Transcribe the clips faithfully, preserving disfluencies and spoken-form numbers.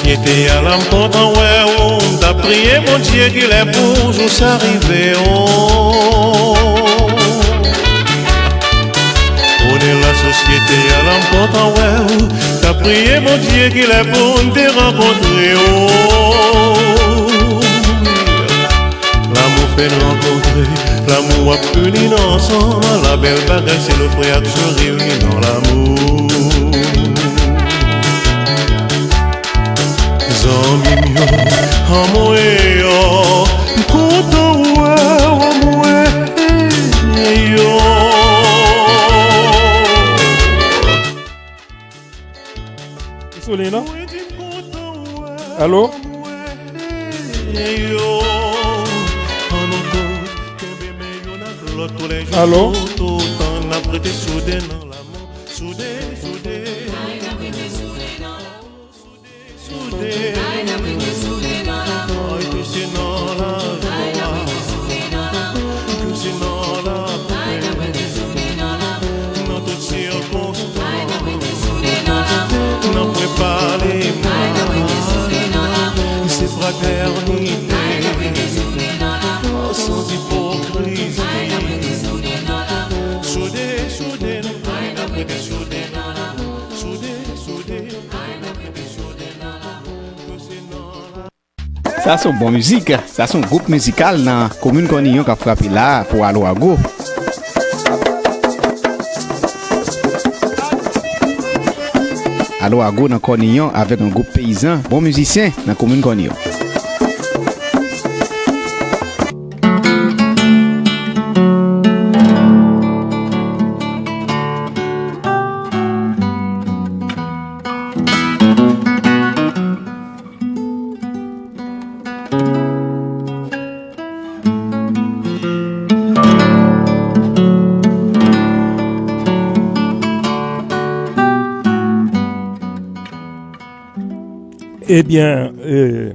Sosyete a la m kontan wè w, m t ap priye Bondye kilè pou jou sa rive w. Konnen la sosyete a la m kontan wè w, m t ap priye Bondye kilè pou n te rankontre w. Lanmou fè n rankontre, lanmou ap ini n ansanm. La bèl bagay se lè frè ak sè reyini nan lanmou. Zanmi m yo, anmwe yo, m kontan wè w, anmwe yo. Ou sou liy nan? Alo? Alo? Soudé. Ay, ke se nan la jwa, ke se nan la pè, nan tout sikonstans, nan pwen pale mal, se fratènite, san ipokrizi. Soudé, soudé, nou pral rete soudé, soudé, soudé. Sa se yon bon mizik. Sa se yon gwoup mizikal nan komin Kòniyon k ap frape la a pou Alo Ago. Alo Ago nan Kòniyon avèk yon gwoup peyizan, bon mizisyen nan komin Kòniyon. Ebyen, e,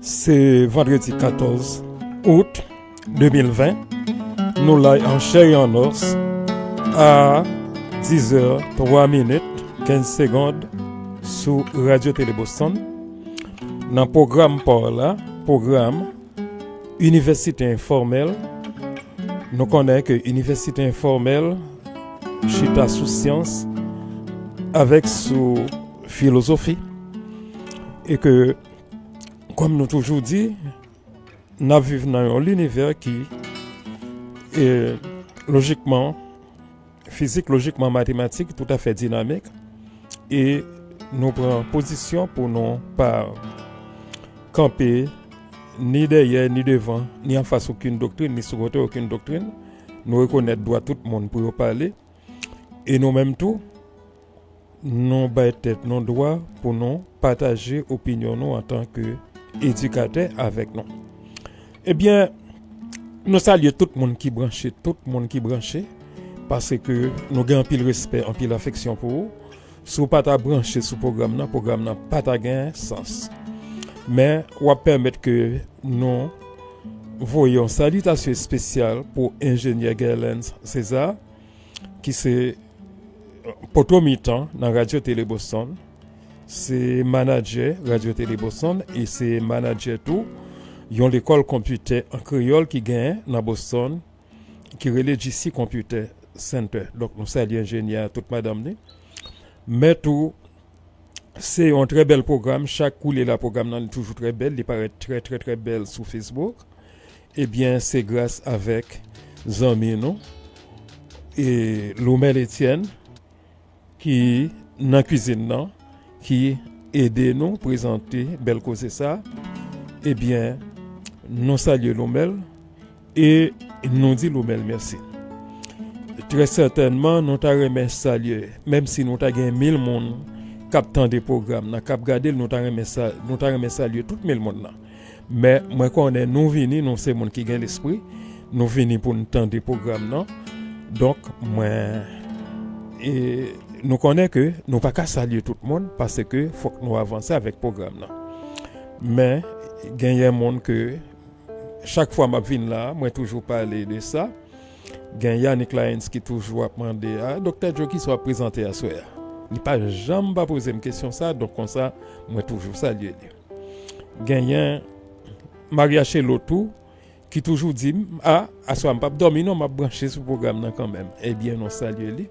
se vandredi katòz out de mil ven, nou la an chè e an os a diz è twa minit kenz segonn sou Radyo Tele Boston. Nan pwogram pa w la, pwogram Inivèsite Enfòmèl, nou konnen ke Inivèsite Enfòmèl chita sou syans avèk sou filozofi, e ke, kòm nou toujou di, n ap viv nan yon linivè ki, e, lojikman, fizik, lojikman, matematik, toutafè dinamik, e nou pran pozisyon pou nou pa kanpe ni dèyè, ni devan, ni anfas okenn doktrin, ni sou kote okenn doktrin. Nou rekonèt dwa tout moun pou yo pale, e nou menm tou, nou bay tèt nou dwa pou nou pataje opinyon nou antanke edikatè avèk nou. Ebyen, nou salye tout moun ki branche, tout moun ki branche, paske nou gen anpil respè, anpil afeksyon pou ou. Si w pa ta branche sou pwogram nan, pwogram nan pa ta gen sans. Men, w ap pèmèt ke nou voye yon salitasyon espesyal pou enjenyè Gerlens César, ki se poto mitan nan Radyo Tele Boston, se manadjè Radyo Tele Boston e se manadjè tou yon lekòl konpitè an kreyòl ki genyen nan Boston, ki rele G C Computer Center. Donk, nou salye enjenyè a, tout madanm li. Men tou, se yon trè bèl pwogram. Chak kou li la pwogram nan, li toujou trè bèl. Li parèt trè, trè, trè bèl sou Facebook. Ebyen, se gras avèk zanmi nou, e Lomel Etienne, ki nan kwizin nan, ki ede nou prezante bèl koze sa. Ebyen, nou salye Lomel e nou di Lomel mèsi. Trè sètènman, nou ta renmen salye, menm si nou ta gen mil moun k ap tande pwogram nan, k ap gade l, nou ta renmen sa, nou ta renmen salye tout mil moun nan. Men, mwen konnen nou vini, nou se moun ki gen lespri, nou vini pou n tande pwogram nan. Donk, mwen, e, nou konnen ke nou pa ka salye tout moun, paske fòk nou avanse avèk pwogram nan. Men, genyen moun ke chak fwa m ap vin la, mwen toujou pale de sa. Gen Yannick Laens ki toujou ap mande, "A, Doktè Joe, kisa w ap prezante aswè a?" Li pa janm pa poze m kesyon sa, donk konsa, mwen toujou salye li. Genyen Maria Chelo tou, ki toujou di m, a, aswè a m p ap dòmi non, m ap branche sou pwogram nan kanmenm. Ebyen, nou salye li.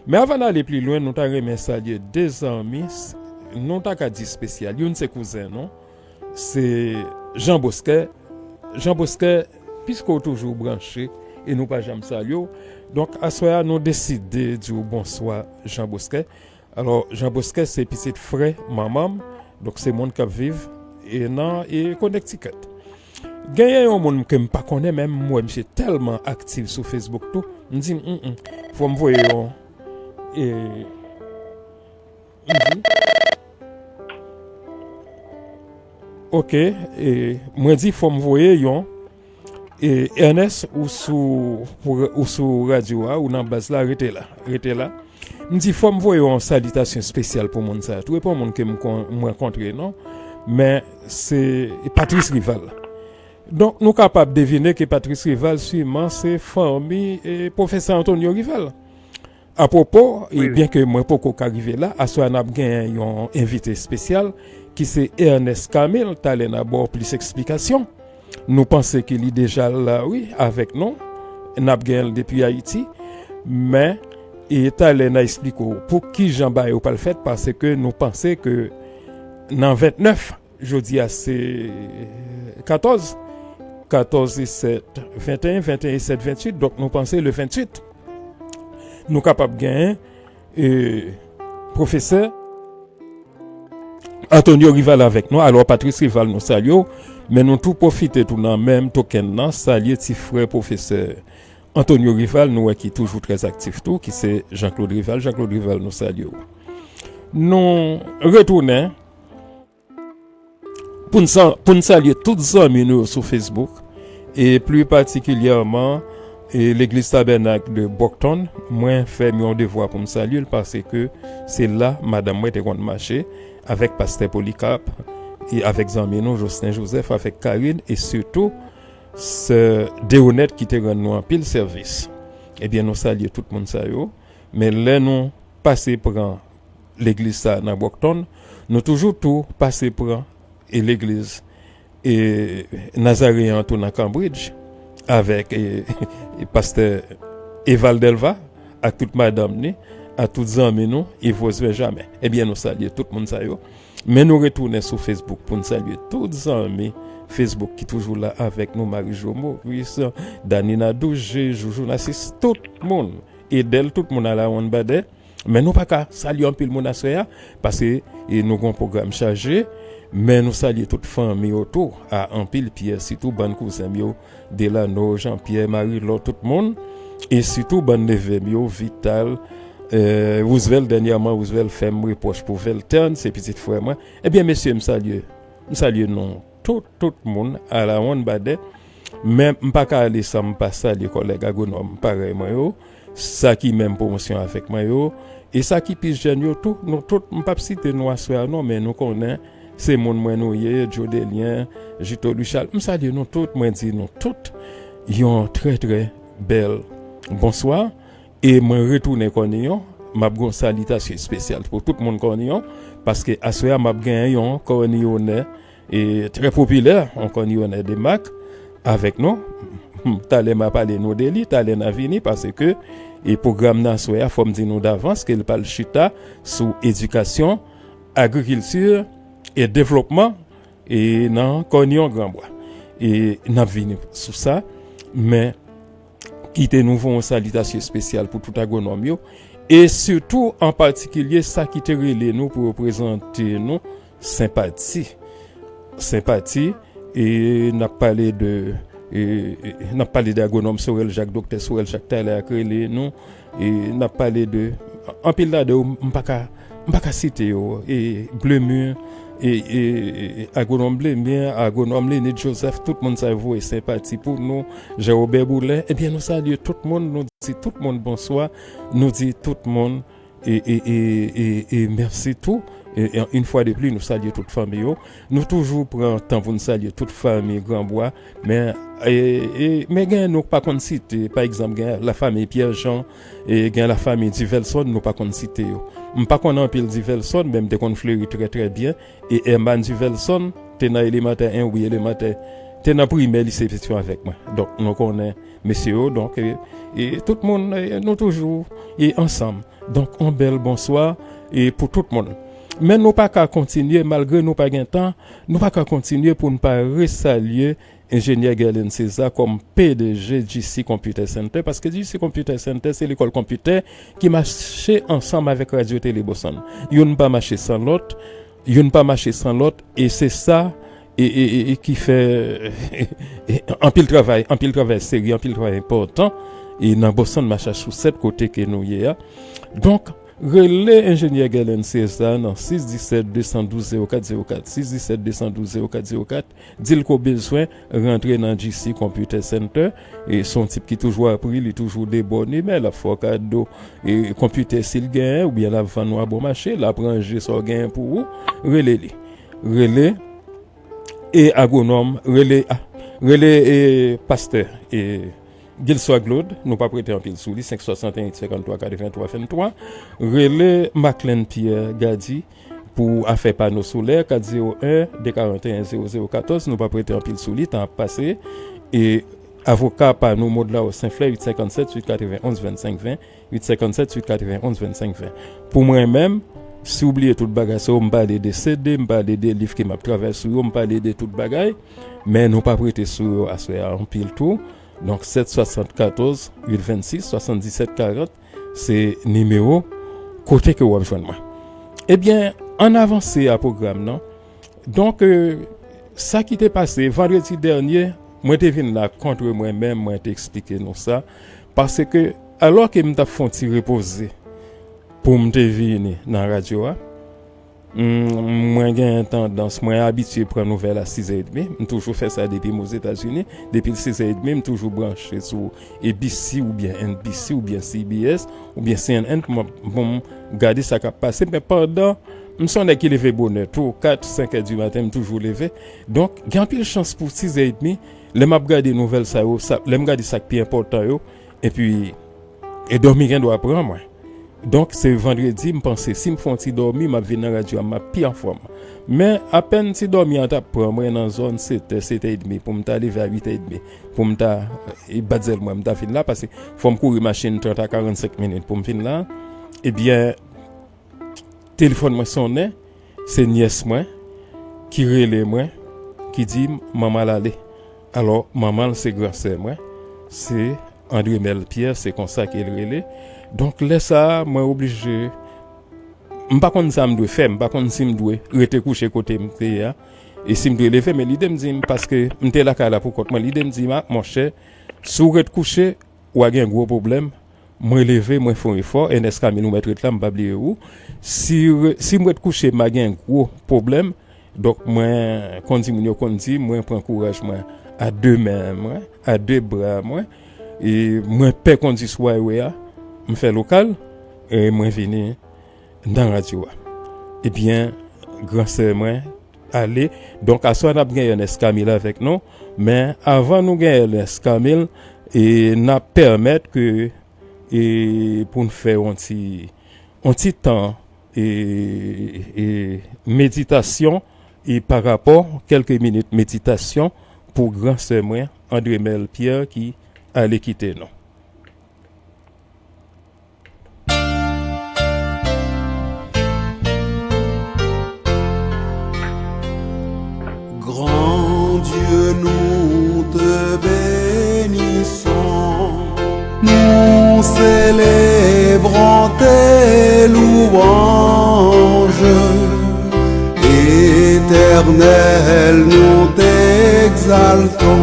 Men avan n ale pli lwen, nou ta renmen salye de zanmi, s- nou ta ka di espesyal. Youn se kouzen nou, se Jan Boskè. Jan Boskè, piske w toujou branche e nou pa janm salye w, donk aswè a nou deside di w bonswa, Jan Boskè. Alò, Jan Boskè se pitit frè manman m, donk se moun k ap viv e nan e Connecticut. Genyen yon moun ke m pa konnen, men m wè misye tèlman aktif sou Facebook tou, m di, mm, mm, fò m voye yon, e, m di, oke, e, mwen di, fò m voye yon, e, Ernest, ou sou, ou sou radyo a, ou nan baz la, rete la, rete la. M di, fò m voye yon salitasyon espesyal pou moun sa a tou. E pa yon moun ke m kon- m rankontre, non. Men se Patrice Rival. Donk, nou kapab devine ke Patrice Rival, siman, se fanmi e pwofesè Antonio Rival. Apwopo, e byen ke mwen poko ka rive la, aswè a n ap gen yon envite espesyal ki se Ernest Camille, talè n a ba w plis eksplikasyon. Nou panse ke li deja la, wi, avèk nou. N ap gen l depi Ayiti. Men, e talè n a eksplike w pou ki jan bagay yo pral fèt, paske nou panse ke nan ventnèf, jodi a se katòz, katòz e sèt, venteyen, venteyen e sèt, ventwit, donk nou panse le ventwit, nou kapab genyen, e, pwofesè Antonio Rival avèk nou. Alò, Patrice Rival, nou salye w, men nou tou pwofite tou nan menm tokenn nan, salye ti frè pwofesè Antonio Rival, nou wè ki toujou trè aktif tou, ki se Jean Claude Rival. Jean Claude Rival, nou salye w. Nou retounen pou n sa- pou n salye tout zanmi nou yo sou Facebook, e pli patikilyèman, e Legliz Tabènak de Brockton. Mwen fè m yon devwa pou m salye l, paske se la madanm mwen te konn mache avèk pastè Polycarpe e avèk zanmi nou Jocelyn Joseph, avèk Karine, e sitou sè Deonette ki te rann nou anpil sèvis. Ebyen, nou salye tout moun sa yo. Men lè nou pase pran legliz sa a nan Brockton, nou toujou tou pase pran e legliz e Nazareyen an tou nan Cambridge, avèk e, e pastè Eval Delva, ak tout madanm ni, ak tout zanmi nou, Yves Rose Benjamin. Ebyen, nou salye tout moun sa yo. Men nou retounen sou Facebook pou n salye tout zanmi Facebook ki toujou la avèk nou, Marie Jo Maurice, Danina Douje, Joujou Nasis, tout moun, Edel, tout moun a la wonn badè. Men nou pa ka salye anpil moun aswè a, paske e nou gon pwogram chaje, men nou salye tout fanmi yo tou, a anpil Pyè, sitou bann kouzen m yo, Delano, Jean Pierre, Marie Laure, tout moun, e sitou bann neve m yo, Vital, e, Roosevelt, dènyèman, Roosevelt fè m repwòch pou Velterne, se pitit frè mwen. Ebyen, mesye, m salye, m salye nou tout, tout moun, a la wonn badè, men m pa ka ale san m pa salye kòlèg agwonòm parèy mwen yo, sa ki menm pwomosyon avèk mwen yo, e sa ki pi jèn yo tou, nou tout, m p ap site nou aswè a non, men nou konnen se moun mwen nou ye, Jodelien, Jito Louis Charles, m salye nou tout, mwen di nou tout yon trè, trè bèl bonswa, e mwen retounen Kòniyon, m ap gon salitasyon espesyal pou tout moun Kòniyon, paske aswè a m ap genyen yon Kòniyonè, e trè popilè, yon Kòniyonè de mak, avèk nou. Talè m a pale nou de li, talè n a vini, paske e pwogram nan aswè a, fò m di nou davans ke l pral chita sou edikasyon, agrikilti e devlopman, e nan Kòniyon Granbwa. E n ap vini sou sa, men kite nou voye yon salitasyon espesyal pou tout agwonòm yo, e sitou, an patikilye, sa ki te rele nou pou yo prezante nou senpati. Senpati, e n ap pale de, e, e, n ap pale de agwonòm Sorel Jacques, doktè Sorel Jacques talè a k rele nou, e n ap pale de, anpil ladan yo, m pa ka, m pa ka site yo, e Blemur, e, e, e agwonòm Blemur, agwonòm Lenid Joseph, tout moun sa yo voye senpati pou nou, Jean Robert Boulin, ebyen nou salye tout moun, nou di tout moun bonswa, nou di tout moun e, e, e, e, e mèsi tou. E, e yon fwa de pli, nou salye tout fanmi yo. Nou toujou pran tan pou n salye tout fanmi Granbwa. Men, e, e, men gen nou pa konn site. Pa egzanp, gen lafanmi Pierre Jean, e gen lafanmi Duvelson, nou pa konn site yo. M pa konn anpil Divelson, men m te konn Fleri trè, trè byen. E Herman Divelson te nan elemantè en oubyen elemantè, te nan primè lise Petion avèk mwen. Donk, nou konnen mesye yo, donk, e, e tout moun, e, nou toujou, e, ansanm. Donk, on bèl bonswa, e, pou tout moun. Men nou pa ka kontinye, malgre nou pa gen tan, nou pa ka kontinye pou n pa resalye Enjenyè Guerlain César kòm P D G G C Computer Center, paske G C Computer Center se lekòl konpitè ki mache ansanm avèk Radyo Tele Boston. Youn pa mache san lòt, youn pa mache san lòt, e se sa e, e, e, e ki fè anpil travay, anpil travay serye, anpil travay enpòtan, e nan Boston, Massachusetts, kote ke nou ye a. Donk, rele Enjenyè Guerlain César nan sis disèt de san douz zewo kat zewo kat, sis disèt de san douz zewo kat zewo kat, di l ke w bezwen rantre nan G C Computer Center. E se yon tip ki toujou apri, li toujou de bòn imè, l ap fè w kado, e, konpitè si l genyen, oubyen l ap vann ou a bon mache, l ap ranje sa w genyen pou ou. Rele li. Rele, e, agwonòm, rele, a, rele, e, pastè, e, Gilsois Claude, nou p ap rete anpil sou li, senk swasanteyen uit senkanntwa katrevenntwa venntwa. Rele Maclean Pierre Gady pou afè pano solè, kat zewo en de karanteyen zewo zewo katòz, nou p ap rete anpil sou li, tan ap pase. E avoka pa nou, Modlao Senflè, uit senkannsèt uit katrevenonz vennsenk ven, uit senkannsèt uit katrevenonz vennsenk ven. Pou mwen menm, si w bliye tout bagay sa yo, m pale de C D, m pale de liv ke m ap travay sou yo, m pale de tout bagay, men nou p ap rete sou yo aswè a anpil tou. Donk, sèt swasannkatòz uit vennsis, swasanndisèt karant, se nimewo kote ke w ap jwenn mwen. Ebyen, ann avanse a pwogram nan. Donk, e, sa ki te pase vandredi dènye, mwen te vin la kont mwen menm, mwen te eksplike nou sa, paske alò ke m t ap fè yon ti repoze pou m te vini nan radyo a, m, mwen gen tandans, mwen abitye pran nouvèl a sizè edmi. M toujou fè sa depi m Ozetazini. Depi l sizè edmi, m toujou branche sou A B C oubyen N B C oubyen C B S oubyen C N N pou m, pou m gade sa k ap pase. Men pandan, m se yon nèg ki leve bonè tou, kat, senk è di maten, m toujou leve. Donk, gen anpil chans pou sizè edmi, lè m ap gade nouvèl sa yo, sa, lè m gade sa k pi enpòtan yo, epi, e dòmi gen dwa pran mwen. Donk, se vandredi, m panse si m fè yon ti dòmi, m ap vin nan radyo a, m ap pi anfòm. Men, apèn ti dòmi an t ap pran mwen nan zòn sèt è, sèt è edmi, pou m ta leve a uit è edmi, pou m ta, e, bat zèl mwen, m ta vin la, paske fò m kouri machin trant a karannsenk minit pou m vin la. Ebyen, telefòn mwen sonnen, se nyès mwen ki rele mwen, ki di m manman l ale. Alò, manman l se gran sè mwen, se André Mèl Pyè, se konsa ke l rele. Donk, lè sa a, mwen oblije, m pa konn sa m dwe fè, m pa konn si m dwe rete kouche kote m te ye a, e si m dwe leve, men lide m di m, paske m te lakay la pou kont mwen, lide m di m, a, monchè, si w ret kouche, w a gen gwo pwoblèm. Mwen leve, mwen fè yon efò. Ernest Camille, ou mèt ret la, m pa bliye ou. Si, si m ret kouche, m a gen gwo pwoblèm. Donk, mwen konn di moun yo konn di, mwen pran kouraj mwen a de men mwen, a de bra mwen. E mwen pè kondi sou highway a. M fè lokal, e mwen vini nan radyo a. Ebyen, gran sè mwen ale. Donk, aswè n ap gen Ernest Camille avèk nou. Men, avan nou gen Ernest Camille, e n ap pèmèt ke, e pou n fè yon ti, yon ti tan, e, e meditasyon, e pa rapò, kèlke minit meditasyon pou gran sè mwen, André Mèl Pyè, ki ale kite nou. Grand Dieu, nous te bénissons, nous célébrons tes louanges. Éternel, nous t'exaltons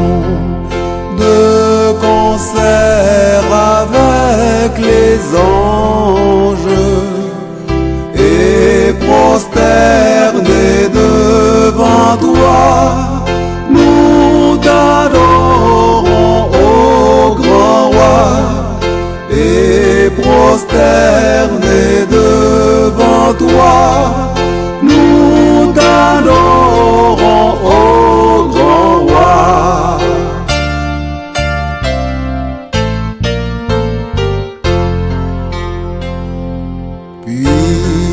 de concert avec les anges et prosternés devant toi, nous t'adorons, ô grand roi, et prosternés devant toi, nous t'adorons, ô grand roi. Puis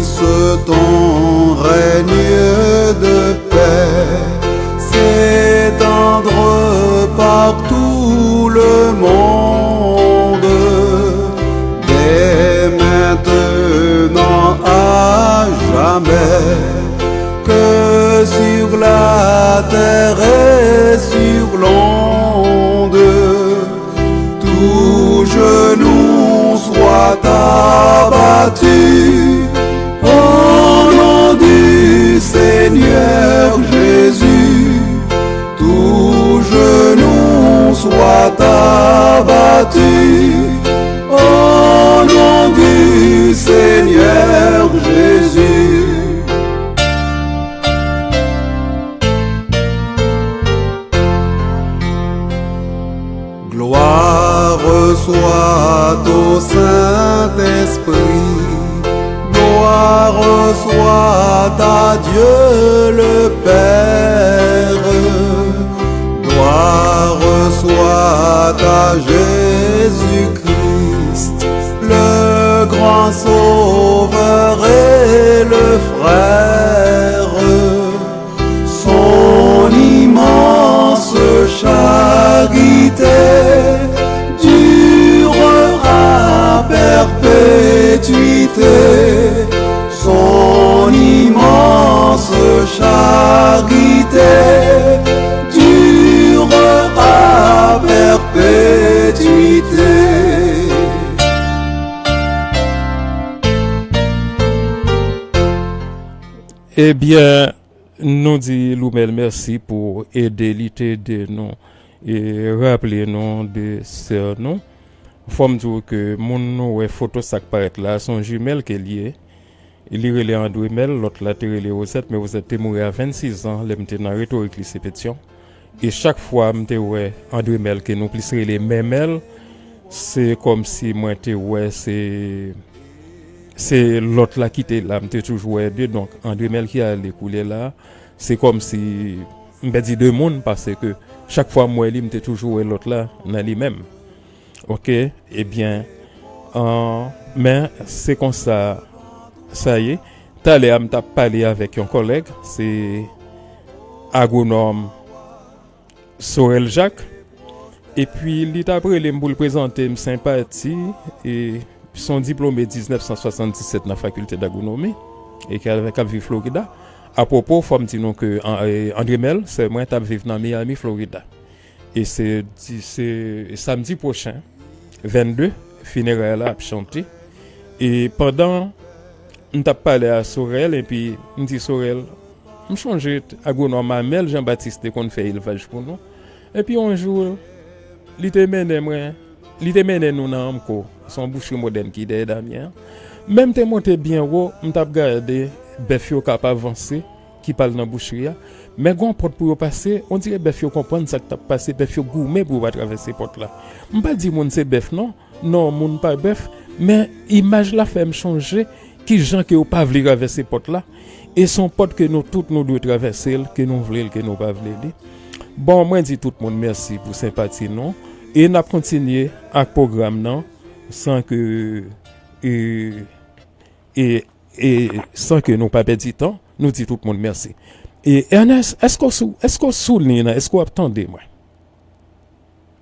Abattu au nom du Seigneur Jésus, tout genou soit abattu au nom du Seigneur Jésus. Gloire soit au Saint-Esprit, gloire soit à Dieu le Père, gloire soit à Jésus-Christ, le grand Sauveur et le Frère. Son immense charité durera à perpétuité. Son immense charité durera à perpétuité. Ebyen, nou di Loumèl mèsi pou ede li te ede nou e raple nou de sè nou. Fò m di w ke moun nou wè foto sa k parèt la, se yon jimèl ke l ye. Li rele André Mèl, lòt la te rele Wozèt, men Wozèt te mouri a vennsis zan lè m te nan retorik lise Petyon. E chak fwa m te wè André Mèl, ke nou plis rele Mèmèl, se kòmsi mwen te wè se, se lòt la ki te la, m te toujou wè de, donk André Mèl ki ale koulye la, se kòmsi m pèdi de moun, paske chak fwa m wè li, m te toujou wè lòt la nan li menm. Oke, ebyen, an, men se konsa sa ye. Talè a, m t ap pale avèk yon kòlèg, se agwonòm Sorel Jacques. Epi, li t ap rele m pou l prezante m senpati, e se yon diplome diznèf san swasanndisèt nan Fakilte d'Agronomie, e k ap, k ap viv Florida. Apwopo, fò m di nou ke, an, e, André Mèl, sè mwen, t ap viv nan Miami, Florida. E se di, se samdi pwochen, vennde, fineray la ap chante. E pandan m t ap pale a Sorel, epi m di Sorel, m chonje agwonòm Amel Jean Baptiste te konn fè elvaj pou nou. Epi yon jou, li te mennen mwen, li te mennen nou nan Amco, se yon bouchri modèn ki dèyè Damyen an. Men m te monte byen wo, m t ap gade bèf yo k ap avanse, ki pral nan bouchri a. Men gon pòt pou yo pase, on dirè bèf yo konprann sa k t ap pase, bèf yo goumen pou yo pa travèse pòt la. M pa di moun se bèf non, non, moun pa bèf, men imaj la fè m chonje kijan ke yo pa vle travèse pòt la. E se yon pòt ke nou tout nou dwe travèse l, ke nou vle l, ke nou pa vle li. Bon, mwen di tout moun mèsi pou senpati nou. E n ap kontinye ak pwogram nan san ke, e, e, e san ke nou pa pèdi tan, nou di tout moun mèsi. E Ernest, èske w sou, èske w sou liy nan? Èske w ap tande mwen?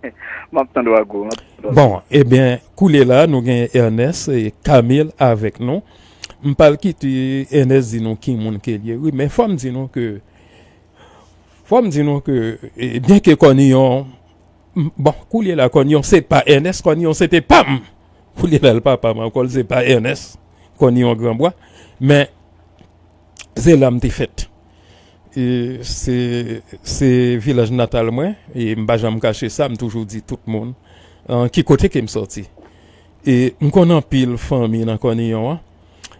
M ap tande w, Ago, m ap tande w. Bon, ebyen, koulye la, nou gen Ernest e Camille avèk nou. M pral kite Ernest di nou ki moun ke l ye, wi, men fò m di nou ke, fò m di nou ke, e, byenke Kòniyon, m, bon, koulye la, Kòniyon se pa Ernest, Kòniyon se te pa m. Koulye la, l pa pa m ankò, l se pa Ernest, Kòniyon Granbwa. Men, se la m te fèt. E se, se vilaj natal mwen, e m pa janm kache sa, m toujou di tout moun, an, ki kote ke m sòti. E m konn anpil fanmi nan Kòniyon an.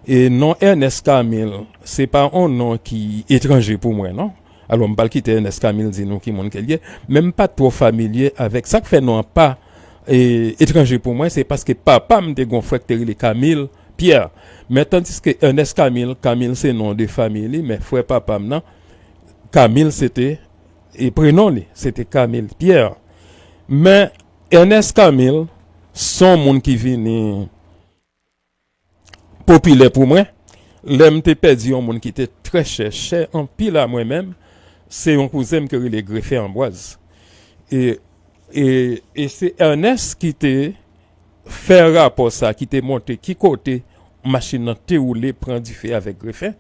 E non Ernest Camille, se pa yon non ki etranje pou mwen, non. Alò, m pral kite Ernest Camille di nou ki moun ke l ye, men m pa twò familye avèk sa k fè non an pa, e, etranje pou mwen, se paske papa m te gon frè ki te rele Camille Pierre. Men tandiske Ernest Camille, Camille se non de fanmi li, men frè papa m nan, Camille se te, e, prenon li, se te Camille Pierre. Men Ernest Camille, se yon moun ki vini popilè pou mwen. Lè m te pèdi yon moun ki te trè chè, chè anpil a mwen menm, se yon kouzen m ke rele Grefen Anbwaz. E, e, e se Ernest ki te fè rapò sa, ki te montre ki kote machin nan te woule, pran dife avèk Grefen.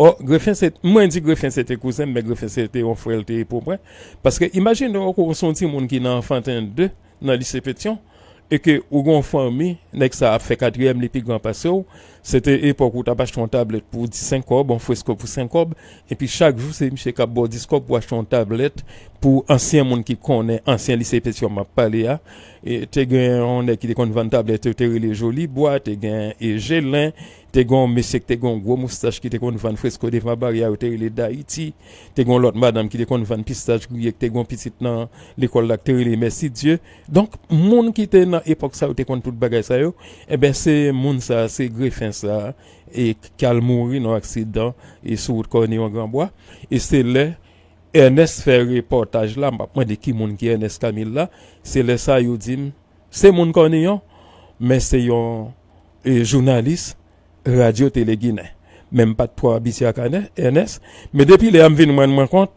Ò, Grefen se, mwen di Grefen se te kouzen m, men Grefen se te yon frè l te ye pou mwen. Paske imajine w, ou se yon timoun ki nan Anfanten de, nan lise Petyon, e ke ou gen yon fanmi, nèg sa ap fè katriyèm, li pi gran pase w, se te epòk ou t ap achte yon tablèt pou senk kòb, yon fresko pou senk kòb, epi chak jou se misye k ap ba w dis kòb pou achte yon tablèt pou ansyen moun ki konnen, ansyen lise Petyòm m ap pale a. E te gen yon nèg ki te konn vann tablèt, yo te rele Joli Bwa, te gen e Jelen, te gen yon mesye ki te gen yon gwo moustach ki te konn vann fresko devan baryè a, yo te rele Dayiti, te gen yon lòt madanm ki te konn vann pistach griye, ki te gen yon pitit nan lekòl la ki te rele Mèsidye. Donk, moun ki te nan epòk sa yo te konn tout bagay sa yo, enben, se moun sa, se grefen sa, e k al mouri nan aksidan, e sou wout Kòniyon Granbwa. E se lè Ernest fè repòtaj la, m p ap mande ki moun ki Ernest Camille la, se lè sa yo di m, se moun Kòniyon, men se yon e, jounalis Radyo Tele Ginen. Men m pa t twò abitye ak Ernest, men depi lè a m vin rann mwen kont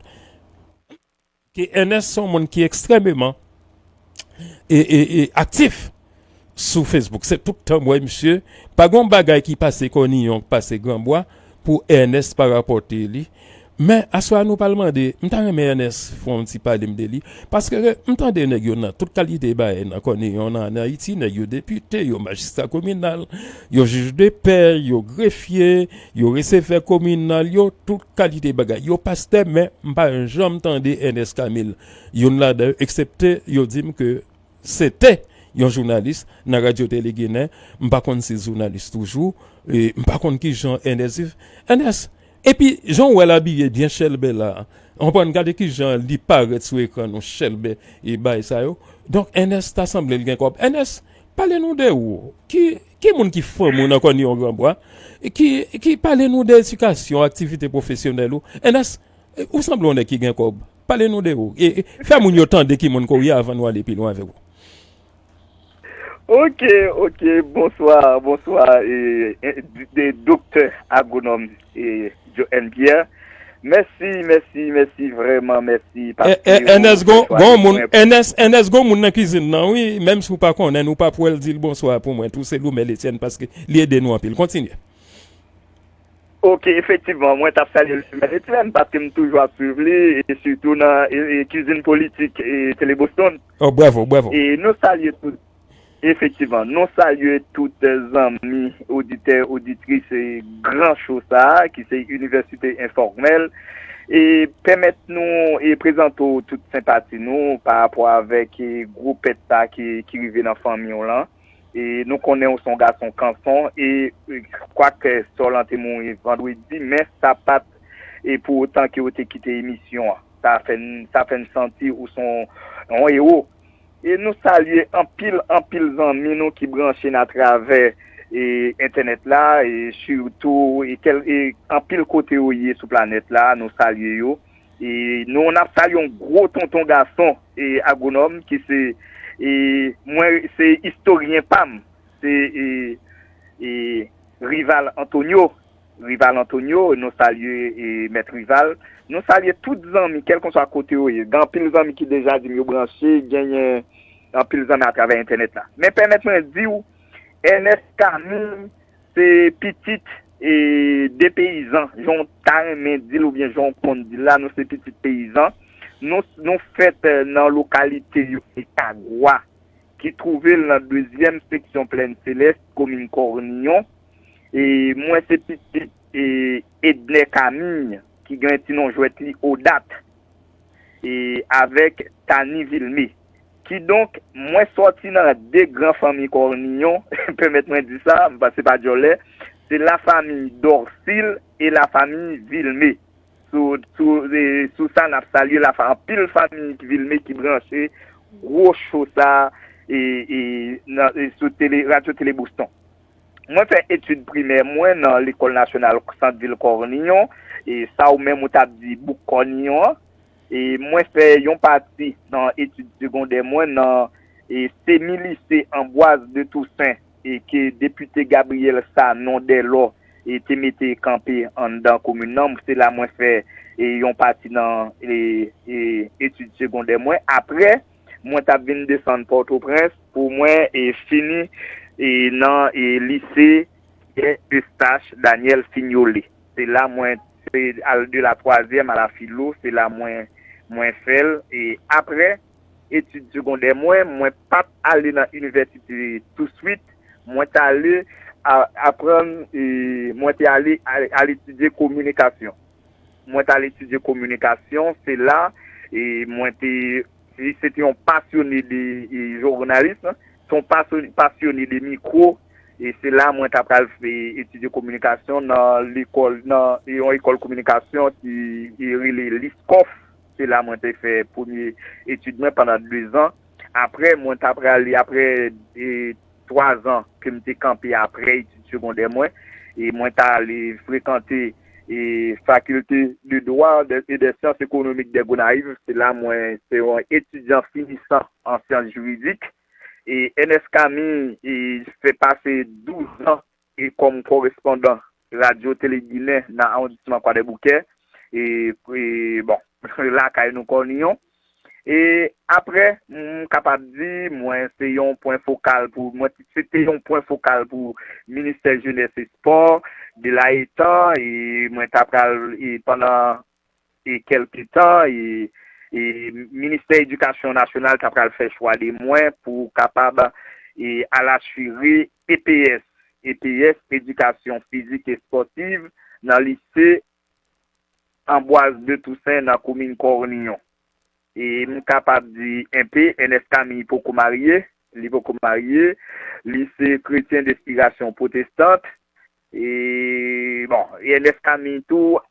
ke Ernest se yon moun ki ekstrèmeman e, e, e, aktif sou Facebook. Se tout tan m wè misye, pa gen yon bagay ki pase Kòniyon, ki pase Granbwa, pou Ernest pa rapòte li. Men, aswè a nou pral mande, m ta renmen Ernest fè yon ti pale m de li, paske m tande nèg yo nan tout kalite bagay nan Kòniyon, nan, nan Ayiti, nèg yo depite, yo majistra kominal, yo jij de pè, yo grefye, yo resevè kominal, yo tout kalite bagay. Yo pastè, men m pa janm tande Ernest Camille, youn ladan yo, eksepte yo di m ke se te yon jounalis nan Radyo Tele Ginen, m pa konn si jounalis toujou, e m pa konn ki jan Ernest viv. Ernest, epi jan w wè l abiye byen chèlbè la, w konprann, gade ki jan li parèt sou ekran nou chèlbè e bagay sa yo. Donk, Ernest ta sanble l gen kòb. Ernest, pale nou de ou. Ki, ki moun ki fanmi w nan Kòniyon Granbwa? Ki, ki pale nou de edikasyon, aktivite pwofesyonèl ou? Ernest, ou sanble yon nèg ki gen kòb. Pale nou de ou. E, e, fè moun yo tande ki moun ke w ye avan nou ale pi lwen avèk ou. Ok, ok, bonswa, bonswa, e, e, de doktè agwonòm e, Joe N. Pierre. Mèsi, mèsi, mèsi, vrèman mèsi. E, e, Ernest, gon, gon moun, Ernest, Ernest, gon moun nan kizin nan, wi, menm si w pa konnen, nou p ap wè l, di l bonswa pou mwen tou, se Loumel Etienne, paske li ede nou anpil. Kontinye. Ok, efektivman, mwen t ap salye Loumel Etienne, paske m toujou ap swiv li, e sitou nan e, e, kizin politik e, Tele Boston. Oh, bravo, bravo. E nou salye tout, efektivman, nou salye tout zanmi, oditè, oditris e gran cho sa a, ki se Inivèsite Enfòmèl. E pèmèt nou e prezante w tout senpati nou pa rapò avèk e gwo pèt sa a ki, ki rive nan fanmi w lan. E nou konnen w se yon gason kanson e, e kwak sè w lan te mouri vandredi, men sa pa t e pou otan ke w te kite emisyon an. Sa fè n, sa fè n santi ou se yon, yon ewo. E nou salye anpil, anpil zanmi nou ki branche n atravè e entènèt la, e sitou e kèl, e anpil kote yo ye sou planèt la, nou salye yo. E nou, n ap salye yon gwo tonton gason e agwonòm ki se, e mwen, se istoryen pa m, se e, e Rival Antonio. Rival Antonio, nou salye e mèt Rival. Nou salye tout zanmi, kèlkeswa kote yo ye. Gen anpil zanmi ki deja di m yo branche, genyen anpil zanmi atravè entènèt la. Men pèmèt mwen di w, Ernest Camille, se pitit e de peyizan, jan w ta renmen di l oubyen jan w konn di l la, nou se pitit peyizan. Nou, nou fèt e, nan lokalite yo, se Kagwa, ki twouve l nan dezyèm seksyon Plèn Selès, komin Kòniyon. E mwen se pitit e Edner Camille, ki gen ti non jwèt li Odat, e avèk Tani Vilmé. Kidonk, mwen sòti nan de gran fanmi Kòniyon, pèmèt mwen di sa, m pa, se pa djòlè, se lafanmi Dorcil e lafanmi Vilmé. Sou, sou, e, sou sa, n ap salye lafa, anpil fanmi Vilmé ki branche gwo cho sa e, e, nan, e, sou tele, Radyo Tele Boston. Mwen fè etid primè mwen nan Lekòl Nasyonal Sant Vil Kòniyon, e sa ou menm ou t ap di Bouk Kòniyon an. E mwen fè yon pati nan etid segondè mwen nan e semi lise Ambroise de Toussaint e ke depite Gabriel Sanon Delor e te mete kanpe anndan komin nan. Se la mwen fè e yon pati nan e, e etid segondè mwen. Apre, mwen t ap vin desann Pòtoprens pou mwen e fini e nan e lise Pierre Eustache Daniel Fignolé. Se la mwen se al de la twazyèm a la filo, se la mwen mwen fè l. E apre, etid segondè mwen, mwen pa t ale nan inivèsite touswit. Mwen t ale a- aprann, e, mwen te ale al al etidye kominikasyon. Mwen t al etidye kominikasyon, se la, e, mwen te, li se te yon pasyone de, e, jounalis, se yon pasyo- pasyone de mikwo, e se la mwen t ap al fè etidye kominikasyon nan lekòl, nan yon ekòl kominikasyon ki, ki rele Liskòf. Se la mwen te fè premye etid mwen pandan dezan. Apre, mwen t ap prale, apre, e, twa zan ke m te kanpe apre etid segondè mwen, e mwen t ale frekante, e, Faculté de Droit de- et des Sciences Économiques de Gonayiv. Se la mwen se yon etidyan finisan an syans jiridik. E Ernest Camille, e, fè pase douz an e kòm korespondan Radyo Tele Ginen nan awondisman Kwadèboukè, e, e, bon, lakay nou Kòniyon. E apre, m kapab di, mwen se yon pwen fokal pou, mwen se te yon pwen fokal pou Ministè Jenès e Espò, de la etan, e mwen ta pral, e pandan, e kèlke tan, e, e Ministè Edikasyon Nasyonal ta pral fè chwa de mwen pou kapab, e al asire E P S, E P S, Edikasyon Fizik Espòtiv, nan lise Ambroise de Toussaint nan komin Kòniyon. E m kapab di enpe, Ernest Camille poko marye, li poko marye, li se kretyen de enspirasyon pwotestant. E, bon, e Ernest Camille tou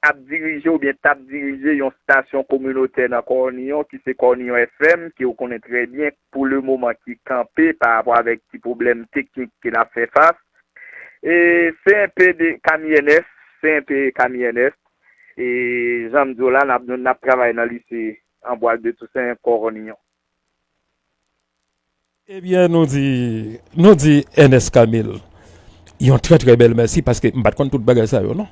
ap dirije oubyen t ap dirije yon stasyon kominotè nan Kòniyon, ki se Kòniyon F M, ke w konnen trè byen, pou le moman ki kanpe pa rapò avèk ti pwoblèm teknik ke n ap fè fas. E se enpe de Camille Ernest, se enpe Camille Ernest. E jan m di w la, n ap, n ap travay nan lise Ambroise de Toussaint Kòniyon. Ebyen, nou di, nou di Ernest Camille yon trè, trè bèl mèsi, paske m pa t konn tout bagay sa yo, non.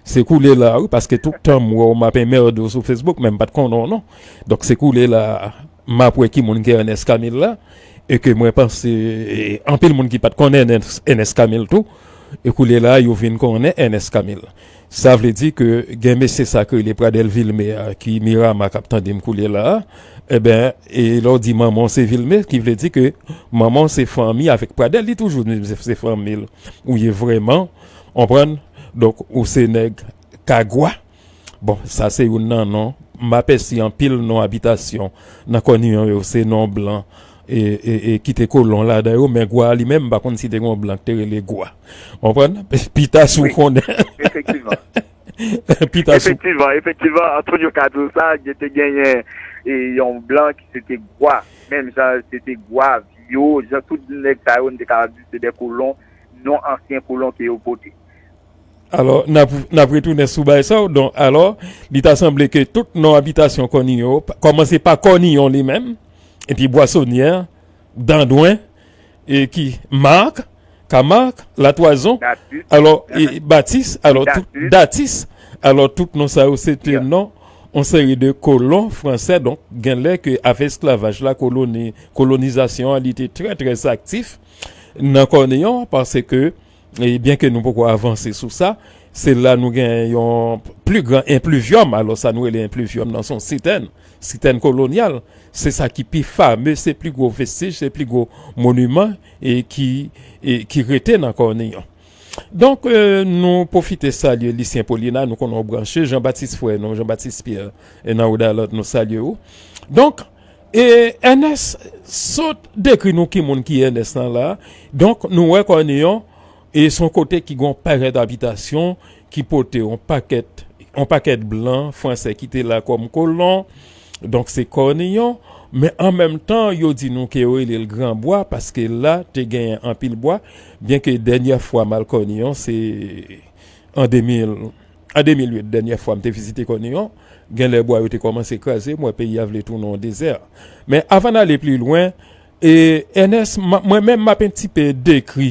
Se koulye la, wi, paske tout tan m wè w, m ap enmède w sou Facebook, men m pa t konnen w, non. Donk, se koulye la, m ap wè ki moun ki Ernest Camille la, e ke mwen panse, e, anpil moun ki pa t konnen Ernest, Ernest Camille tou, e koulye la, yo vin konnen Ernest Camille. Sa vle di ke gen mesye sa k rele Pradel Vilmé a, ki Mirama k ap tande m koulye la a, enben, e lè w di manman w se Vilmé, ki vle di ke manman w se fanmi avèk Pradel, li toujou di se, se fanmi l ou ye vrèman, w konprann? Donk, ou se nèg Kagwa. Bon, sa se youn nan non. M apèsi anpil non abitasyon nan Kòniyon yo, se non blan e, e, e ki te kolon ladan yo, men Gwa a li menm, m pa konn si te gen yon blan ki te rele Gwa. W konprann? Pita si w konnen. Efektivman. Pita si w Efektivman, efektivman, Antonio ka di w sa, gen te genyen e, yon blan ki se te Gwa. Menm jan se te Gwa, Vyo, jan tout nèg sa yo, n te kapab di se de kolon, non ansyen kolon ke yo pote. Alò, n ap, n ap retounen sou bagay sa yo. Donk, alò, li ta sanble ke tout non abitasyon Kòniyon, kòmanse pa Kòniyon li menm, epi Bwasonyè, Dandwen, e ki, Mak, Kamak, Latwazon, Datis, alò, e Batis, alò, tout, Datis. Datis, alò, tout non sa yo, se te Yeah. non yon seri de kolon fransè, donk, gen lè ke afè esklavaj la, koloni, kolonizasyon an, li te trè, trè aktif nan Kòniyon, paske, e byen ke nou poko avanse sou sa, se la nou gen yon pli gran enplivyòm, alò sa nou rele enplivyòm nan se yon sitèn, sitèn kolonyal, se sa ki pi fame, se pli gwo vestij, se pli gwo moniman, e ki, e ki rete nan Kòniyon. Donk, e, nou pwofite salye Lisyen Polina, nou konnen w branche, Jean Baptiste frè nou, Jean Baptiste Pierre, e nan Wodalòt, nou salye w. Donk, e Ernest sot dekri nou ki moun ki Ernest lan la. Donk, nou wè Kòniyon, e se yon kote ki gen yon pakèt abitasyon, ki pote yon pakèt, yon pakèt blan fransè ki te la kòm kolon. Donk, se Kòniyon. Men an menm tan, yo di nou ke yo rele l Gran Bwa, paske la, te genyen anpil bwa, byen ke dènyè fwa m al Kòniyon, se an de mil, an de mil uit, dènyè fwa m te vizite Kòniyon, gen lè bwa yo te kòmanse kraze, m wè peyi a vle tounen yon dezè. Men avan n ale pli lwen, e Ernest, m a- mwen menm, m ap en ti pe dekri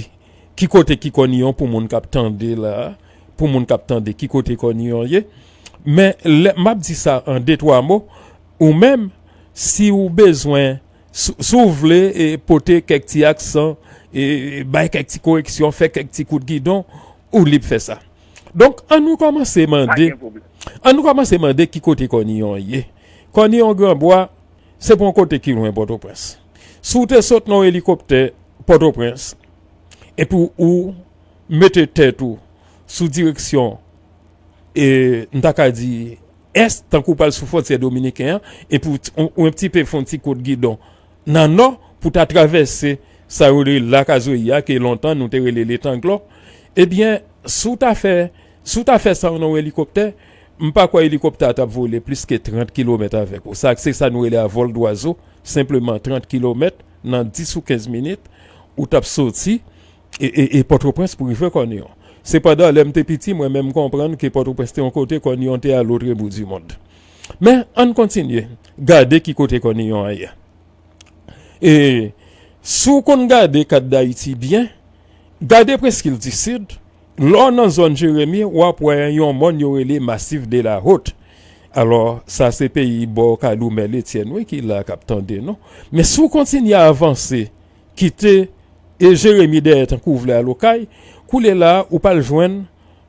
ki kote ki Kòniyon pou moun k ap tande la, pou moun k ap tande ki kote Kòniyon ye. Men lè m ap di sa an de, twa mo, ou menm, si w bezwen, si, si w vle, e, pote kèk ti aksan, e, bay kèk ti koreksyon, fè kèk ti kout gidon, ou lib fè sa. Donk, an nou kòmanse mande, an nou kòmanse mande ki kote Kòniyon ye. Kòniyon Gran Bwa, se pa yon kote ki lwen Pòtoprens. Si w te sot nan yon elikoptè Pòtoprens, epi w mete tèt ou sou direksyon, e, m ta ka di, ès, tankou w pral sou fwontyè dominiken an, epi w, w, w yon ti pe fè yon ti kout gidon nan nò pou ta travèse sa yo rele Lakazweyi a, ke lontan nou te rele Letanglò, ebyen, si w ta fè, si w ta fè sa nan yon elikoptè, m pa kwè elikoptè a t ap vole plis ke trant kilomèt avèk ou. Sa, se sa nou rele a vòl dwazo, senpleman trant kilomèt, nan dis ou kenz minit, ou t ap soti e, e, e Pòtoprens pou rive Kòniyon. Sepandan, lè m te piti, mwen menm m konprann ke Pòtoprens te yon kote, Kòniyon te a lòt bout di mond. Men, ann kontinye gade ki kote Kòniyon an ye. E si w konn gade kat Dayiti byen, gade Preskil di Sid, lè w nan zòn Jeremi, w ap wè yon mòn yo rele Masif de la Haute. Alò, sa se peyi bò Kaloumèl Etyèn, wi, ki la k ap tande nou. Men si w kontinye avanse, kite e Jeremi dèyè tankou w vle al Okay, koulye la, ou pral jwenn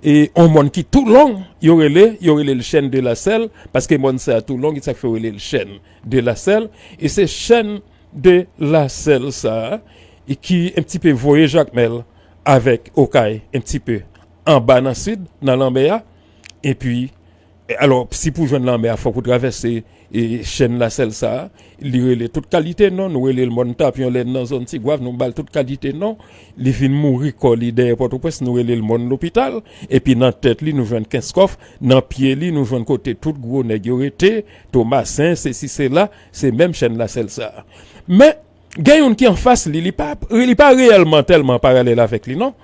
e yon mòn ki tou long, yo rele, yo rele l Chèn de la Sèl, paske mòn sa a tou long, e sa k fè yo rele l Chèn de la Sèl, e se Chèn de la Sèl sa a, e ki yon ti pe voye Jakmèl avèk Okay, yon ti pe anba nan sid, nan lanmè a, epi, e alò, si pou jwenn lanmè a, fòk ou travèse e Chèn Lasèl sa a, li rele tout kalite non, nou rele l Mòn Tapyon, lè n nan zòn Tigwav, nou ba l tout kalite non. Li vin mouri kò li dèyè Pòtoprens, nou rele l Mòn Lopital, epi nan tèt li, nou jwenn Kenskòf, nan pye li, nou jwenn kote tout gwo nèg yo rete, Tomasen, sesi, sela, se menm Chèn Lasèl sa a. Men, gen youn ki anfas li, li pa, li pa reyèlman tèlman paralèl avèk li, non.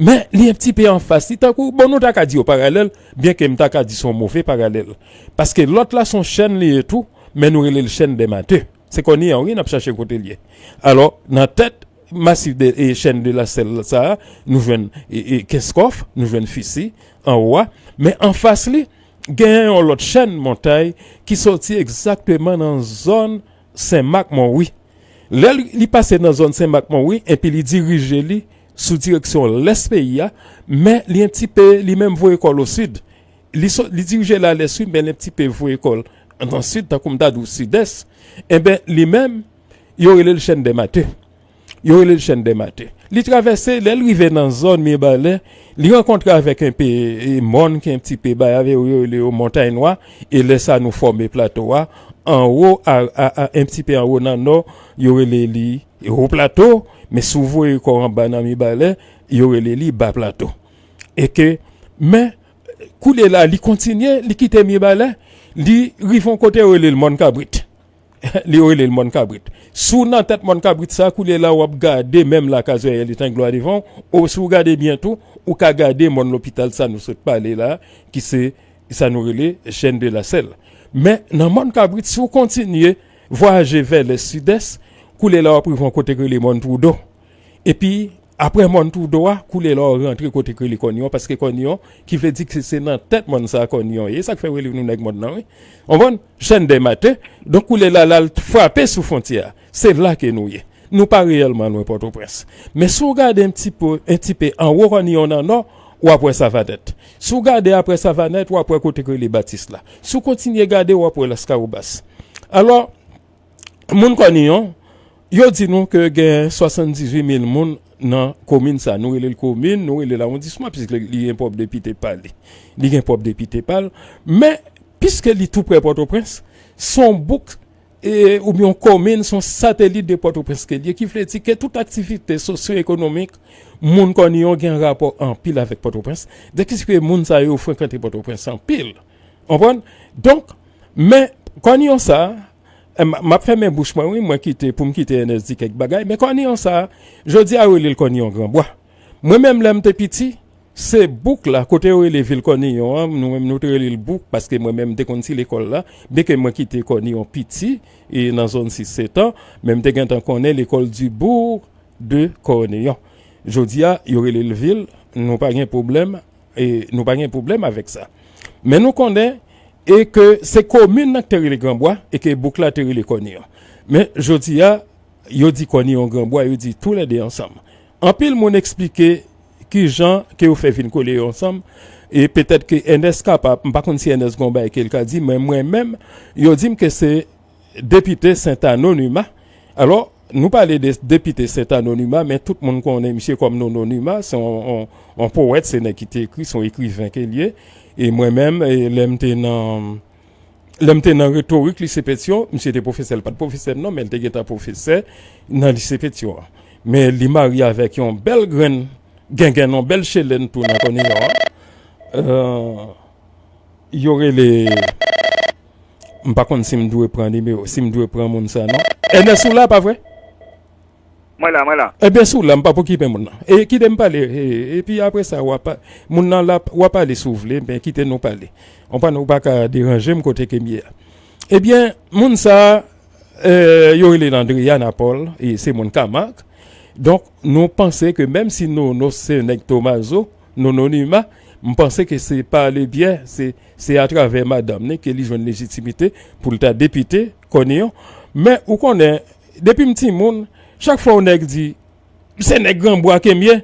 Men, li yon ti pe anfas li, tankou, bon, nou ta ka di yo paralèl, byenke m ta ka di se yon move paralèl. Paske lòt la se yon chèn li ye tou, men nou rele l Chèn dè Mate. Se Kòniyon, wi, n ap chache kote l ye. Alò, nan tèt masif de, e, Chèn de Lasèl sa a, nou jwenn, e, e, Kenskòf, nou jwenn Fisi, anwo a. Men anfas li, genyen yon lòt chèn montay ki soti egzakteman nan zòn Senmak Monwi. Lè li, li pase nan zòn Senmak Monwi, epi li dirije li sou direksyon lès peyi a, men li yon ti pe, li menm voye kò l o sid. Li so, li dirije l a lès, wi, men li yon ti pe voye kò l nan sid, tankou m ta di w sidès. Enben, li menm, yo rele l Chèn dè Mate. Yo rele l Chèn dè Mate. Li travèse, lè l rive nan zòn Mibalè, li rankontre avèk yon pe, e, mòn ki yon ti pe bay avè yo, yo rele yo Montay Nwa, e lè sa nou fòme plato a, anwo, a, a, a, yon ti pe anwo nan nò, yo rele li Wo Plato, men si w voye kò w anba nan Mibalè, yo rele li Ba Plato. E ke, men, koulye la, li kontinye, li kite Mibalè, li rive yon kote yo rele l Mòn Kabrit. Li rele l Mòn Kabrit. Si w nan tèt Mòn Kabrit sa, koulye la w ap gade menm Lakazwèyè Letanglò a devan w, o si w gade byen tou, ou ka gade Mòn Lopital sa nou sot pale la, ki se sa nou rele Chèn de Lasèl. Men nan Mòn Kabrit, si w kontinye vwayaje vè lès sidès, koulye la w ap rive yon kote k rele Mòn Twoudo. Epi, apre Mòn Twoudo a, koulye la w rantre kote k rele Kòniyon, paske Kòniyon, ki vle di ke se nan tèt mòn sa a Kòniyon ye, sa k fè yo rele nou nèg mòn nan, wi. Konprann? Chèn dè Mate. Donk, koulye la, l al frape sou fwontyè a. Se la ke nou ye. Nou pa reyèlman lwen Pòtoprens. Men si w gade yon ti pe, yon ti pe anwo Kòniyon nan nò, w ap wè Savanèt. Si w gade apre Savanèt, w ap wè kote k rele Batis la. Si w kontinye gade, w ap wè Laskawobas. Alò, moun Kòniyon, yo di nou ke gen swasanndizuit mil moun nan komin sa. Nou rele l komin, nou rele l awondisman, piske li gen pwòp depite pa li. Li gen pwòp depite pa l. Men, piske li tou prè Pòtoprens, se yon bouk, e, oubyen yon komin, se yon satelit de Pòtoprens ke l ye, ki vle di ke tout aktivite sosyo-ekonomik moun Kòniyon gen rapò anpil avèk Pòtoprens, deske moun sa yo frekante Pòtoprens anpil. Konprann? Donk, men, Kòniyon sa, e, m, m ap fèmen bouch mwen, wi, mwen kite, pou m kite Ernest di kèk bagay, men Kòniyon sa, jodi a yo rele l Kòniyon Granbwa. Mwen menm, lè m te piti, se bouk la, kote yo rele vil Kòniyon an, nou menm nou te rele l bouk, paske mwen menm m te konn ti lekòl la, byenke mwen kite Kòniyon piti, e nan zòn sis sèt an, men m te gentan konnen l'école du bourg de Cornillon. Jodi a, yo rele l vil, nou pa gen pwoblèm, e nou pa gen pwoblèm avèk sa. Men nou konnen, e ke se komin nan ki te rele Granbwa, e ke bouk la te rele Kòniyon. Men jodi a, yo di Kòniyon Granbwa, yo di toulède ansanm. Anpil moun eksplike kijan ke yo fè vin kole yo ansanm, e petèt ke Ernest kapab, m pa konn si Ernest gon bagay ke l ka di, men mwen menm, yo di m ke se depite Sentano Numa. Alò, nou pale de depite Sentano Numa, men tout moun konnen misye kòm Nono Numa, se yon, yon, yon powèt, se nèg ki te ekri, se yon ekriven ke l ye. E mwen menm, e lè m te nan, lè m te nan retorik Lise Petyon, misye te pwofesè, l pa t pwofesè non, men l te gentan pwofesè nan Lise Petyon an. Men li marye avèk yon bèl grenn gengen, yon bèl chelèn tou nan Kòniyon an. Euh, yo rele, m pa konn si m dwe pran nimewo, si m dwe pran moun sa non. Ernest, ou la, pa vre? Mwen la, mwen la. Ebyen, si w la, m p ap okipe moun nan. E kite m pale. E, epi apre sa, w a pa, moun nan la, w a pale si w vle, men kite nou pale. Ou pa, ou pa ka deranje m kote ke m ye a. Ebyen, moun sa, e, yo rele l Andriana Paul, e se moun Camargue. Donk, nou panse ke menm si Nono se nèg Tomazo, Nono Numa, m panse ke se pa le byen, se, se atravè madanm ni ke li jwenn lejitimite pou l ta depite Kòniyon. Men, ou konnen, depi m timoun, chak fwa yon nèg di, se nèg Granbwa ke m ye,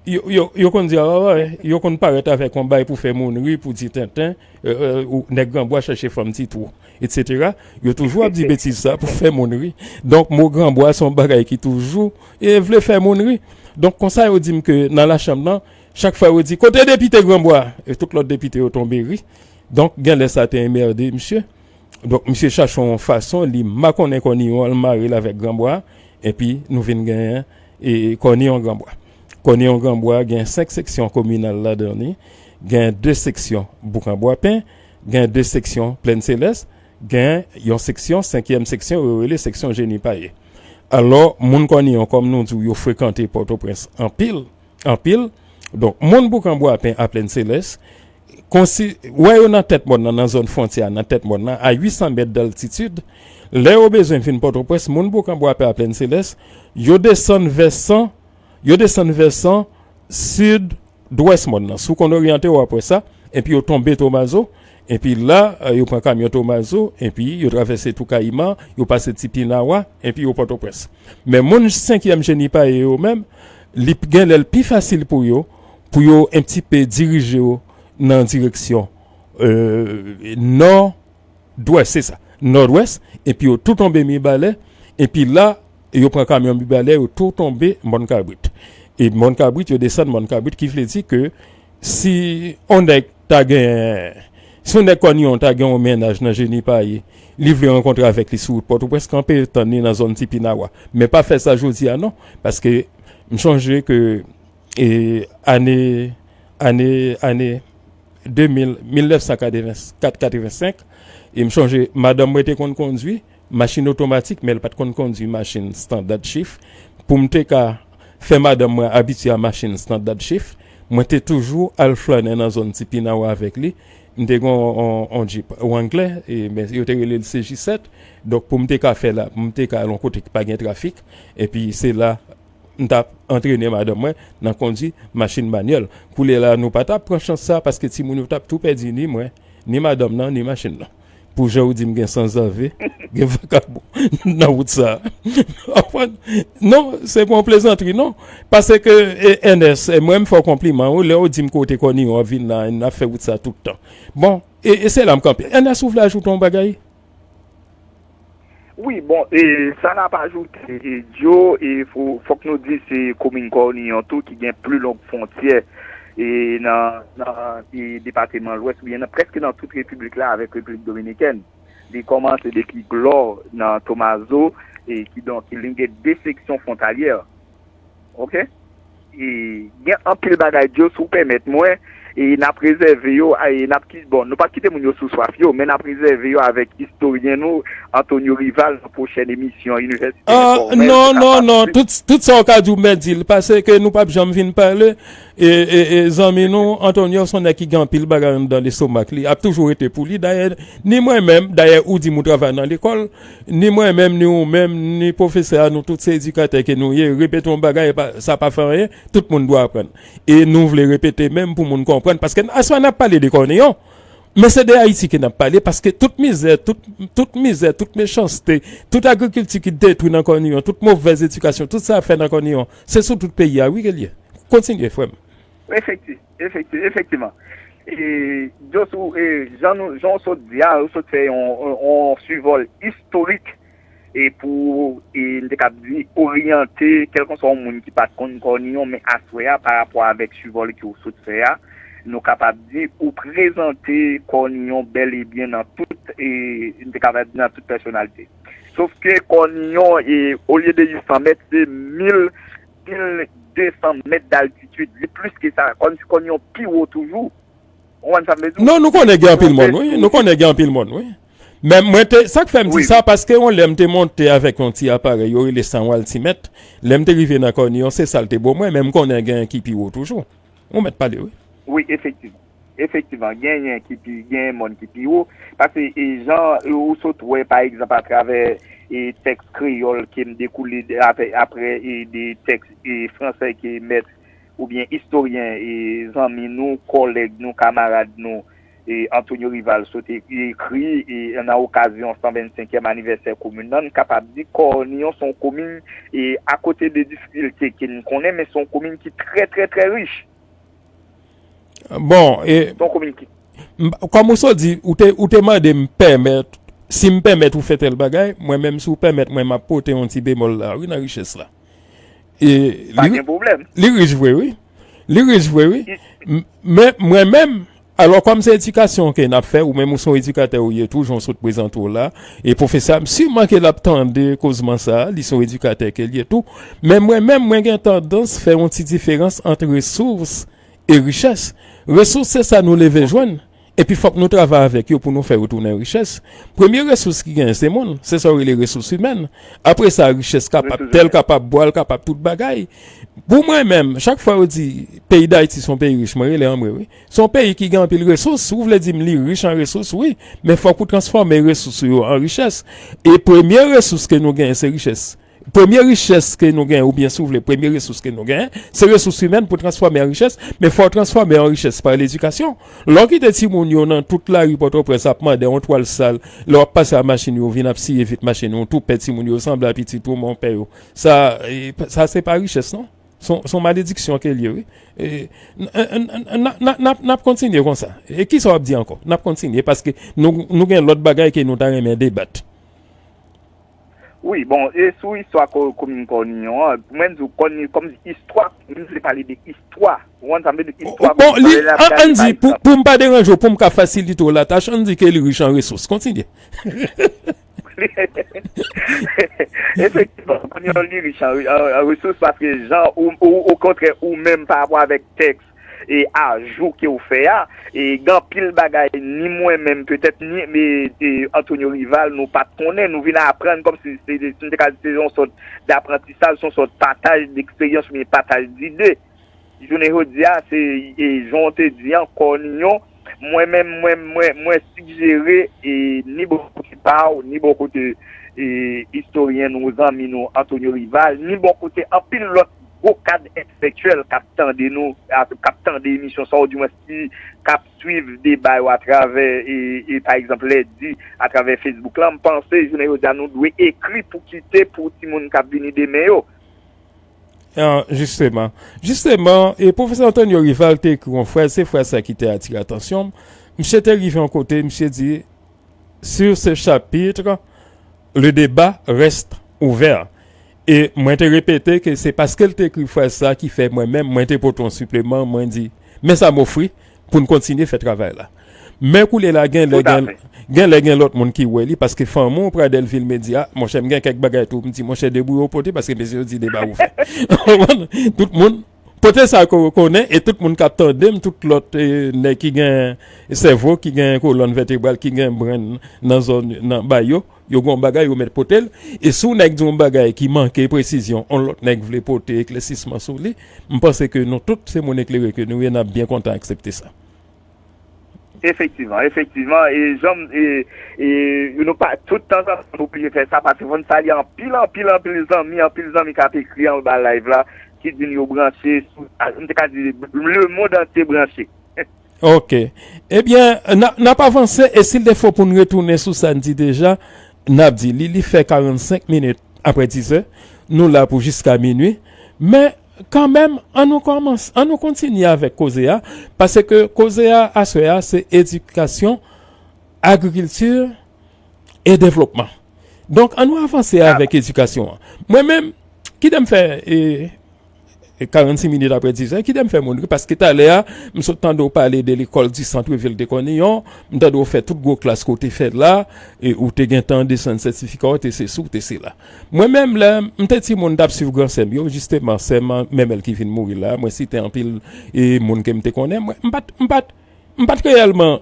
yo, yo, yo konn di, ah, wè, yo konn parèt avèk yon bay pou fè moun ri, pou di tenten, euh, euh, ou nèg Granbwa chache fanm ti twou, etsetera. Yo toujou ap di betiz sa pou fè moun ri. Donk, mo Granbwa se yon bagay ki toujou, e, vle fè moun ri. Donk, konsa yo di m ke nan lachanm nan, chak fwa yo di, kote depite Granbwa? E tout lòt depite yo tonbe ri. Donk, gen lè sa te enmède misye. Donk, misye chache yon fason, li makonnen Kòniyon an, l mare l avèk Granbwa, epi nou vin genyen, e, Kòniyon Granbwa. Kòniyon Granbwa gen senk seksyon kominal ladan li, gen de seksyon Boukanbwapen, gen de seksyon Plèn Selès, gen yon seksyon, senkyèm seksyon, yo rele seksyon Jeni Paye. Alò, moun Kòniyon, kòm nou di w, yo frekante Pòtoprens anpil, anpil. Donk, moun Boukanbwapen a Plèn Selès, konsi, wè yo nan tèt mòn nan, nan zòn fwontyè a, nan tèt mòn nan, a uit san mèt daltitid, lè yo bezwen vin Pòtoprens, moun Boukanbwapen a Plèn Selès, yo desann vèsan, yo desann vèsan sid dwès mòn nan. Si w konn oryante, w ap wè sa. Epi yo tonbe Tomazo. Epi la, eh, yo pran kamyon Tomazo. Epi yo travèse Tou Kayiman. Yo pase Tipinawa. Epi yo Pòtoprens. Men moun senkyèm Jeni Paye yo menm, li p-, gen lè l pi fasil pou yo, pou yo enptipe dirije yo nan direksyon, eh, nò, dwès, se sa, nòdwès, epi yo tou tonbe Mibalè, epi la, yo pran kamyon Mibalè, yo tou tonbe Mòn Kabrit. E Mòn Kabrit, yo desann Mòn Kabrit, ki vle di ke si on nèg ta gen, si on nèg Kòniyon ta gen yon mennaj nan Jeni Paye, li vle rankontre avèk li sou wout Pòtoprens, kanpe tann li nan zòn Tipinawa. Men pa fè sa jodi a non, paske m sonje ke, e, ane, ane, ane de mil, mil nèf san katreven kat, katreven senk, e m sonje madanm mwen te konn kondwi machin otomatik, men l pa t konn kondwi machin standard shift. Pou m te ka fè madanm mwen abitye a machin standard shift, mwen te toujou al flannen nan zòn Tipinawa avèk li. M te gen on, on, on Jeep Wrangler, e, men yo te rele l C J sèt. Donk, pou m te ka fè la, pou m te ka al yon kote ki pa gen trafik, epi se la, m t ap antrene madanm mwen nan kondwi machin manyèl. Koulye la, nou pa t ap pran chans sa, paske timoun yo t ap tou pèdi ni mwen, ni madanm nan, ni machin nan. Pou jan ou di m gen sanzave, gen vakabon nan wout sa. Non, se pa yon plezantri, non. Paske, e, Ernest, e, mwen, m fè w konpliman, wi, lè ou di m ke w te Kòniyon, w ap vin la, n ap fè wout sa tout tan. Bon, e, e se la m kanpe. Ernest, ou vle ajoute yon bagay? Wi, bon, e, sa n ap ajoute, e, Joe, e, fo, fòk nou di se komin Kòniyon tou ki gen pli long fwontyè, e, nan, nan, e, depatman Lwès, oubyen nan, prèske nan tout repiblik la avèk Repiblik Dominikèn. Li kòmanse depi Glò nan Tomazo, e, kidonk, li gen de seksyon fwontalyè. Oke? E, gen anpil bagay, Joe, si w pèmèt mwen, e n ap rezève yo, e n ap ki, bon, nou p ap kite moun yo sou swaf yo, men n ap rezève yo avèk istoryen nou, Antonio Rival, nan pwochèn emisyon Inivèsite Enfòmèl, non, non, non, tout, tout sa w ka di w mèt di l, paske nou p ap janm vin pale, e, e, e zanmi nou, Antonio, se yon nèg ki gen anpil bagay anndan lestomak li, ap toujou rete pou li, dayè, ni mwen menm, dayè, ou di m ou travay nan lekòl, ni mwen menm, ni ou menm, ni pwofesè a, nou tout se edikatè ke nou ye, repete yon bagay, e pa, sa pa fè anyen, tout moun dwe aprann. E nou vle repete menm pou moun konprann, paske aswè n ap pale de Kòniyon, men se de Ayiti ke n ap pale, paske tout mizè, tout, tout mizè, tout mechanste, tout agrikilti ki detwi nan Kòniyon, tout movèz edikasyon, tout sa fè nan Kòniyon, se sou tout peyi a, wi, ke l ye. Kontinye, frè m. Efekti-, efekti-, efektivman. E, Djosou, e, jan nou, jan w sot di a, ou sot fè yon, yon, yon sivòl istorik e pou, e, m te kab di, oryante kèlkanswa yon moun ki pa t konn Kòniyon, men aswè a, pa rapò avèk sivòl ke w sot fè a, nou kapab di ou prezante Kòniyon bèl e byen nan tout, e, m te kapab di nan tout pèsonalite. Sof ke Kòniyon, e, olye de uit san mèt, se mil, mil de san mèt d'altitid. Li plis ke sa, kòm si Kòniyon pi wo toujou. Ou konprann sa m vle di w? Non, nou konnen gen anpil mòn, wi. Nou konnen gen anpil mòn, wi. Men mwen te, sa k fè m di sa, paske yon lè m te monte avèk yon ti aparèy, yo rele san altimèt. Lè m te rive nan Kòniyon, se sa l te bo mwen, men m konnen gen ki pi wo toujou. Ou mèt pale, wi. Wi, efektivman. Efektivman, genyen ki pi, genyen mòn ki pi wo. Paske, e, jan, e, ou sot wè, pa egzanp, atravè, e, tèks kreyòl ke m dekoule de, apre, apre, e, de tèks, e, fransè ke mèt oubyen istoryen, e, zanmi nou, kòlèg nou, kamarad nou, e, Antonio Rival sot e-, ekri, e, nan okazyon san vennsenkyèm anivèsè komin nan, n kapab di Kòniyon se yon komin, e, akote de difikilte ke n konnen, men se yon komin ki trè, trè, trè rich. Bon, e, se yon komin ki m-, kòm ou sot di, ou te, ou te mande m pèmèt, si m pèmèt ou fè tèl bagay, mwen menm, si w pèmèt mwen, m ap pote yon ti bemòl la, wi, nan richès la. E pa gen pwoblèm. Li rich vre, wi. Li rich vre, wi. M-, men mwen menm, alò, kòm se edikasyon ke n ap fè, ou menm ou se yon edikatè ou ye tou, jan w sot prezante w la, e pwofesè a, m siman ke l ap tande kozman sa a, li se yon edikatè ke l ye tou, men mwen menm, mwen gen tandans fè yon ti diferans ant resous e richès. Resous se sa nou leve jwenn, epi fòk nou travay avèk yo pou nou fè yo tounen richès. Premye resous ki genyen se moun, se sa yo rele resous imèn. Apre sa, richès kapab tèl, kapab bwal, kapab tout bagay. Pou mwen menm, chak fwa yo di peyi Dayiti se yon peyi rich, mwen rele anmwe, wi. Se yon peyi ki gen anpil resous. Si w vle di m li rich an resous, wi, men fòk ou transfòme resous ou yo an richès. E premye resous ke nou genyen se richès. Premye richès ke nou gen, oubyen si w vle, premye resous ke nou gen, se resous imèn pou transfòme an richès, men fò w transfòme an richès pa ledikasyon. Lè w kite timoun yo nan tout lari Pòtoprens ap mande yon twal sal, lè w ap pase a machin yo vin ap siye vit machin ou, tou pè timoun yo sanble a pitit ou, men w pè yo. Sa, e, sa se pa richès, non. Se yon, se yon malediksyon ke l ye, wi. E, n, n, n, n, n, n, n ap, n ap kontinye konsa. E kisa w ap di ankò? N ap kontinye paske nou, nou gen lòt bagay ke nou ta renmen debat. Wi, bon, e sou istwa ko-, komin Kòniyon an, pou mwen di w, Kòni-, kòm istwa, m vle pale de istwa. Ou konn sa m vle di, istwa komin Kòniyon an, ann di, pou, pou m pa deranje w, pou m ka fasilite w latach, ann di ke li rich an resous. Kontinye. Efektivman, Kòniyon li rich an, an, an resous paske jan ou, ou, okontrè, ou menm pa rapò avèk tèks e ajou ke w fè a, e gen anpil bagay, ni mwen menm, petèt, ni, e, e, Antonio Rival, nou pa t konnen, nou vin aprann kòmsi se, se, se, se yon sòt daprantisaj, se yon sòt pataj deksperyans oubyen pataj dide. Jounen jodi a, se, e, jan w te di an, Kòniyon, mwen menm, mwen, mwen, mwen sigjere, e, ni bò kote pa w, ni bò kote, e, istoryen nou, zanmi nou, Antonio Rival, ni bò kote anpil lòt gwo kad entèlektyèl k ap tande nou, k ap tande emisyon sa, oudimwens ki k ap swiv deba yo atravè, e, e, pa egzanp, Lèdi, atravè Facebook la, m panse, jounen jodi a, nou dwe ekri pou kite pou timoun k ap vini demen yo. Ah, jisteman. Jisteman, e pwofesè Antonio Rival te ekri yon fraz, se fraz sa ki te atire atansyon m. Misye te rive yon kote, misye di, sur ce chapitre, le débat reste ouvert. E mwen te repete ke se paske l te ekri fraz sa ki fè mwen menm, mwen te pote yon sipleman, mwen di, men sa m ofri pou n kontinye fè travay la. Men koulye la, gen lè gen, gen lè gen lòt moun ki wè li, paske fanmi w, Pradèl Vilme di, a, monchè, m gen kèk bagay tou, m di, monchè, debouye w pote, paske mesye yo di deba ouvè. Tout moun, pote sa ke w konnen, e tout moun k ap tande m, tout lòt, e, nèg ki gen sèvo, ki gen kolòn vètebral, ki gen brenn nan zòn, nan ba yo, yo gen yon bagay, yo mèt pote l. E si yon nèg di yon bagay ki manke presizyon, yon lòt nèg vle pote eklèsisman sou li, m panse ke nou tout se moun eklere ke nou ye, n ap byen kontan aksepte sa. Efektivman, efektivman, e jan m, e, e, nou pa, tout tanzantan nou oblije fè sa, paske fò n salye anpil, anpil, anpil zanmi, anpil zanmi k ap ekri anba live la, ki di n yo branche sou, m te ka di, le monde entier branche. Ok. Ebyen, n a, n ap avanse, e si l te fò pou n retounen sou sa n di deja, n ap di li, li fè karannsenk minit apre dizè, nou la pou jiska minui, men kanmenm, an nou kòmanse, an nou kontinye avèk koze a, paske koze a aswè a se edikasyon, agrikilti e devlopman. Donk, an nou avanse avèk edikasyon an. Mwen menm, kite m fè e, e karannsis minit apre dizè, kite m fè moun ri, paske talè a, m sot tande w pale de lekòl di Santrevil de Kòniyon, m tande w fè tout gwo klas ke w te fè la, e ou te gentan desann sètifika, w te sesi, w te sela. Mwen menm, lè m te timoun, m t ap swiv gran sè m yo, jisteman, sè m, menm ki vin mouri la, mwen site anpil e, moun ke m te konnen, mwen, m pa t, m pa t, m pa t reyèlman,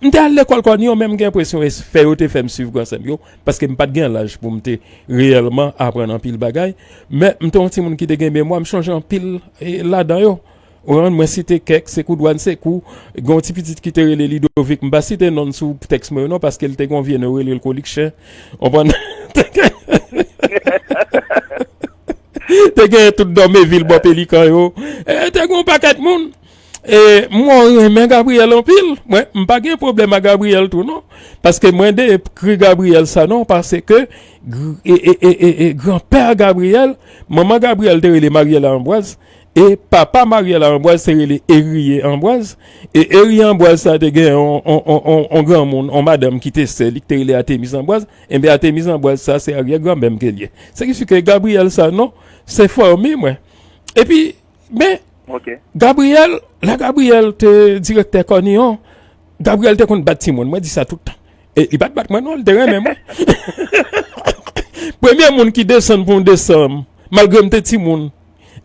m te al lekòl Kòniyon, men m gen enpresyon e fè yo te fè m swiv gran sè m yo, paske m pa t gen laj pou m te reyèlman aprann anpil bagay, men m te yon timoun ki te gen memwa, m chonje anpil e, ladan yo. Ou konprann, mwen site kèk, Sekou Dwàn Sekou, gen yon ti pitit ki te rele Lidovik, m pa site non l sou tèks mwen yo non, paske l te gen yon vye non, yo rele l Kolik Chen. Ou konprann? Te gen tout Dòmevil bò Pelikan yo. E, te gen yon pakèt moun. E, mwen renmen Gabriel anpil. Mwen, m pa gen pwoblèm ak Gabriel tou non. Paske mwen dekri Gabriel Sanon, paske gr- e, e, e, e, e, granpè Gabriel, manman Gabriel te rele Mariela Ambwaz, e papa Mariela Ambwaz te rele Eriye Ambwaz, e Eriye Ambwaz sa te gen yon, yon, yon, yon, yon granmoun, yon madanm ki te sè li, ki te rele Atemiz Ambwaz, enben Atemiz Ambwaz sa se aryè granmè m ke l ye. Se ki si ke Gabriel Sanon, se fanmi mwen. Epi, men, Gabriel, lè Gabriel te direktè Kòniyon, Gabriel te konn bat timoun, mwen di sa tout tan. E li pa t bat mwen non, li te renmen mwen. Premye moun ki desann pou m desann, malgre m te timoun,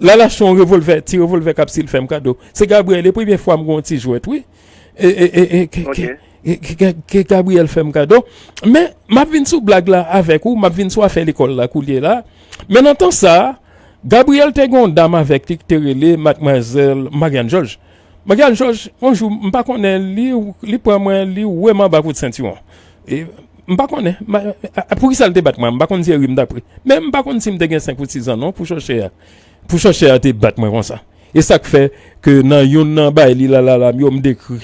l al achte yon revòlvè, ti revòlvè Kapsil fè m kado. Se Gabriel, e premye fwa m gen yon ti jwèt, wi. E, e, e, e, ke, ke, ke, ke, ke Gabriel fè m kado. Men, m ap vin sou blag la avèk ou, m ap vin sou afè lekòl la koulye la. Men nan tan sa, Gabriel te gen yon dam avèk li ki te rele Madmwazèl Marianne Georges. Marianne Georges, yon jou, m pa konnen, li, li pran mwen, li wè m anba kout sentiwon. E, m pa konnen, ma- a- a- poukisa l te bat mwen, m pa konn si e ri m t ap ri. Men m pa konn si m te gen senk ou sis zan non, pou chòchè a. Pou chòchè a te bat mwen konsa. E sa k fè ke nan youn nan bay li la, la, la, m yo m dekri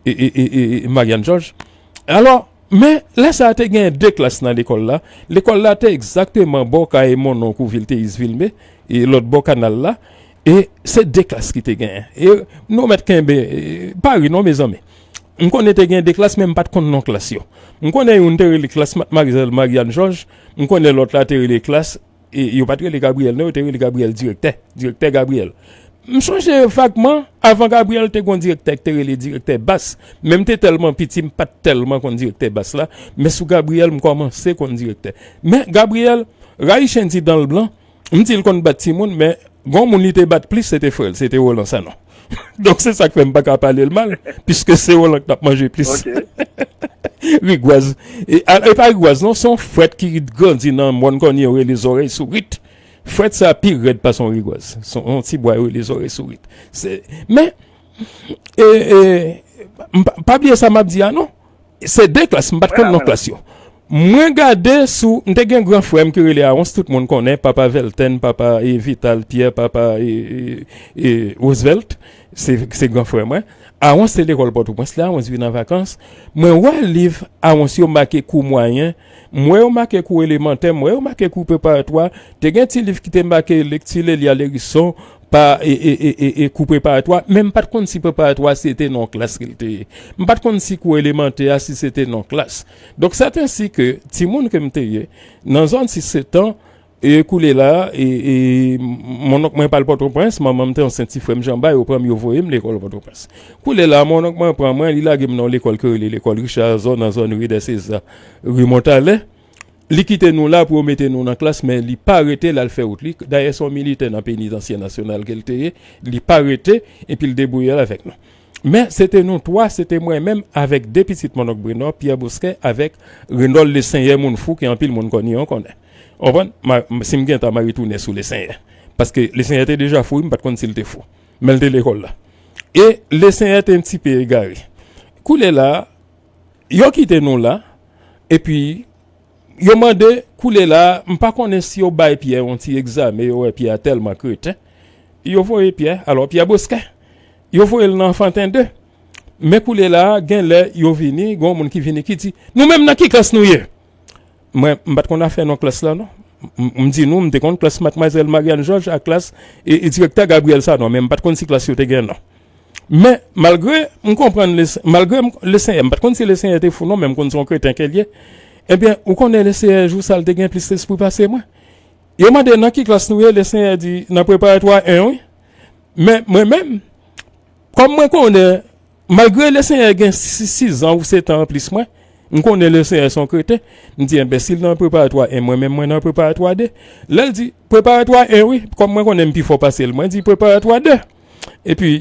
e, e, e, e, e, Marianne Georges. Alò, men, lè sa a te gen de klas nan lekòl la. Lekòl la te egzakteman bò kay mon nonk ou Vilteyis Vilme, e lòt bò kanal la. E se de klas ki te genyen. E nou mèt kenbe, e, pa ri non, mezanmi. M konnen te gen de klas, men m pa t konn non klas yo. M konnen youn te rele klas Madmwazèl Marianne Georges, m konnen lòt la te rele klas e yo pa t rele Gabriyèl non, yo te rele Gabriyèl direktè, direktè Gabriyèl. M sonje vagman, avan Gabriyèl te gon direktè ki te rele direktè Bas, men m te tèlman piti, m pa t tèlman konn direktè Bas la, men sou Gabriyèl m kòmanse konn direktè. Men Gabriyèl, rayichen di dan l blan, m di l konn bat timoun, men gon moun li te bat plis, se te frè l, se te Roland Sanon. Donk se sa k fè m pa ka pale l mal, piske se Roland k t ap manje plis. Rigwaz. E, a- e pa rigwaz non, se yon frèt ki grandi nan mòn Kòni yo rele zòrèy sourit. Frèt sa pi rèd pase yon rigwaz. Se yon ti bwa yo rele zòrèy sourit. Se, men, e, e, m pa- pa bliye sa m ap di a non. Se de klas, m pa t konn non klas yo. Mwen gade sou, m te gen gran frè m ki rele Awons, tout moun konnen, papa Velten, papa e, Vital, Pyè, papa e, e, e, Roosevelt, se, se gran frè mwen. Awons te lekòl Pòtoprens la, Awons vin an vakans. Mwen wè liv Awons yo make kou mwayen, m wè yo make kou elemantè, m wè yo make kou preparatwa. Te gen ti liv ki te make lekti Lelia Leriso, pa e, e, e, e, e kou preparatwa, men m pa t konn si preparatwa se te non klas ke l te ye. M pa t konn si kou elemantè a si se te non klas. Donk, sèten si ke timoun ke m te ye, nan zòn sis sèt an, e koulye la, e, e, mononk mwen pa al Pòtoprens, manman m te ansent ti frè m Janba, yo pran m, yo voye m lekòl Pòtoprens. Koulye la, mononk mwen pran mwen, li lage m nan yon lekòl ke yo rele lekòl Richard Azor, nan zòn ri dè Seza, ri Montalè. Li kite nou la pou yo mete nou nan klas, men li pa rete, l al fè wout li. Dayè, se yon militè nan Penitansye Nasyonal ke l te ye. Li pa rete, epi l debouye l avèk nou. Men, se te nou twa, se te mwen menm avèk de pitit Mononk Brenò, Pyè Boskè, avèk Renold Lesenyè, moun fou ke anpil moun Kòni yo konnen. Ou konprann? Ma- m- si m gen tan, m a retounen sou Lesenyè. Paske Lesenyè te deja fou, wi, m pa t konn si l te fou. Men l te lekòl la. E Lesenyè te yon ti pe egare. Koulye la, yo kite nou la, epi yo mande, koulye la, m pa konnen si yo bay Pyè yon ti egzamen, yo wè Pyè a tèlman kreten. Yo voye Pyè, alò Pyè Boskè, yo voye l nan Anfanten de. Men koulye la, gen lè yo vini, gen yon moun ki vini ki di, nou menm nan ki klas nou ye? Mwen, m pa t konn afè non klas la, non. M, m di nou, m te konn klas Madmwazèl Marianne Georges ak klas e, e direktè Gabriel Sanon, men m pa t konn si klas yo te gen non. Men, malgre m konprann, le, malgre m, Lesenyè, m pa t konn si Lesenyè te fou non, men m konn se yon kreten ke l ye. Ebyen, ou konnen Lesenyè, jou sa, l te gen plis lespri pase mwen. Yo mande nan ki klas nou ye, Lesenyè di nan preparatwa en wi. Men mwen menm, kòm mwen konnen, malgre Lesenyè gen sis, sis zan ou sèt an anplis mwen, m konnen Lesenyè se yon kreten. M di, enben, si l nan preparatwa en, mwen menm mwen nan preparatwa de. Lè l di, preparatwa en wi, kòm mwen konnen m pi fò pase l, mwen di preparatwa de. Epi,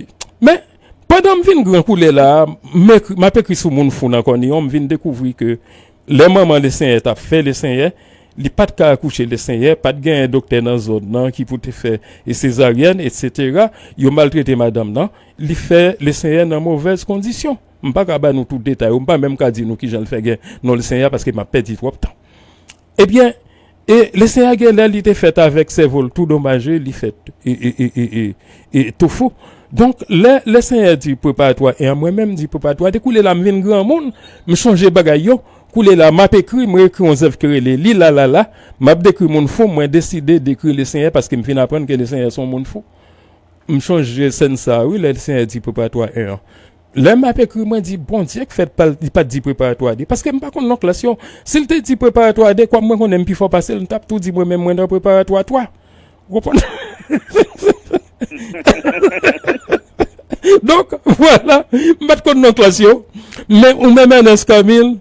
men, pandan m vin gran koulye la, m ekri, m ap ekri sou moun fou nan Kòniyon, m vin dekouvri ke lè manman Lesenyè t ap fè Lesenyè, li pa t ka akouche Lesenyè, pa t genyen doktè nan zòn nan ki pou te fè e sezaryèn, etsetera. Yo maltrete madanm nan, li fè Lesenyè nan movèz kondisyon. M pa ka ba nou tout detay yo, m pa menm ka di nou kijan l fè gen non Lesenyè a paske m ap pèdi twòp tan. Ebyen, e Lesenyè gen lè li te fèt avèk sèvo l tou domaje, li fèt e, e, e, e, e, e tou fou. Donk, lè Lesenyè di preparatwa en an, mwen menm di preparatwa de, koulye la m vin granmoun, m chonje bagay yo. Koulye la, m ap ekri, mwen ekri yon zèv ki rele Li la la la, m ap dekri moun fou, mwen deside dekri Lesenyè paske m fin aprann ke Lesenyè se yon moun fou. M chonje sèn sa a, wi, lè Lesenyè di preparatwa en an. Lè m ap ekri, mwen di, Bondye k fè l pa, li pa t di preparatwa de, paske m pa konn non klas yo. Si l te di preparatwa de, kòm mwen konnen m pi fò pase l, m t ap tou di mwen menm mwen nan preparatwa twa. Ou konprann? Donk, vwala, m pa t konn non klas yo. Men ou menm Ernest Camille,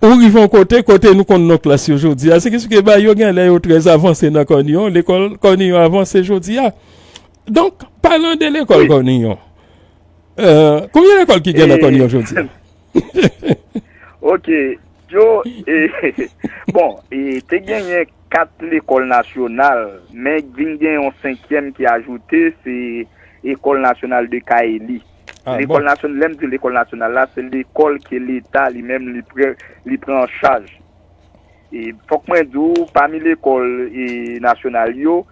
ou rive yon kote, kote nou konn non klas yo jodi a. Se ki, se ki ba yo gen lè yo trè avanse nan Kòniyon, lekòl Kòniyon avanse jodi a. Donk, palan de lekòl Kòniyon. Euh, konbyen lekòl ki gen nan Kòniyon jodi a? Ok, Joe, e, bon, e, te genyen kat lekòl nasyonal, men vin gen yon senkyèm ki ajoute, se École Nationale de Kaéli. Ah, lekòl bon. Nasyonal, lè m di lekòl nasyonal la, se lekòl ke Leta li menm li pran, li pran an chaj. E fòk mwen di w, pami lekòl e nasyonal yo,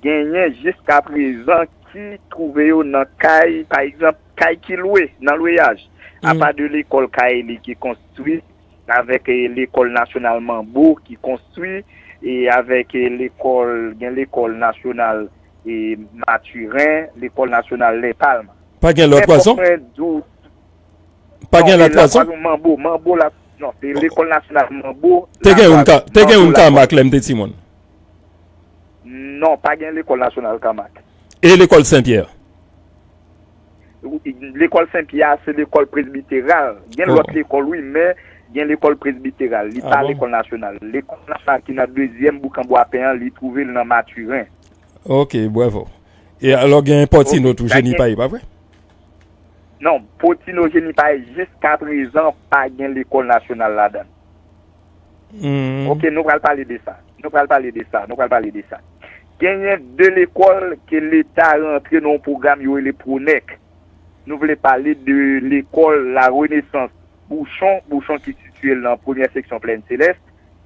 genyen jiskaprezan ki twouve yo nan kay, pa egzanp, kay ki lwe, nan lweyaj. Apa de lekòl Kaéli ki konstwi, avèk e, lekòl nasyonal Manbo ki konstwi, e avèk e, lekòl, gen lekòl nasyonal e, Maturen, lekòl nasyonal Lèpalm. Pa gen lòt wazon? Pa gen lòt wazon? Manbo, Manbo la, non, se lekòl nasyonal Manbo. Te gen youn ka, te gen youn Kamak lè m te timoun. Non, pa gen lekòl nasyonal Kamak. E lekòl Senpyè? Lekòl Senpyè a se lekòl presbiteral. Gen lòt lekòl wi, men gen lekòl presbiteral. Li pa lekòl nasyonal. Lekòl nasyonal ki nan dezyèm boukan Bwapen an, li twouve l nan Maturen. Ok, bravo. E alò gen Pòtino tou, Jenipaye, pa vre? Non, Pòtino, Jenipaye, jiskaprezan pa gen lekòl nasyonal ladan l. Ok, nou pral pale de sa. Nou pral pale de sa. Nou pral pale de sa. Genyen de lekòl ke Leta rantre nan yon pwogram yo rele Pwonèk. Nou vle pale de lekòl La Renaissance Bouchon, Bouchon ki sitiye l nan premyè seksyon Plèn Selès.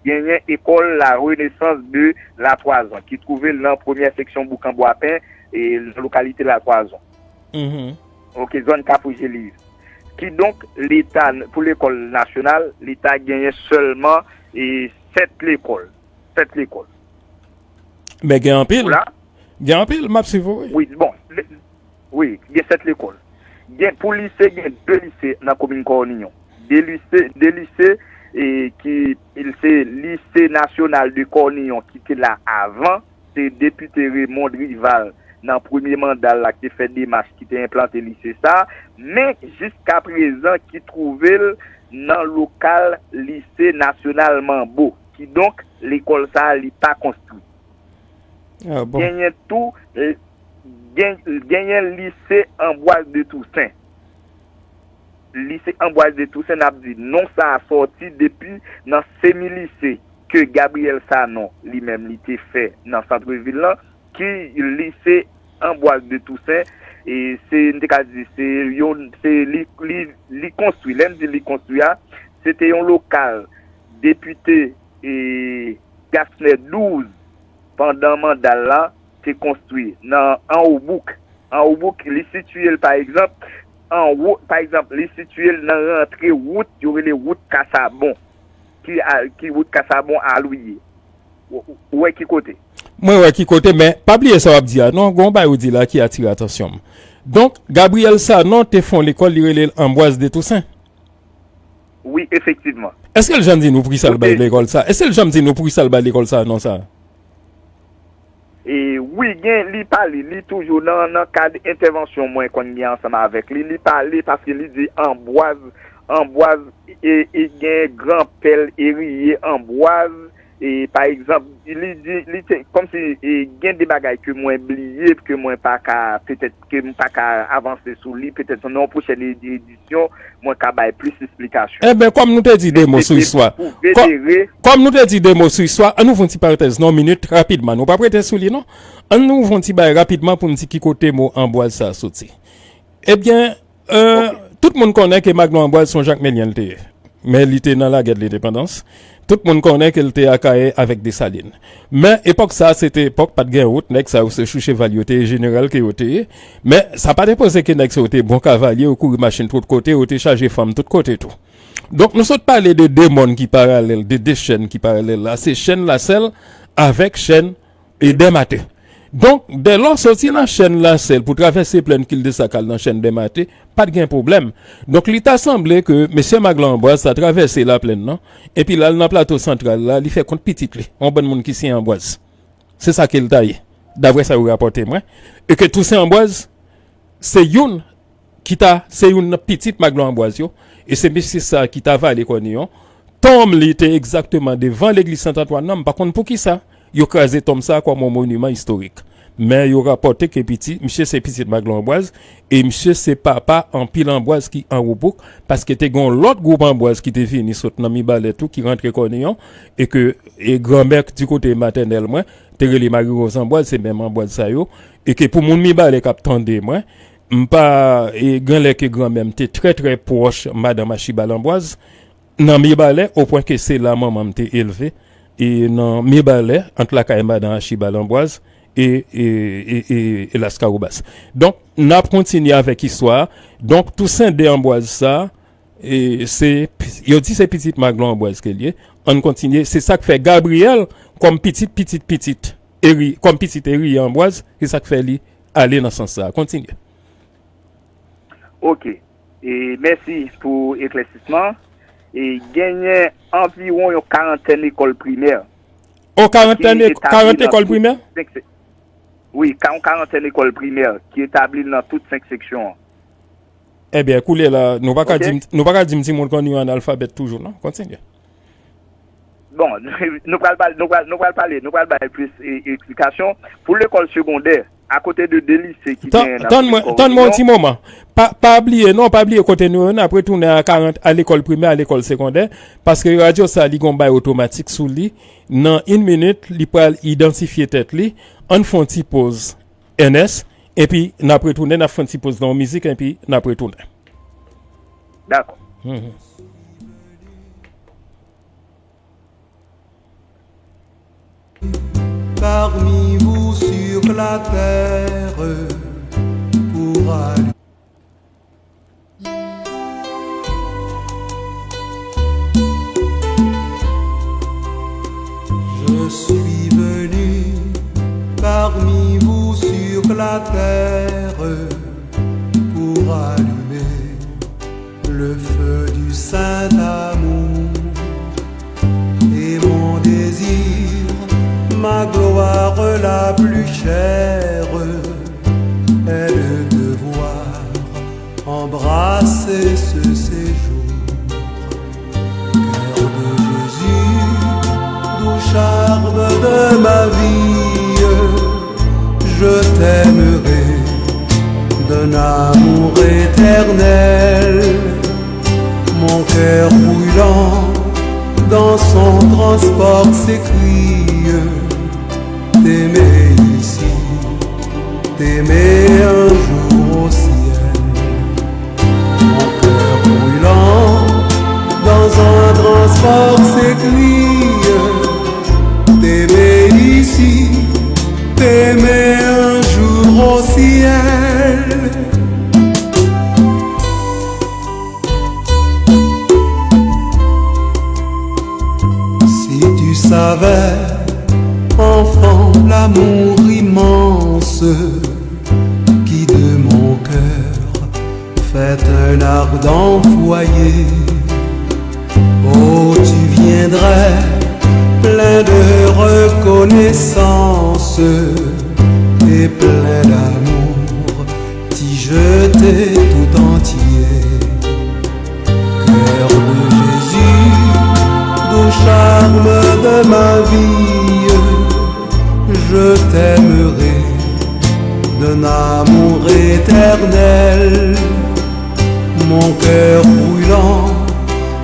Genyen ekòl La Renaissance de Latwazon ki twouve l nan premyè seksyon Boukan Bwapen e nan lokalite Latwazon. Ok, zòn Kafou Jeliv. Kidonk, Leta, pou lekòl nasyonal, Leta genyen sèlman e sèt lekòl. Sèt lekòl. Men gen anpil. Gen anpil, m ap swiv ou, wi. Wi, bon. Wi, gen sèt lekòl. Gen, pou lise, gen de lise nan komin Kòniyon. De lise, de lise e, ki se Lise Nasyonal de Kòniyon ki te la avan, se depite Raymond Rival nan premye manda l la ki te fè demach ki te enplante lise sa, men jiskaprezan ki twouve l nan lokal Lise Nasyonal Manbo. Kidonk, lekòl sa a li pa konstwi. Genyen tou, genyen Lise Ambroise de Toussaint. Lise Ambroise de Toussaint, n ap di non sa a sòti depi nan semi lise ke Gabriel Sanon li menm li te fè nan sant vil lan, ki Lise Ambroise de Toussaint, e se, n te ka di, se yon, se li, li, li konstwi. Lè m di li konstwi a, se te yon lokal depite e Gasner douz pandan manda l la te konstwi nan Anwo Bouk. Anwo Bouk, li sitiye l, pa egzanp, anwo, pa egzanp, li sitiye l nan rantre wout yo rele wout Kasabon, ki, ki wout Kasabon a Lwiye. Ou, ou wè ki kote? Mwen wè ki kote, men pa bliye sa w ap di a, non, gen yon bagay ou di la ki atire atansyon m. Donk, Gabriel Sanon te fè yon lekòl, li rele l Ambroise de Toussaint. Wi, efektivman. Èske l janm di nou poukisa l bay lekòl sa? Èske l janm di nou poukisa l bay lekòl sa non sa? E, wi, gen, li pale, li toujou nan, nan kad entèvansyon mwen konn gen ansanm avèk li, li pale paske li di Anbwaz, Anbwaz, e, e gen granpè l, Eriye Anbwaz, e, pa egzanp, li di, li te, kòmsi, e, gen de bagay ke mwen bliye, ke mwen pa ka, petèt ke m pa ka avanse sou li, petèt nan yon pwochèn edi-, edisyon, mwen ka bay plis esplikasyon. Ebyen, kòm nou te di de mo sou istwa, kò-, kòm nou te di de mo sou istwa, ann ouvri yon ti parantèz nan yon minit, rapidman. Nou p ap rete sou li, non. Ann ouvri yon ti bagay rapidman pou n di ki kote mo anbwaz sa a soti. Ebyen, euh, tout moun konnen ke Maglon Anbwaz se yon Jakmelyen l te ye. Men li te nan lagè de lendepandans. Tout moun konnen ke l te Akayè avèk Desalin. Men epòk sa a, se te epòk pa t gen wout, nèg sa yo se choucheval yo te ye, jeneral ke yo te ye. Men sa pa t enpoze ke nèg sa yo te bon kavalye, yo kouri machin tout kote, yo te chaje fanm tout kote tou. Donk, nou sot pale de de mòn ki paralèl, de de chèn ki paralèl la. Se chèn Lasèl avèk chèn e Dèmate. Donk, dèlè w soti nan chèn Lasèl pou travèse plèn Kil de Sak al nan chèn Dèmate, pa t gen pwoblèm. Donk, li ta sanble ke mesye Maglon Anbwaz ta travèse laplèn nan, epi l al nan Plato Santral la, li fè kont pitit li, yon bann moun ki siyen Anbwaz. Se sa ke l ta ye, daprè sa yo rapòte mwen. E ke Tousen Anbwaz, se youn ki ta, se youn nan pitit Maglon Anbwaz yo, e se mesye sa a ki ta vale Kòneyon. Tonm li te egzakteman devan legliz Sant Antwàn nan, m pa konn poukisa yo kraze tonm sa a kòm yon moniman istorik. Men yo rapòte ke piti, misye se pitit Maglon Anbwaz, e misye se papa anpil Anbwaz ki an Woubouk, paske te gen yon lòt gwoup Anbwaz ki te vini sot nan Mibalè tou, ki rantre Kòneyon, e ke, e granmè di kote matènèl mwen, te rele Mari Woz Anbwaz, se menm Anbwaz sa yo, e ke pou moun Mibalè k ap tande mwen, m pa, e, gen lè ke granmè m te trè, trè pwòch madanm Achibal Anbwaz nan Mibalè, opwen ke se la manman m te elve, e nan Mibalè, ant lakay madanm Achibal Anbwaz e, e, e, e, e Laskawobas. Donk, n ap kontinye avèk istwa a. Donk, Tousen de Anbwaz sa, e, se, yo di se pitit Maglon Anbwaz ke l ye. Ann kontinye. Se sa k fè Gabriyèl, kòm pitit, pitit, pitit, Eri-, kòm pitit Eriye Anbwaz, se sa k fè li ale nan sans sa a. Kontinye. Ok. E mèsi pou eklèsisman. E genyen anviwon yon karantèn lekòl primè. O, karantèn, karant lekòl primè? Wi, ka-, yon karantèn lekòl primè ki etabli nan tout senk seksyon an. Ebyen, koulye la, nou pa ka di m, nou pa ka di m timoun Kòneyon yo analfabèt toujou, non? Kontinye. Bon, nou pral, nou pral, nou pral pale, nou pral bay plis, e, eksplikasyon. Pou lekòl segondè, akote de de lise ki genyen nan Tann mwen, tann mwen yon ti moman. Pa, pa bliye, non, pa bliye kote nou ye, n ap retounen a karant, a lekòl primè, a lekòl segondè, paske radyo sa, li gon bay otomatik sou li. Nan yon minit, li pral idantifye tèt li. Ann fè yon ti poz, Ernest, epi n ap retounen, n ap fè yon ti poz nan yon mizik, epi n ap retounen. Dakò. Mhm. Parmi vous sur la terre pour allumer. Je suis venu parmi vous sur la terre pour allumer le feu du saint amour. Et mon désir, ma gloire la plus chère, est de te voir embrasser ce séjour. Cœur de Jésus, doux charme de ma vie, je t'aimerai d'un amour éternel. Mon cœur brûlant dans son transport s'écrie, t'aimer ici, t'aimer un jour au ciel. Mon cœur brûlant dans un transport s'écrie, t'aimer ici, t'aimer un jour au ciel. Si tu savais Amour immense qui de mon cœur fait un ardent foyer. Oh, tu viendrais plein de reconnaissance et plein d'amour t'y jeter tout entier. Cœur de Jésus, doux charme de ma vie, je t'aimerai d'un amour éternel. Mon cœur brûlant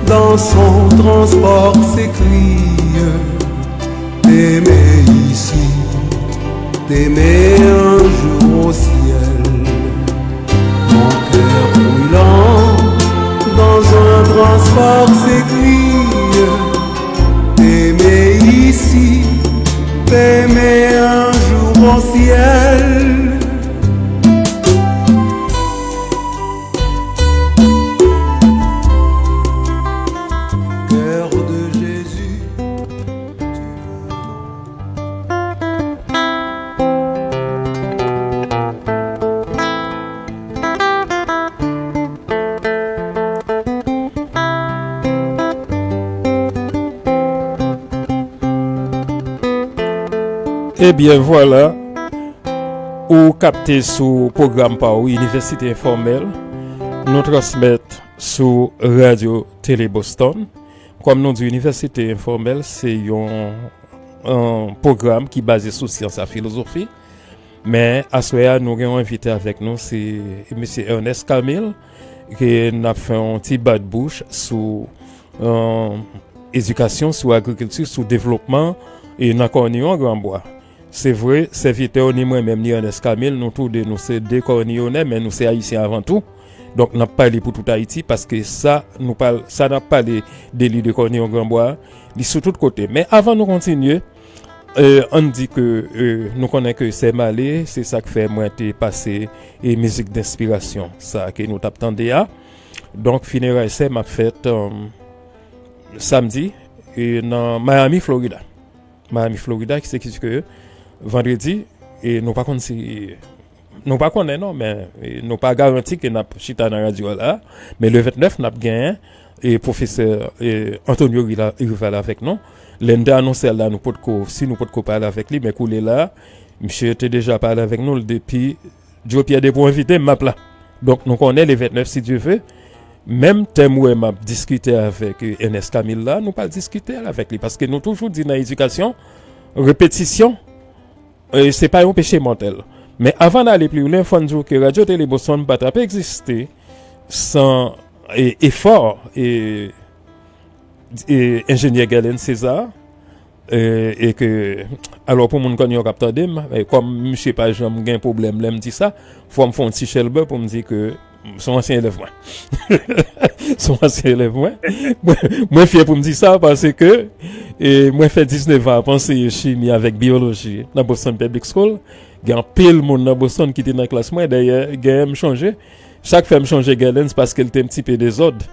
dans son transport s'écrie, t'aimer ici, t'aimer un jour au ciel. Mon cœur brûlant dans un transport s'écrie, t'aimer ici, t'aimer un jour au ciel. Cœur de Jésus, tu veux Ebyen vwala, ou kapte sou pwogram pa w Inivèsite Enfòmèl, nou transmèt sou Radyo Tele Boston. Kòm nou di, Inivèsite Enfòmèl se yon, yon pwogram ki baze sou syans ak filozofi. Men aswè a, nou gen yon envite avèk nou, se mesye Ernest Camille, ke n ap fè yon ti bat bouch sou, eh, edikasyon, sou agrikilti, sou devlopman, e nan Kòniyon Granbwa. Se vre, sèvitè w, ni mwen menm, ni Ernest Camille, nou toude, nou se de Kòniyonè, men nou se Ayisyen avan tou. Donk, n ap pale pou tout Ayiti, paske sa nou pal-, sa n ap pale de li de Kòniyon Granbwa, li sou tout kote. Men avan nou kontinye, eh, ann di ke, eh, nou konnen ke sè m ale, se sa k fè mwen te pase, eh, mizik denspirasyon sa ke nou t ap tande a. Donk, fineray sè m ap fèt, eh, samdi, eh, nan Miami, Florida. Miami, Florida, ki se ki di ke vandredi, e nou pa konn si, nou pa konnen non, men, e nou pa garanti ke n ap chita nan radyo a la, men le vennèf n ap genyen, e pwofesè, e Antonio Rila-, Rival avèk nou. Lè n te anonse l la, nou potko, si nou potko pale avèk li, men koulye la, misye te deja pale avèk nou depi Djo Pyè depi w envite m, m ap la. Donk, nou konnen le vennèf, si Dye ve, menm tèm ou wè m ap diskite avèk, eh, Ernest Camille la, nou pral diskite l avèk li, paske nou toujou di nan edikasyon, repetisyon, eh, se pa yon peche mòtèl. Men avan n ale pli lwen, fò n di w ke Radyo Tele Boston pa t ap egziste san, eh, efò, eh, e, enjenyè Guerlain César, e, e ke, alò, pou moun Kòniyon k ap tande m, e, kòm misye pa janm gen pwoblèm lè m di sa, fò m fè yon ti chèlbè pou m di ke se yon ansyen elèv mwen. Se yon ansyen elèv mwen. Mwen, mwen fyè pou m di sa paske, e, mwen fè diznèf an ap anseye chimi avèk biyoloji nan Boston Public School. Gen anpil moun nan Boston ki te nan klas mwen, dayè, genyen m chonje. Sa k fè m chonje Guerlain, se paske l te yon ti pe dezòd.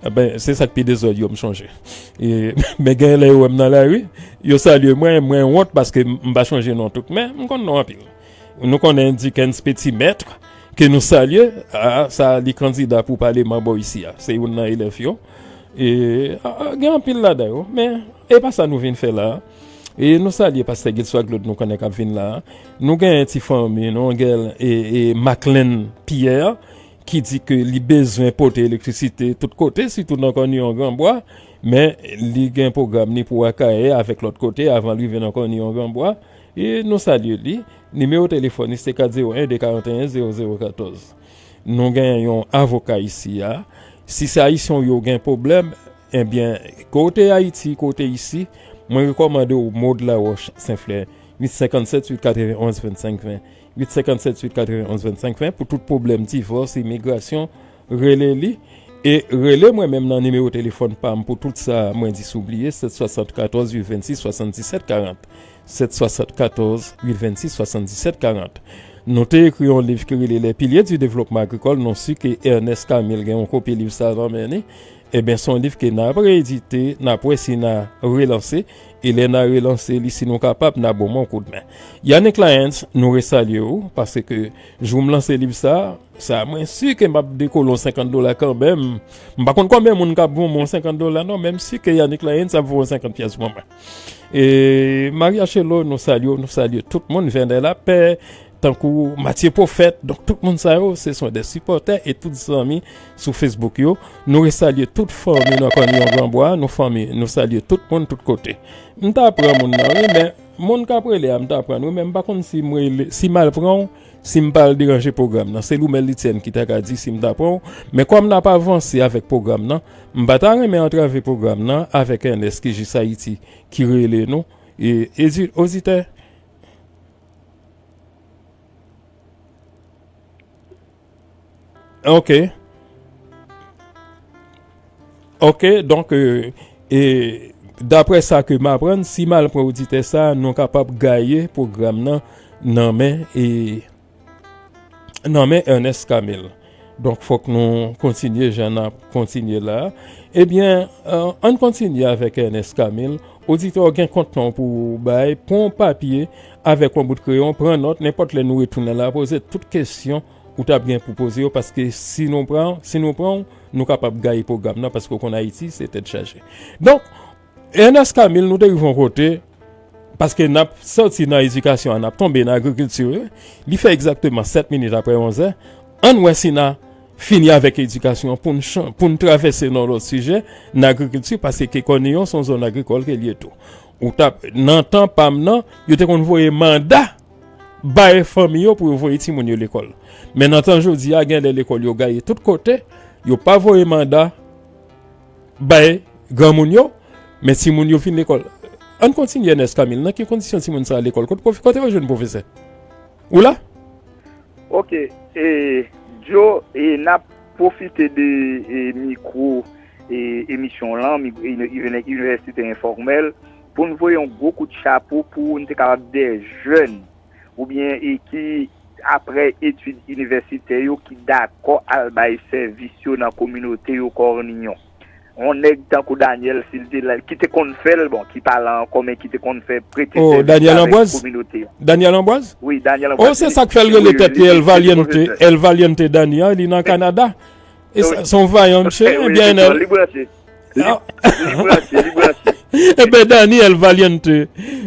Enben, se sa k pi dezòd yo, m chonje. E, men gen lè yo wè m nan lari, yo salye mwen, mwen wont paske m, m pa chonje non tout, men m konn non anpil. Nou konnen Dickens Petit Maître, ke nou salye, a, sa li kandida pou paleman bò isi a. Se youn nan elèv yo. E, a, a, gen anpil ladan yo, men e pa sa nou vin fè la a. E nou salye pastè Gilswa Claude nou konnen k ap vin la a. Nou genyen ti fanmi, nou gen, e, e, Maclean Pierre, ki di ke li bezwen pote elektrisite tout kote, sitou nan Kòniyon Granbwa, men li gen pwogram ni pou Akayè avèk lòt kote avan l rive nan Kòniyon Granbwa, e nou salye li. Nimewo telefòn li se kat zewo en de karanteyen zewo zewo katòz. Nou gen yon avoka isi a. Si se Ayisyen w ye w gen pwoblèm, ebyen, kote Ayiti, kote isi, mwen rekòmande w Maud Laroche Saint-Fleur, uit senkannsèt uit katrevenonz vennsenk ven. Uit senkannsèt uit katrevenonz vennsenk ven, pou tout pwoblèm divòs, imigrasyon, rele li. E rele mwen menm nan nimewo telefòn pa m pou tout sa mwen di si w bliye, sèt swasannkatòz uit vennsis swasanndisèt karant. Sèt swasannkatòz uit vennsis swasanndisèt karant. Nou te ekri yon liv ki rele Les piliers du développement agricole, nou si ke Ernest Camille gen yon kopi liv sa nan men li. Ebyen, se yon liv ke n ap reedite, n ap wè si n a relanse, e lè n a relanse li, si nou kapab, n a ban w yon kout men. Yannick Lyons, nou resalye w, paske jou m lanse liv sa, sa, mwen si ke m ap dekole yon senkant dola kanmenm. M pa konn konbyen moun k ap ban mwen yon senkant dola, non, men m si ke Yannick Lyons ap voye yon senkant pyès ban mwen. E Maria Chelo, nou salye w, nou salye tout moun, Vènè Lapè, tankou Matye Pwofèt. Donk, tout moun sa yo, se son de sipòtè e tout zanmi sou Facebook yo. Nou resalye tout fanmi nan Kòniyon Granbwa, nou fanmi, nou salye tout moun, tout kote. M ta pran moun nan, wi, men moun k ap rele a, m ta pran l, wi, men m pa konn si m rele, si m al pran w, si m pa al deranje pwogram nan. Se Loumel Litièn ki ta ka di si m ta pran w, men kòm n ap avanse avèk pwogram nan, m pa ta renmen antrave pwogram nan avèk Ernest ki jis Ayiti, ki rele nou. E, edi-, oditè, Ok. Ok, donk, euh, e daprè sa ke m aprann, si m al pran oditè sa, nou kapab gaye pwogram nan nan men, e nan men Ernest Camille. Donk, fòk nou kontinye jan n ap kontinye la. Ebyen, euh, ann kontinye avèk Ernest Camille. Oditè, w gen kont non pou w bay, pran yon papye avèk yon bout kreyon, pran nòt, nenpòt lè nou retounen la, poze tout kesyon ou t ap gen pou poze yo, paske si nou pran, si nou pran w, nou kapab gaye pwogram nan, paske w konn Ayiti, se tèt chaje. Donk, Ernest Camille, nou te rive yon kote, paske n ap sòti nan edikasyon an, n ap tonbe nan agrikilti, wi. Li fè egzakteman sèt minit apre onzè. Ann wè si n a fini avèk edikasyon pou n chan-, pou n travèse nan lòt sijè, nan agrikilti, paske Kòniyon se yon zòn agrikòl ke l ye tou. Ou t ap, nan tan pa m nan, yo te konn voye manda bay fanmi yo pou yo voye timoun yo lekòl. Men nan tan jodi a, gen de lekòl yo gaye tout kote, yo pa voye manda bay granmoun yo, men timoun yo fin lekòl. Ann kontinye, Ernest Camille, nan ki kondisyon timoun sa a lekòl? Kote pwof-, kote yo jwenn pwofesè? Ou la? Ok, e, Joe, e, n ap pwofite de, e, mikwo, e, emisyon lan, mi-, e, Inivèsite Enfòmèl, pou n voye yon gwo kout chapo pou n te kapab de jèn, oubyen, e, ki, apre etid inivèsitè yo, ki dakò al bay sèvis yo nan kominote yo, Kòniyon. Yon nèg tankou Daniel, si l te la, ki te konn fè l, bon, ki pa la ankò, men ki te konn fè prete sèvis avèk kominote a. Oh, Daniel Ambroise? Daniel Ambroise? Wi, Daniel Ambroise. Oh, se sa k fè l rele tèt li El Valiente, El Valiente Dani a, li nan Kanada. E sa, se yon vayan, mesye, ebyen, li branche. Li, li branche, li branche. Ebyen, Dani El Valiente,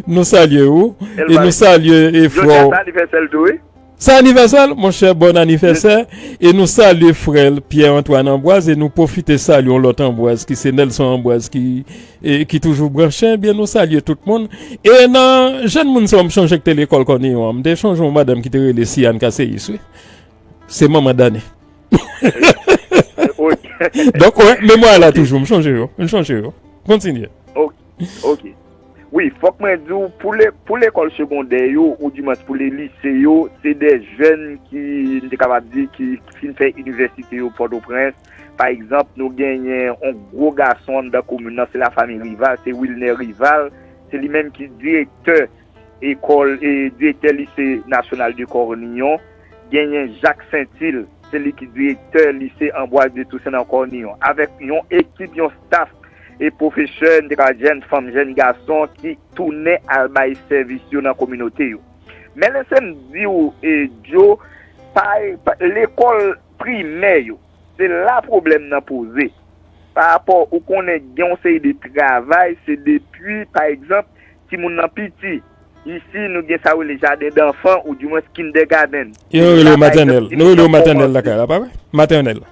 nou salye w, e nou salye, e, frè w. Jodi a se anivèsè l tou, wi. Se anivèsè l, monchè, bon anivèsè. E nou salye frè l, Pierre Antoine Ambroise, e nou pwofite salye yon lòt Ambroise, ki se Nelson Ambroise, ki, e, ki toujou branche. Ebyen, nou salye tout moun. E nan jèn moun sa yo, m chonje k te lekòl Kòniyon an, m te chonje yon madanm ki te rele Siane Casséus, wi. Se manman Dani. Donk, wè, memwa la toujou, m chonje yo, m chonje yo. Kontinye. Ok, ok. Wi, fòk mwen di w, pou le-, pou lekòl segondè yo, oudimwens pou le lise yo, se de jèn ki, n te kapab di, ki fin fè inivèsite yo Pòtoprens. Pa egzanp, nou genyen yon gwo gason anndan komin nan, se lafanmi Rival, se Wilner Rival, se li menm ki direktè ekòl, e, direktè Lise Nasyonal de Kòniyon, genyen Jacques Saintil, se li ki direktè Lise Ambroise de Toussaint nan Kòniyon, avèk yon ekip, yon staff, e pwofesè, n te ka jèn fanm, jèn gason ki tounen al bay sèvis yo nan kominote yo. Men lese m di w, e, Joe, pa, pa, lekòl primè yo, se la pwoblèm nan poze. Pa rapò, ou konnen, gen yon seri de travay, se depi, pa egzanp, timoun nan piti. Isi, nou gen sa yo rele jaden danfan, oudimwens kindergarten. Yo rele yo matènèl. Nou rele yo matènèl lakay la, pa vre? Matènèl.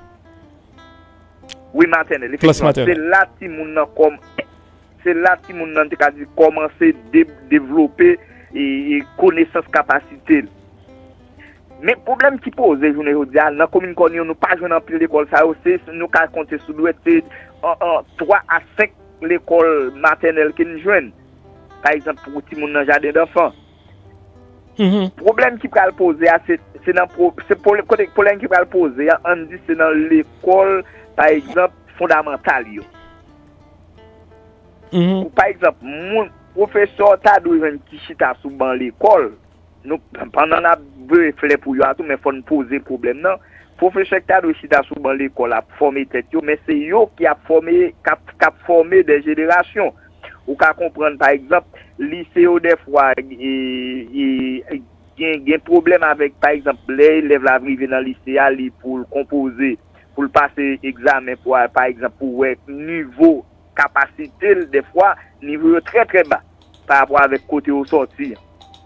Wi, matènèl, efektivman. Klas matènèl. Se la timoun nan kòm-, se la timoun nan te ka di kòmanse de-, devlope e, e konesans, kapasite l. Men pwoblèm ki poze jounen jodi a, nan komin Kòniyon, nou pa jwenn anpil lekòl sa yo, se, nou ka konte sou dwèt, se, an, an, twa a senk lekòl matènèl ke n jwenn. Pa egzanp, pou timoun nan jaden danfan. Mhm. Pwoblèm ki pral poze a, se, se nan pwo-, se pwoblèm, kote pwoblèm ki pral poze a, ann di se nan lekòl, pa egzanp, fondamantal yo. Mhm. Ou, pa egzanp, moun, pwofesè ta dwe jwenn ki chita sou ban lekòl. Nou, pandan n ap voye flè pou yo a tou, men fò n poze pwoblèm nan. Pwofesè ki ta dwe chita sou ban lekòl ap fòme tèt yo, men se yo ki ap fòme, k ap, k ap fòme dè jenerasyon. Ou ka konprann, pa egzanp, lise yo dèfwa, e, e, gen, gen pwoblèm avèk, pa egzanp, lè elèv la rive nan lise a, li pou l konpoze, pou l pase egzamen, pou, pa egzanp, pou wè nivo kapasite l, dèfwa, nivo yo trè, trè ba pa rapò avèk kote yo sòti an.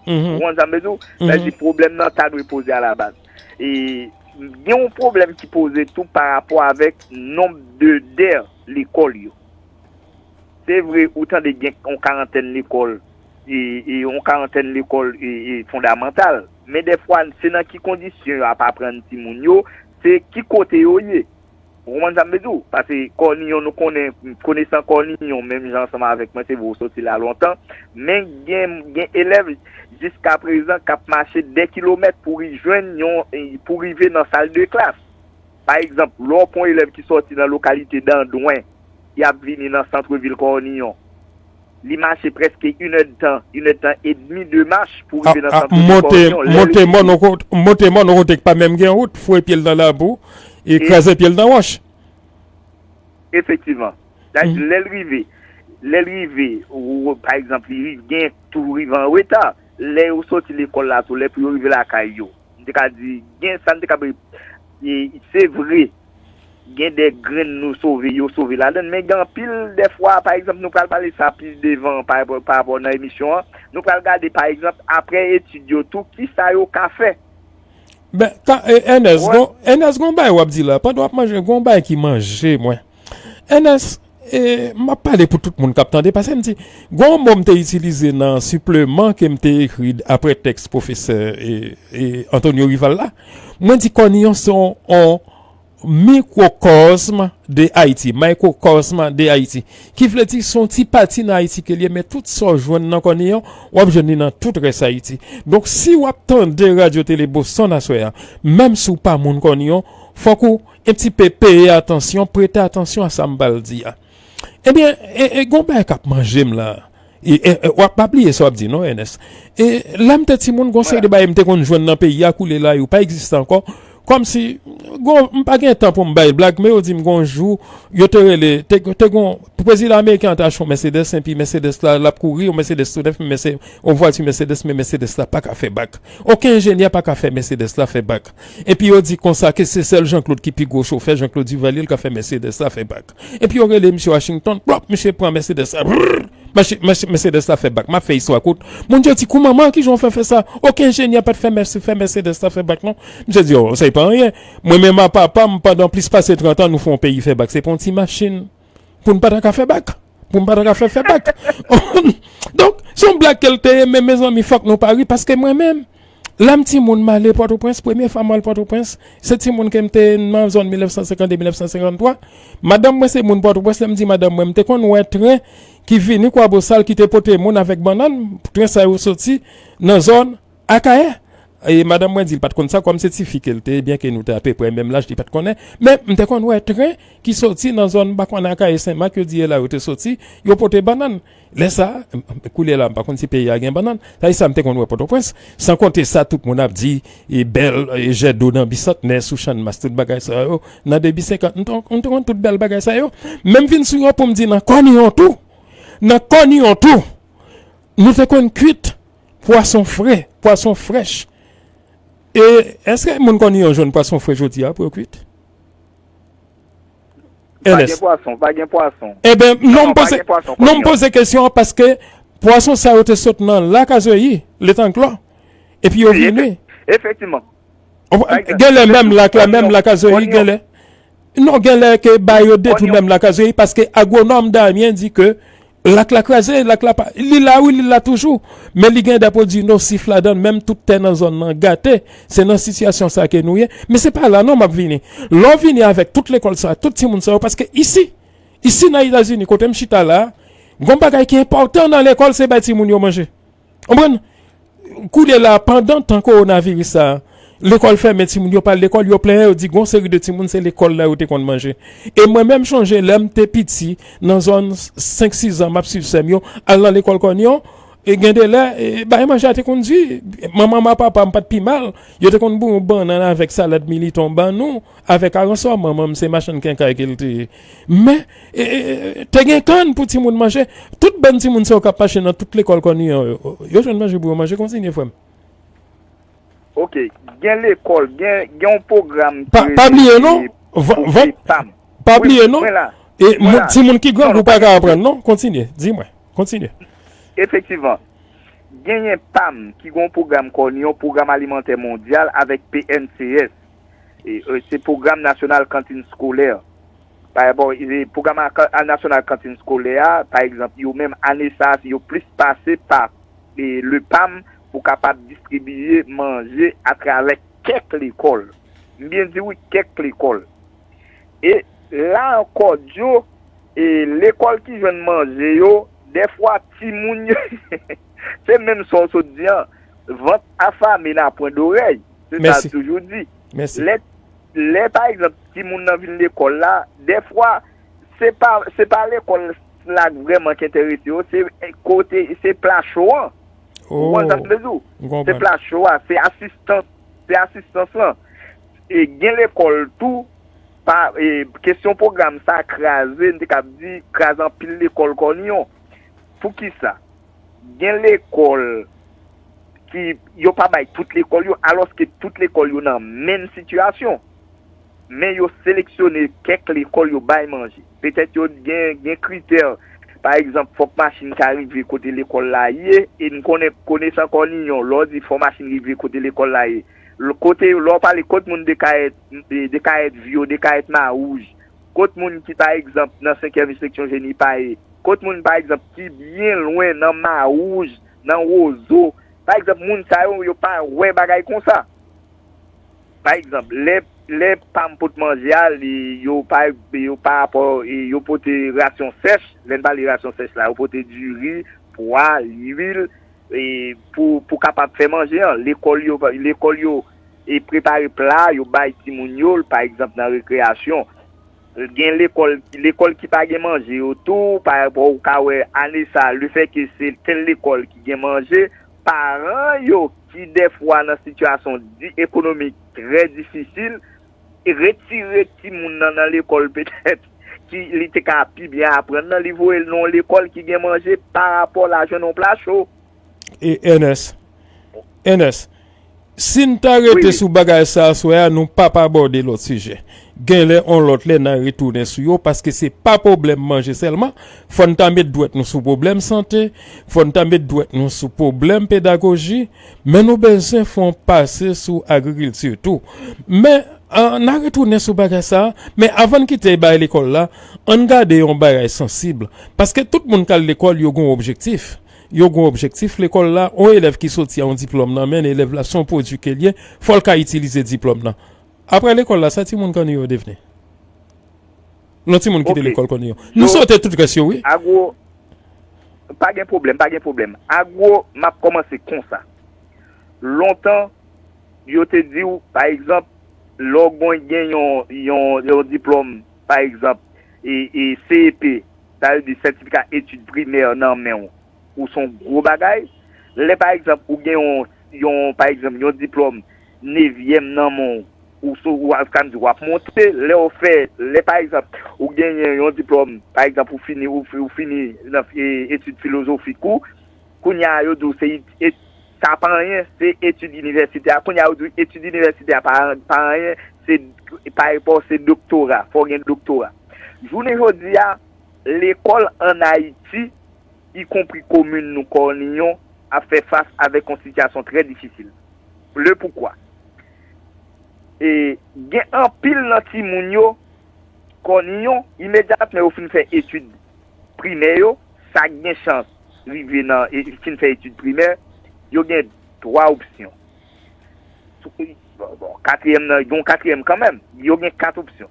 Ou konprann sa m vle di w? Sa vle di pwoblèm nan ta dwe poze alabaz. E gen yon pwoblèm ki poze tou pa rapò avèk nonb de dè lekòl yo. Se vre, ou tande gen yon karantèn lekòl, e, e yon karantèn lekòl, e, e fondamantal. Men dèfwa, se nan ki kondisyon yo ap aprann timoun yo, se ki kote yo ye. Ou konprann sa m vle di w? Paske Kòniyon, nou konnen, konesan Kòniyon, menm jan ansanm avèk mwen, se vre ou soti la lontan, men gen, gen elèv jiskaprezan k ap mache dè kilomèt pou ri-, jwenn yon, pou rive nan sal de klas. Pa egzanp, lè w pran yon elèv ki sòti nan lokalite Dandwen, y ap vini nan sant vil Kòniyon, li mache prèske inèdtan, inèdtan edmi de mach pou rive nan sant vil Kòniyon. Monte mòn yon kote, monte mòn yon kote k pa menm gen wout, foure pye l nan labou, e kraze pye l nan wòch. Efektivman. Sa vle di, lè l rive, lè l rive, ou, pa egzanp, li ri-, gen tou rive an reta. Lè yo soti lekòl la tou, lè pou yo rive lakay yo, m te ka di, gen sa m te ka, e, se vre, gen de grenn nou sove, yo sove ladan l, men gen anpil dèfwa, pa egzanp, nou pral pale sa pi devan pa, pa rapò nan emisyon an, nou pral gade, pa egzanp, apre etid yo tou, kisa yo ka fè. Ben, ka, e, Ernest, gon, Ernest, gon bagay w ap di la, pandan w ap manje, gon bagay ki manje mwen. Ernest, e, m ap pale pou tout moun k ap tande, paske m di, gon mo m te itilize nan sipleman ke m te ekri apre tèks pwofesè, e, e, Antonio Rival la. Mwen di Kòniyon se yon, yon mikwokòsm de Ayiti, microcosme de Haïti, ki vle di se yon ti pati nan Ayiti ke l ye, men tout sa w jwenn nan Kòniyon, w ap jwenn li nan tout rès Ayiti. Donk, si w ap tande Radyo Tele Boston aswè a, menm si w pa moun Kòniyon, fòk ou yon ti pe peye atansyon, prete atansyon a sa m pral di a. Ebyen, e, e, gon bagay k ap manje m la. E, e, e, w ap pa bliye sa w ap di, non, Ernest. E, lè m te timoun, gon seri de bagay m te konn jwenn nan peyi a, koulye la, yo pa egziste ankò. Kòmsi, gon, m pa gen tan pou m bay blag, men yo di m gon jou, yo te rele, te, te gon, prezidan ameriken an te achte yon Mercedes, epi Mercedes la, l ap kouri, yon Mercedes tou nèf, men se yon vwati Mercedes, men Mercedes la pa ka fè bak. Okenn enjenyè pa ka fè Mercedes la fè bak. Epi yo di konsa ke se sèl Jean Claude ki pi gwo chofè, Jean Claude Duvalier, l ka fè Mercedes la fè bak. Epi yo rele misye Washington, plòp, misye pran Mercedes la, brrr, mache-, mache-, Mercedes la fè bak. M ap fè istwa kout. Moun yo di, "Kouman, man, kijan w fè fè sa? Okenn enjenyè pa t fè Merse-, fè Mercedes la fè bak, non." Misye di, "Oh, sa e pa anyen. Mwen menm a papa m, pandan plis pase trant an, nou fè yon peyi fè bak. Se pa yon ti machin pou n pa ta ka fè bak. Pou n pa ta ka fè, fè bak." Donk, se yon blag ke l te ye, men mezanmi, fòk nou pa ri, paske mwen menm, lè m timoun, m ale Pòtoprens, premye fwa m al Pòtoprens, se timoun ke m te nan zòn mil nèf san senkannde, mil nèf san senkanntwa. Madanm mwen se moun Pòtoprens, lè m di madanm mwen, m te konn wè tren ki vini Kwabosal ki te pote moun avèk bannann, tren sa yo soti nan zòn Akayè. E madanm mwen di l pa t konn sa, kòm se tifi ke l te ye, byenke nou te apeprè menm laj, li pa t konnen. Men m te konn wè tren ki soti nan zòn, m pa konn, Akayè, Senmak, yo di e la yo te soti, yo pote bannann. Lè sa a, m, m, koulye la, m pa konn si peyi a gen bannann. Sa e sa m te konn wè Pòtoprens. San konte sa, tout moun ap di, e bèl, e jèt dlo nan Bisantnè, sou Channmas, tout bagay sa yo. Nan de Bisenkant, m te, m te konn tout bèl bagay sa yo. Men m vin sou yo pou m di nan Kòniyon tou. Nan Kòniyon tou, nou te konn kwit pwason fre, pwason frèch. E èske moun Kòniyon jwenn pwason fre jodi a pou yo kwit? Pa gen pwason, pa gen pwason. Eben, non, m poze, non, m poze kesyon an paske pwason sa yo te sot nan Lak Azeyi, Letanglò. Epi yo vini. Efektivman. Genlè menm lak la, menm Lak Azeyi, genlè. Non, genlè ke ba yo detwi menm Lak Azeyi, paske agwonòm Damyen di ke lak la kraze, lak la pa, li la wi, li la toujou, men li gen de pwodui nosif ladan l, menm tout tè nan zòn nan gate, se nan sitiyasyon sa ke nou ye, men se pa la non m ap vini. Lè w vini avèk tout lekòl sa, tout timoun sa yo, paske isi, isi nan Etazini, kote m chita la, gon bagay ki enpòtan nan lekòl, se bay timoun yo manje. Konprann? Koulye la, pandan tan kowonaviris sa, lekòl fèmen, timoun yo pa al lekòl, yo plenyen, yo di gon seri de timoun se lekòl la yo te konn manje. E mwen menm chonje lè m te piti, nan zòn senk sis an, m ap swiv sè m yo, al nan lekòl Kòniyon, E gen de lè, e, bay manje a te konn di, manman m ak papa m pa t pi mal, yo te konn boure yon bannann avèk salad militon ban nou, avèk aransò, manman m se machann kenkay ke l te ye. Men, e, e, e, te gen kann pou timoun manje. Tout bann timoun sa yo k ap mache nan tout lekòl Kòniyon yo, yo jwenn manje pou yo manje. Kontinye, frè m. Ok, gen lekòl, gen, gen yon pwogram ki Pa, pa bliye non, rele van- van- pam. Pa Wi, bliye non. mwen la. E Mwen moun- la. timoun ki Non, grangou non, pa pa ka gen aprann non. Kontinye, di mwen. Kontinye. Efektivman, genyen pam ki gen yon pwogram Kòniyon, Pwogram Alimantè Mondyal avèk P N C S. E, e, se Pwogram Nasyonal Kantin Skolè. Pa rapò, e, Pwogram a- a- Nasyonal Kantin Skolè a, pa egzanp, yo menm ane sa a, yo plis pase pa e, le pam pou kapab distribiye manje atravè kèk lekòl. M byen di wi, kèk lekòl. E la ankò, Djo, e, lekòl ki jwenn manje yo, dèfwa timoun yo, se menm sa w sot di an, vant afame n'a point d'oreille. Se sa Mèsi. Yo toujou di. Mèsi. Lè, lè pa egzanp, timoun nan vin lekòl la, dèfwa, se pa, se pa lekòl la k vrèman k enterese yo, se kote, se pla cho an. Ou konprann sa m vle di w? M Se konprann. Pla cho a, se asistans, se asistans lan. E gen lekòl tou, pa, e, kesyon pwogram sa kraze, m te kab di, kraze anpil lekòl Kòniyon. Poukisa? Gen lekòl ki, yo pa bay tout lekòl yo, alòske tout lekòl yo nan menm sitiyasyon. Men yo seleksyone kèk lekòl yo bay manje. Petèt yo gen, gen kritè, pa egzanp, fòk machin ka rive kote lekòl la ye, e n konnen, konesan Kòniyon, lè w di fò machin rive kote lekòl la ye, l- kote, lè w pale kot moun Dekayèt, e, Dekayèt Vyo, Dekayèt Mawouj, kot moun ki, pa egzanp, nan senkyèm seksyon Jenipa ye, kot moun, pa egzanp, ki byen lwen nan Mawouj, nan Wozo, pa egzanp, moun sa yo, yo pa wè bagay konsa. Pa egzanp, lè, lè pam pot manje a, li, yo pa, yo pa rapò, e, yo pote rasyon sèch, lè n pale rasyon sèch la, yo pote diri, pwa, lwil, e, pou, pou kapab fè manje an. Lekòl yo, lekòl yo, e, prepare pla, yo bay timoun yo l, pa egzanp, nan rekreyasyon. Gen lekòl, lekòl ki pa gen manje yo tou, pa rapò ou ka wè ane sa, lefètke se tèl lekòl ki gen manje, paran yo ki dèfwa nan sitiyasyon di, ekonomik trè difisil, retire timoun nan, nan lekòl petèt, ki li te ka pi byen aprann nan, li voye l nan yon lekòl ki gen manje pa rapò l a jwenn yon pla cho. E Ernest, Ernest, si n ta rete Wi, wi. Sou bagay sa aswè a, nou p ap abòde lòt sijè. Gen lè, on lòt lè, n a retounen sou yo, paske se pa pwoblèm manje sèlman. Fò n ta met dwèt nou sou pwoblèm sante, fò n ta met dwèt nou sou pwoblèm pedagoji, men nou bezwen fè yon pase sou agrikilti tou. Men, an, n a retounen sou bagay sa a, men avan n kite bay lekòl la, ann gade yon bagay sansib. Paske tout moun k al lekòl, yo gen yon objektif. Yo gen yon objektif lekòl la, yon elèv ki soti a yon diplòm nan men l, elèv la se yon pwodui ke l ye, fò l ka itilize diplòm nan. Apre lekòl la, sa timoun Kòniyon yo devni? Lè yon timoun kite Ok. Lekòl Kòniyon. Nou So, sote tout rès yo, wi. Agwo, pa gen pwoblèm, pa gen pwoblèm. Agwo, m ap kòmanse konsa. Lontan, yo te di w, pa egzanp, lè w gen yon, yon, yon diplòm, pa egzanp, e, e C E P, sa vle di sètifika etid primè nan men w, ou se yon gwo bagay. Lè, pa egzanp, ou gen yon, yon, pa egzanp, yon diplòm nevyèm nan men w, ou, so, ou ap, ka m di, w ap monte. Lè w fè, lè, pa egzanp, ou genyen yon diplòm, pa egzanp, ou fini, ou, fi- ou fini nan, e, etid filozofik ou, kounye a, yo di w se, e, sa pa anyen, se etid inivèsitè a. Kounye a, yo di w etid inivèsitè a pa, pa anyen, se, pa rapò, se doktora, fò w gen doktora. Jounen jodi a, lekòl ann Ayiti, ikonpri komin nou Kòniyon, ap fè fas avèk yon sitiyasyon trè difisil. Le poukwa? E gen anpil nan timoun yo, Kòniyon, imedyatman yo fin fè etid primè yo, sa k gen chans rive nan, e, fin fè etid primè, yo gen twa opsyon. Sou, bon, bon, katriyèm nan, gen yon katriyèm kanmenm, yo gen kat opsyon.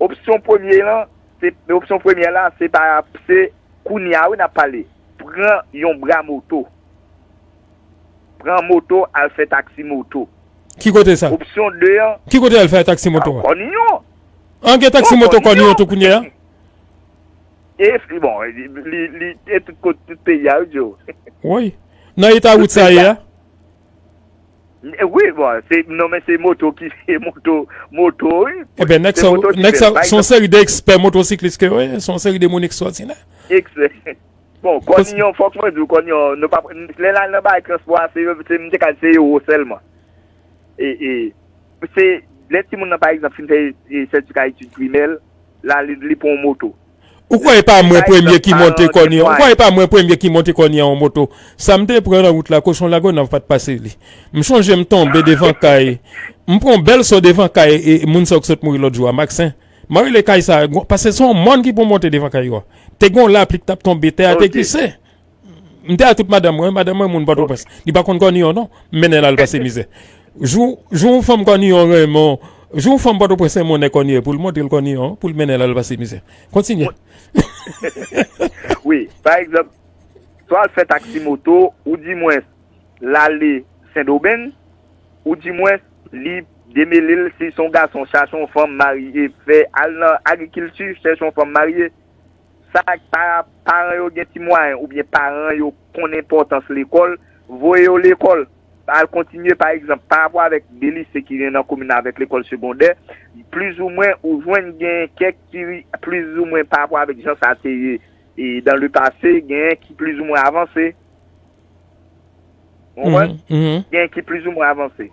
Opsyon premye lan, se, opsyon premyè la, se pa, se kounye a, wi, n ap pale. Pran yon bra moto. Pran moto, al fè taksi moto. Ki kote sa? Opsyon de an, Ki kote al fè taksi moto a? Kòniyon. An gen taksi Bon, moto Kòniyon. Kòniyon tou kounye a? E, bon, li, li, li e tout kot, tout peyi a, wi, Joe. Wi. Nan eta wout sa ye a? Wi, bon, se, non, men se moto ki, se moto, moto, wi. Eben, nèg sa, nèg sa, se yon seri de ekspè motosiklis ke yo ye, se yon seri de moun ekstwòdinè. Bon, Kòniyon, fòk mwen di w, Kòniyon, nou pa, lè l al nan bagay transpò a, se, se, m te ka di se ewo sèlman. E, e, se, lè timoun nan, pa egzanp, fin fè e, sètifika etid primè l, la, li, li pran yon moto. Ou kwè e pa mwen premye ki monte Kòniyon? Ou kwè e pa mwen premye ki monte Kòniyon an moto? Sa m te pran nan wout la, kochon Lagonav pa t pase li. M chonje m tonbe devan kay. M pran yon bèl so devan kay e moun sa yo k sot mouri lòt jou a, Maxen. M a rele kay sa, paske se yon mòn ki pou monte devan kay yo a. Te gen yon lapli k t ap tonbe, tè a te glise. M te a tout madanm mwen, madanm mwen moun Pòtoprens. Li pa konn Kòniyon non. M mennen l al pase mizè. Jou, jou yon fanm Kòniyon renmen, jou yon fanm Pòtoprens renmen yon nèg Kòniyon pou l montre l Kòniyon, pou l mennen l al pase mizè. Kontinye. Wi, pa egzanp, swa l fè taksi moto, ou di mwens l ale Sendomeng, ou di mwens li demele l, si se yon gason, chache yon fanm marye, fè, al nan agrikilti, chèche yon fanm marye. Sa, pa, paran yo gen ti mwayen oubyen paran yo konn enpòtans lekòl, voye yo lekòl. Al kontinye, pa egzanp, pa rapò avèk de lise ki gen nan komin nan avèk lekòl segondè, plizoumwen ou jwenn gen kèk ki plizoumwen pa rapò avèk jan sa te ye e dan le pase, genyen ki plizoumwen avanse. Ou konprann? Genyen ki plizoumwen avanse.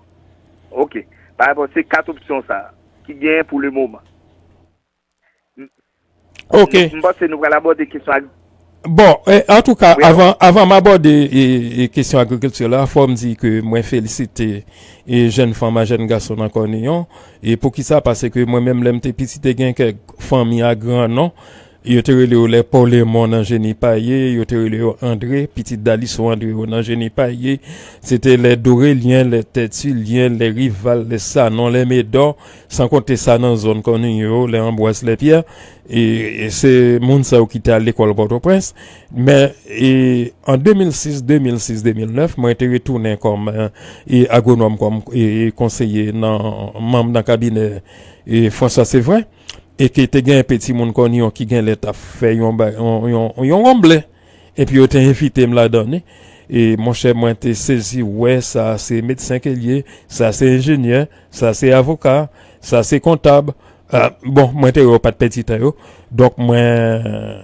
Ok. Pa rapò, se kat opsyon sa ki genyen pou le moman. Ok. M panse nou pral abòde kesyon ak. Bon, e, antouka, avan, avan m abòde e, e, kesyon agrikilti la, fò m di ke mwen felisite e, jèn fanm a jèn gason nan Kòniyon. E poukisa? Paske mwen menm, lè m te piti, te gen kèk fanmi a gran non. Yo te rele yo lè Polemon nan Jenipaye, yo te rele yo Andre, pitit Dalison Andre yo nan Jenipaye. Se te lè Dorelyen, lè Tètilyen, lè Rival, lè Sanon, lè Medò, san konte sa nan zòn Kòniyon yo, lè Anbwaz, lè Pyè. E, e se moun sa yo ki te al lekòl Pòtoprens. Men, e, an de mil sis, de mil sis, de mil nèf, mwen te retounen kòm, e, agwonòm, kòm, e, konseye nan, manm nan kabinè, e, François Séverin. E ke te gen enpe timoun Kòniyon ki gen lè t ap fè yon, yon, yon, yon wonm ble. Epi yo te envite m ladan li. E monchè, mwen te sezi wè sa se medsen ke l ye, sa se enjenyè, sa se avoka, sa se kontab. Ah, bon, mwen te wè yo pa t pèdi tan yo. Donk, mwen,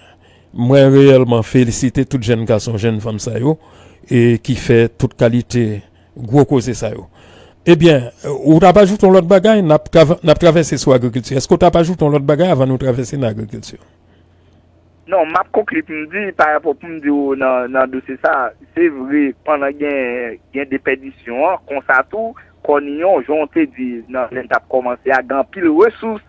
mwen reyèlman felisite tout jèn gason, jèn fanm sa yo, e ki fè tout kalite gwo koze sa yo. Ebyen, ou t ap ajoute yon lòt bagay, n ap, n ap travèse sou agrikilti. Èske w t ap ajoute yon lòt bagay avan nou travèse nan agrikilti? Non, m ap konkli pou m di, pa rapò pou m di w nan, nan dosye sa, se vre, pandan gen, gen depèdisyon an, konsa tou, Kòniyon, jan w te di nan lè n t ap kòmanse a, gen anpil resous.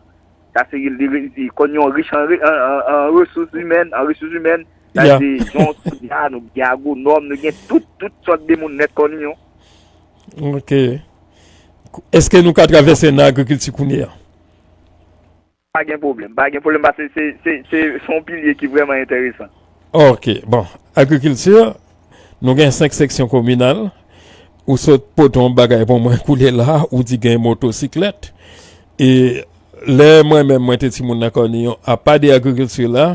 Sa se li, li, Kòniyon rich an, an, an, an resous imèn, an resous imèn. Sa se jan w di a, nou gen agwonòm, nou gen tout, tout sòt de moun nèt Kòniyon. Ok. Èske nou ka travèse nan agrikilti kounye a? Pa gen pwoblèm, pa gen pwoblèm, paske se, se, se, se yon pilye ki vrèman enteresan. Ok, bon, agrikilti, nou gen senk seksyon kominal, ou sot pote yon bagay pou mwen koulye la, ou di gen motosiklèt, e lè mwen menm mwen te timoun nan Kòniyon, apa de agrikilti la,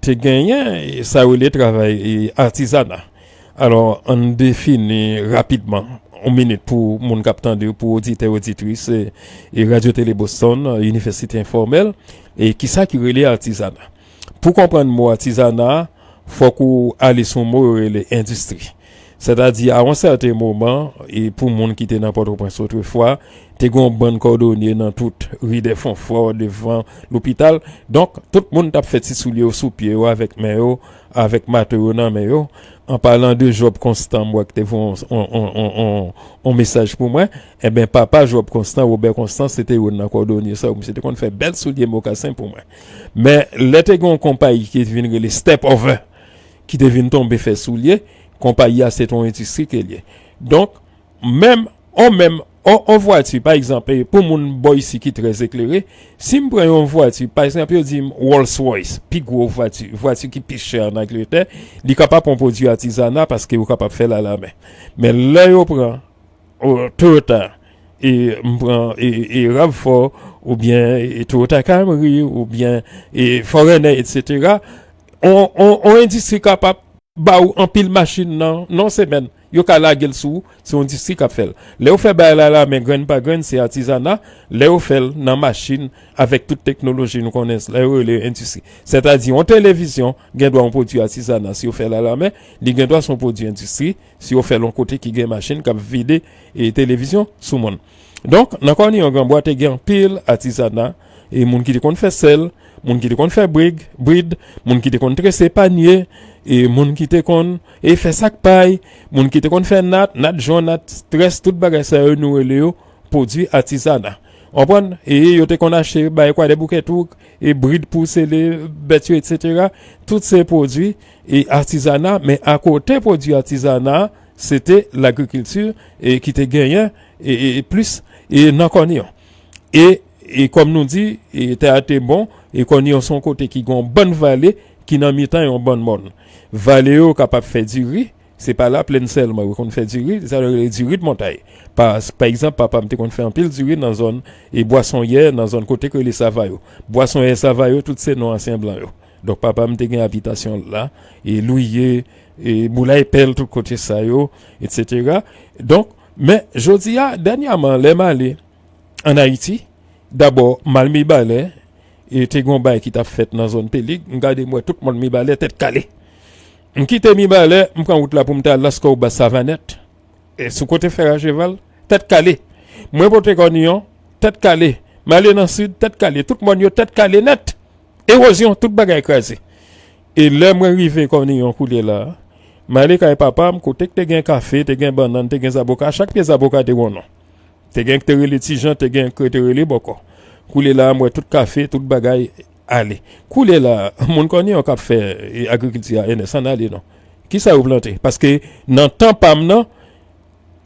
te genyen, e, sa yo rele travay, e, atizana. Alò, ann defini rapidman, yon minit pou moun k ap tande, pou oditè, oditris, e, e Radyo Tele Boston, Inivèsite Enfòmèl, e kisa ki rele atizana. Pou konprann mo atizana, fòk ou ale sou yon mo yo rele endistri. Sètadi, a yon sèten moman, e pou moun ki te nan Pòtoprens otrefwa, te gen yon bann kòdonye nan tout ri dè Fonfò, devan lopital. Donk, tout moun t ap fè ti soulye yo sou pye yo, avèk men yo, avèk mato yo nan men yo. An palan de Jòb Konstan, m wè ki te voye yon, yon, yon, yon, yon, yon mesaj pou mwen. Enben, papa Jòb Konstan, Wobè Konstan, se te youn nan kòdonye sa yo. Misye te konn fè bèl soulye mokasen pou mwen. Men, lè te gen yon konpayi ki te vin rele Step Over, ki te vin tonbe fè soulye, konpayi a se te yon endistri ke l ye. Donk, menm, on menm, on, on vwati, pa egzanp, e, pou moun bò isi ki trè eklere, si m pran yon vwati, pa egzanp, yo di m Rolls Royce, pi gwo vwati, vwati ki pi chè ann Angletè, li kapab yon pwodui atizana paske yo kapab fè l alamen. Men lè yo pran, o, Toyota, e m pran, e, e, e RAV four, oubyen, e, Toyota Camry, oubyen, e, Forerunner, etsetera, on, on, on endistri kapab ba ou anpil machin nan, nan semèn. Yo ka lage l sou ou, se yon endistri k ap fè l. Lè yo fè bagay la lamen, grenn pa grenn, se atizana. Lè yo fè l nan machin, avèk tout teknoloji nou konnen, lè yo rele endistri. Sètadi, yon televizyon gen dwa yon pwodui atizana, si yo fè l alamen, li gen dwa se yon pwodui endistri, si yo fè l yon kote ki gen machin k ap vide e televizyon sou moun. Donk, nan Kòniyon Granbwa, te gen anpil atizana, e moun ki te konn fè sèl, moun ki te konn fè brig, brid, moun ki te konn trese panye, e moun ki te konn e fè sak pay, moun ki te konn fè nat, nat jon, nat très, tout bagay sa yo nou rele yo pwodui atizana. W konprann? E yo te konn achte bay Kwadèboukè tou, e brid pou sele bèt yo, etsetera. Tout se pwodui e atizana, men akote pwodui atizana, se te lagrikilti e ki te genyen e, e, e plis e nan Kòniyon. E, e kòm nou di, e tè a te bon, e Kòniyon se yon kote ki gen yon bann vale, ki nan mitan yon bann mòn. Vale yo kapab fè diri, se pa laplèn sèlman yo konn fè diri, sa yo rele diri de montay. Pa, pa egzanp, papa m te konn fè anpil diri nan zòn e Bwasonyè, nan zòn kote k rele Savayo. Bwasonyè, Savayo, tout se non ansyen blan yo. Donk, papa m te gen abitasyon l la, e Lwiye, e Boulay Pèl, tout kote sa yo, etsetera. Donk, men, jodi a, dènyèman, lè m ale ann Ayiti, dabò, m al Mibalè, e te gen yon bagay ki t ap fèt nan zòn Pelig, m gade, m wè tout mòn Mibalè tèt kale. M kite Mibalè, m pran wout la pou m ta al Laskòw, Bas Savanèt, e sou kote Fèracheval, tèt kale. Mwen pote Kòniyon, tèt kale. M ale nan sid, tèt kale. Tout mòn yo tèt kale nèt. Ewozyon, tout bagay kraze. E lè mwen rive Kòniyon koulye la, m ale kay papa m, kote k te gen kafe, te gen bannann, te gen zaboka, chak pye zaboka te gen yon non. Te gen k te rele Ti Jan, te gen k te rele Bòkò. Koulye la, m wè tout kafe, tout bagay ale. Koulye la, moun Kòniyon k ap fè, e, agrikilti a, Enès, ann ale non. Kisa yo plante? Paske nan tan pa m nan,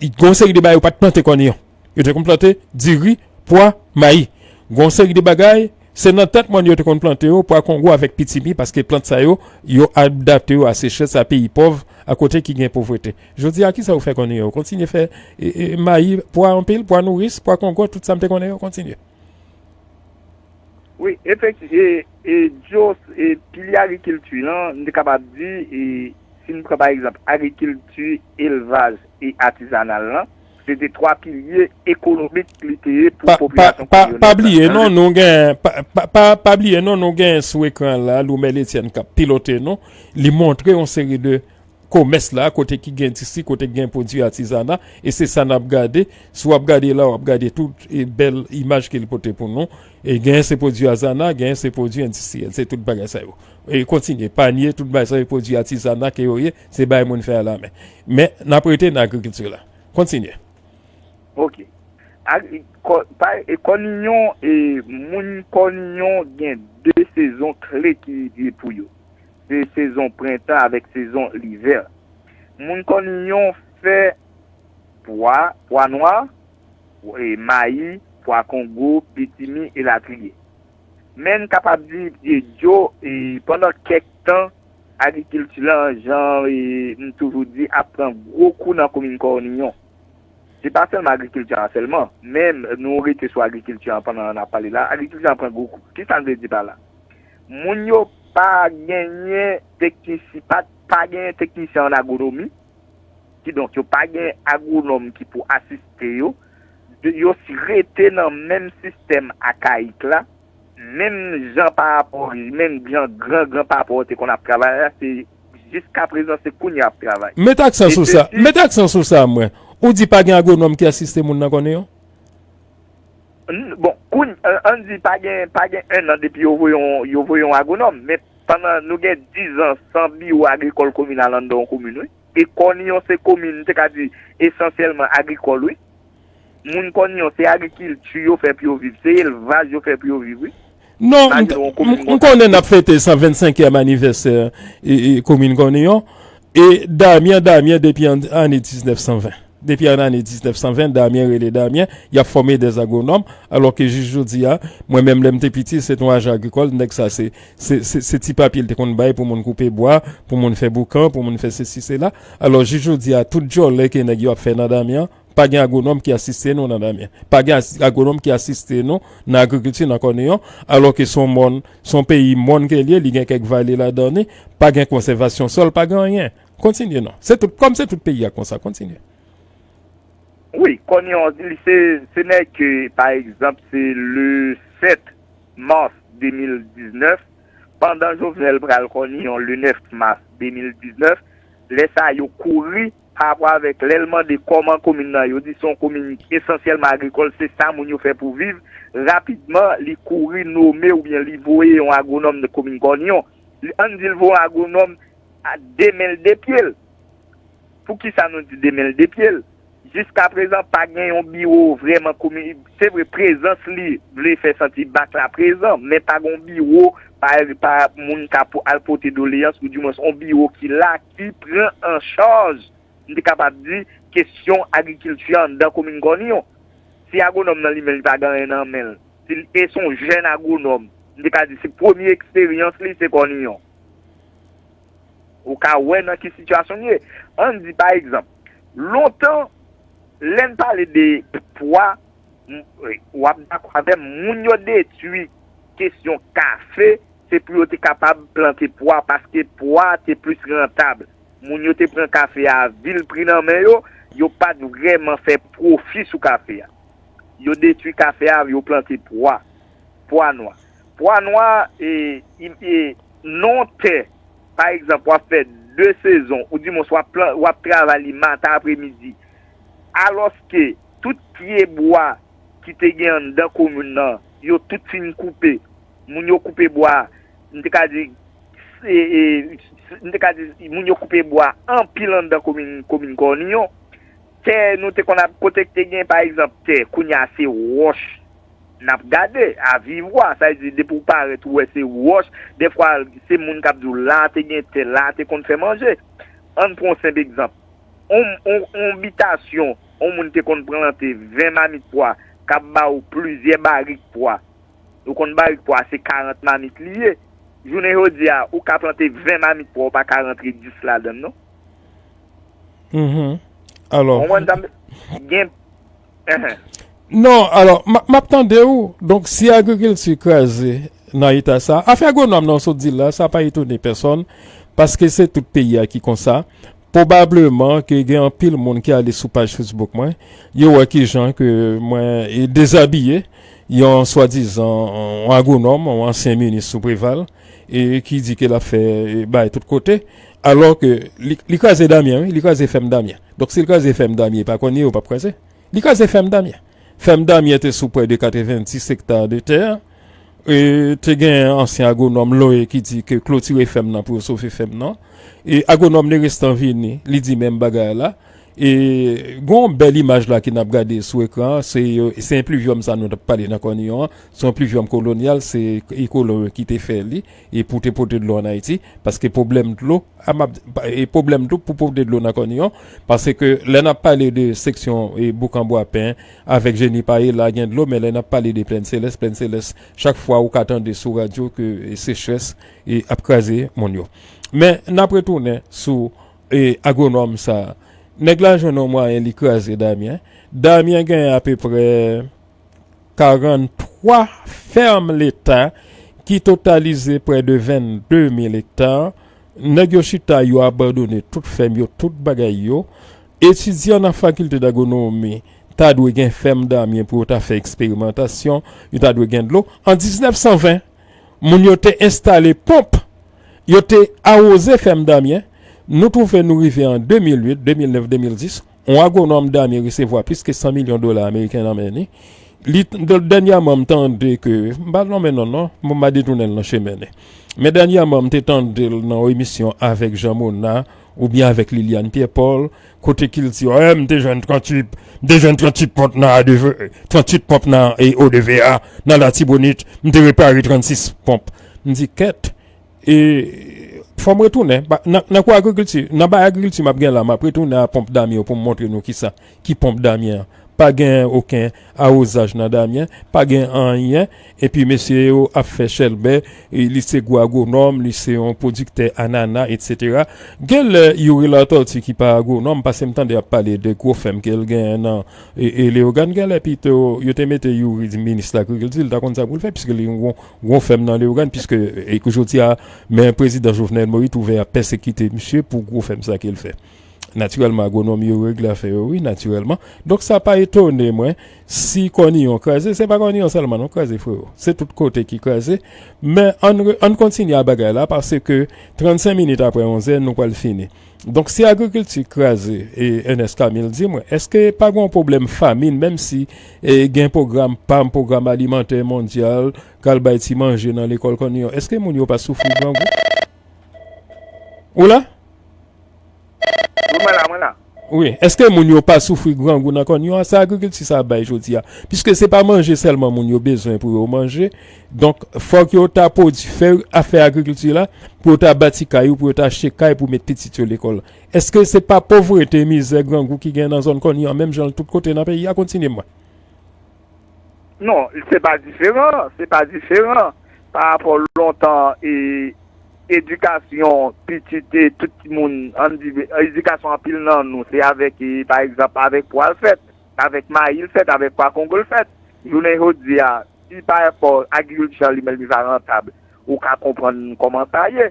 gen yon seri de bagay yo pa t plante Kòniyon. Yo te konn plante diri, pwa, mayi. Gen yon seri de bagay, se nan tèt mòn yo te konn plante yo, pwa kongo avèk pitimi, paske plant sa yo, yo adapte yo a sechrès, a peyi pòv, a kote ki gen povrete. Jodi a, kisa yo fè Kòniyon? Yo kontinye fè, e, e, mayi, pwa anpil, pwa nouris, pwa kongo, tout sa m te konnen yo kontinye. Wi, efektivman, e, e, Joe, e, pilye agrikilti lan, m te kapab di, e, si n pran pa egzanp agrikilti, elvaj e atizanal lan, se te twa pilye ekonomik li te ye pou popilasyon kòniyonèz la. Pa bliye non, nou gen, pa, pa, pa, pa bliye non, nou gen sou ekran la, Loumel Etienne k ap pilote nou, li montre yon seri de komès la, kote ki gen endistri, kote ki gen pwodui atizana, e se sa n ap gade. Si w ap gade la, w ap gade tout, e, bèl imaj ke l pote pou nou. E genyen se pwodui atizana, genyen se pwodui endistriyèl, se tout bagay sa yo. E kontinye, panye, tout bagay sa yo, pwodui atizana ke yo ye, se bagay moun fè alamen. Men, n ap rete nan agrikilti la. Kontinye. Ok. Ag-, kò-, pa, e, Kòniyon, e, moun Kòniyon gen de sezon kle ki, e, pou yo. Se sezon prentan avèk sezon livè. Moun Kòniyon fè pwa, pwa nwa, e, mayi, pwa kongo, pitimi, elatriye. Men n kapab di, e, Joe, e, pandan kèk tan, agrikilti lan, jan, e, m toujou di, ap pran gwo kou nan komin Kòniyon. Se pa sèlman agrikilti an sèlman, men nou rete sou agrikilti an pandan n ap pale la, agrikilti an pran gwo kou. Kisa n vle di pa la? Moun yo pa genyen teknisi-, pa, pa genyen teknisyen an agwonomi, kidonk yo pa gen agwonòm ki pou asiste yo, de, yo si rete nan menm sistèm akayik la, menm jan pa rapò, menm jan gran gran papa w te konn ap travay la, se jiskaprezan se kounye a ap travay. Met aksan sou sa, met aksan sou sa, mwen. Ou di pa gen agwonòm ki asiste moun nan Kòniyon? N-, bon, kounye, an, ann di pa gen, pa gen en an depi yo voye yon, yo voye yon agwonòm, men pandan nou gen dizan san biwo agrikòl kominal anndan yon komin, wi. E Kòniyon se komin, m te ka di, esansyèlman agrikòl, wi. Moun Kòniyon, se agrikilti yo fè pou yo viv, se elvaj yo fè pou yo viv, wi. Non, m, m, m konnen n ap fete san vennsenkyèm anivèsè, e, e, komin Kòniyon. E Damyen, Damyen depi an, ane diznèf san ven. Depi an ane diznèf san ven, Damyen rele Damyen, y ap fòme dè agwonòm, alò ke jis jodi a, mwen menm lè m te piti, se te yon ajan agrikòl, nèg sa se, se, se, se ti papye l te konn bay pou moun koupe bwa, pou moun fè boukan, pou moun fè sesi, sela. Alò, jis jodi a, tout djòlè ke nèg yo ap fè nan Damyen, Pa gen agwonòm ki asiste nou nan Damyen. Pa gen as- agwonòm ki asiste nou nan agrikilti nan Kòniyon, alò ke se yon mòn, se yon peyi mòn ke l ye, li gen kèk vale ladan li, pa gen konsèvasyon sòl, pa gen anyen. Kontinye non. Se tout, kòm se tout peyi a konsa, kontinye. Wi, Kòniyon, li se, se nèg ke, pa egzanp, se le sèt mas de mil diznèf, pandan Jovenel pral Kòniyon le nèf mas de mil diznèf, lè sa yo kouri pa rapò avèk lè l mande kòman komin nan, yo di se yon komin esansyèlman agrikòl, se sa moun yo fè pou viv. Rapidman, li kouri nome oubyen li voye yon agwonòm nan komin Kòniyon. Li, ann di l voye yon agwonòm a de men l de pye l. Poukisa nou di de men l de pye l? Jiskaprezan, pa gen yon biwo vrèman komi-, se vre, prezans li vle fè santi bak la prezan, men pa gen yon biwo, pa, pa moun ka pou al pote doleyans, ou dimwens yon biwo ki la, ki pran an chaj, m te kapab di, kesyon agrikilti anndan komin Kòniyon. Si agwonòm nan li menm, li pa gen anyen nan men l, si l, e se yon jèn agwonòm, m te ka di, se premye eksperyans li, se Kòniyon. Ou ka wè nan ki sitiyasyon n ye. Ann di, pa egzanp, lontan, lè n pale de pwa, m- w ap dakò avè m, moun yo detwi kesyon kafe, se pou yo te kapab plante pwa, paske pwa te plis rantab. Moun yo te pran kafe a vil pri nan men yo, yo pa t vrèman fè pwofi sou kafe a. Yo detwi kafe a, yo plante pwa, pwa nwa. Pwa nwa, e, e, e, nan yon tè, pa egzanp, w ap fè de sezon, ou dimwens w ap, plan- w ap travay li maten apremidi, alòske tout pye bwa ki te gen anndan komin nan, yo tout fin koupe. Moun yo koupe bwa, m te ka di, e, e, m te ka di, moun yo koupe bwa anpil anndan komin, komin Kòniyon. Tè nou te konn ap, kote k te gen, pa egzanp, tè, kounye a se wòch n ap gade, a vivwa, sa vle di, depi w parèt, ou wè se wòch, dèfwa, se moun k ap di w, la te gen tè, la te konn fè manje. Ann pran yon senp egzanp. On, on, on bitasyon, on moun te konn plante ven mamit pwa, k ap ba w plizyè barik pwa. Ou konn barik pwa, se karant mamit li ye. Jounen jodi a, ou ka plante ven mamit pwa, ou pa ka rantre dis ladan l, non. Mhm. Alò, Konprann sa m gen. Enhen. Non, alò, m m ap tande w. Donk, si agrikilti kraze nan eta sa, afè agwonòm nan w sot di la, sa pa etone pèsonn, paske se tout peyi a ki konsa. Pwobableman ke gen anpil moun ki ale sou paj Facebook mwen, yo wè kijan ke mwen e dezabiye yon swadizan yon agwonòm, yon ansyen minis sou Preval, e ki di ke l ap fè, e, bay tout kote, alò ke li, li kraze Damyen, wi, li kraze fèm Damyen. Donk, si l kraze fèm Damyen, pa Kòniyon, yo p ap kraze. Li kraze fèm Damyen. Fèm Damyen te sou prè de katrevenndis ekta de tè. E, te gen ansyen agwonòm Loye ki di ke klotire fèm nan pou yo sove fèm nan. E agwonòm Nerestan vini, li di menm bagay la. E gen yon bèl imaj la ke n ap gade sou ekran an, se, se enplivyòm sa nou t ap pale nan Kòniyon an, se yon enplivyòm kolonyal, se e kolon yo ki te fè li, e pou te pote dlo ann Ayiti, paske pwoblèm dlo, a, m ap, e pwoblèm dlo pou pote dlo nan Kòniyon, paske lè n ap pale de seksyon e Boukan Bwapen avèk Jeni Payela gen dlo, men lè n ap pale de Plèn Selès, Plèn Selès, chak fwa ou ka tande sou radyo ke e sechrès e ap kraze moun yo. Men n ap retounen sou e agwonòm sa a. Nèg la jwenn yon mwayen li kraze Damyen. Damyen genyen apeprè karanntwa fèm leta ki totalize prè de vennde mil ekta. Nèg yo chita, yo abandone tout fèm yo, tout bagay yo. Etidyan nan fakilte dagwonomi ta dwe gen fèm Damyen pou yo ta fè eksperimantasyon, yo ta dwe gen dlo. An diznèf san ven, moun yo te enstale ponp, yo te awoze fèm Damyen. Nou twouve nou rive an de mil uit, de mil nèf, de mil dis, yon agwonòm Damyen resevwa plis ke san milyon dola ameriken nan men li. Li, dènyèman, m tande ke, m pa nonmen non, non, m pa detounen l nan chemen li. Men dènyèman, m te tande l nan yon emisyon avèk Jean Mona oubyen avèk Liliane Pierre Paul, kote ke l di, eh, m te jwenn tranntuit, m te jwenn tranntuit ponp nan A D V, tranntuit ponp nan, e, O D V A, nan Latibonit, m te repare trannsis ponp. M di, kèt, e, fò m retounen. Ba, nan, nan kou agrikilti, nan bay agrikilti m ap gen la, m ap retounen a ponp Damyen pou m montre nou kisa, ki ponp Damyen an. pa gen okenn awozaj nan Damyen, pa gen anyen, epi mesye yo ap fè chèlbè, e li se gwo agwonòm, li se yon pwodiktè anana, etsetera. Gen lè Youri Latortue ki pa agwonòm, paske m tande y ap pale de gwo fèm ke l genyen nan e, e Leyogàn, gen lè pito yo te mete Youri minis lagrikilti, li ta konn sa pou l fè, piske li yon gwo, gwo fèm nan Leyogàn, piske e, jodi a, men prezidan Jovenel Moïse twouve ap pèsekite misye pou gwo fèm sa ke l fè. Natirèlman, agwonòm yo regle afè yo, wi, natirèlman. Donk, sa pa etone mwen si Kòniyon kraze. Se pa Kòniyon sèlman, non, kraze, freo. Se tout kote ki kraze. Men, ann re- ann kontinye a bagay la, paske trannsenk minit apre onzè, nou pral fini. Donk, si agrikilti kraze, e Ernest Camille di mwen, èske pa gen yon pwoblèm famin, menm si e, gen pwogram pam, pwogram alimantè mondyal, k al bay ti manje nan lekòl Kòniyon, èske moun yo pa soufri grangou? Ou la? Wi, mwen la, mwen la. Wi. Èske moun yo pa soufri grangou nan Kòniyon? Sa agrikilti sa ap bay jodi a. Piske se pa manje sèlman moun yo bezwen pou yo manje. Donk, fòk yo ta pwodui, fè afè agrikilti la, pou yo ta bati kay ou, pou yo ta achte kay pou met pitit yo lekòl. Èske se pa povrete, mizè, grangou ki gen nan zòn Kòniyon, menm jan l tout kote nan peyi a? Kontinye, mwen. Non, se pa diferan, se pa diferan pa rapò lontan e edikasyon pitit e tout timoun, ann di, edikasyon anpil nan nou, se avèk, e, pa egzanp, avèk pwa l fèt, avèk mayi l fèt, avèk pwa kongo l fèt. Jounen jodi a, si pa rapò agrikilti an li menm li pa rantab, ou ka konprann kòman sa ye.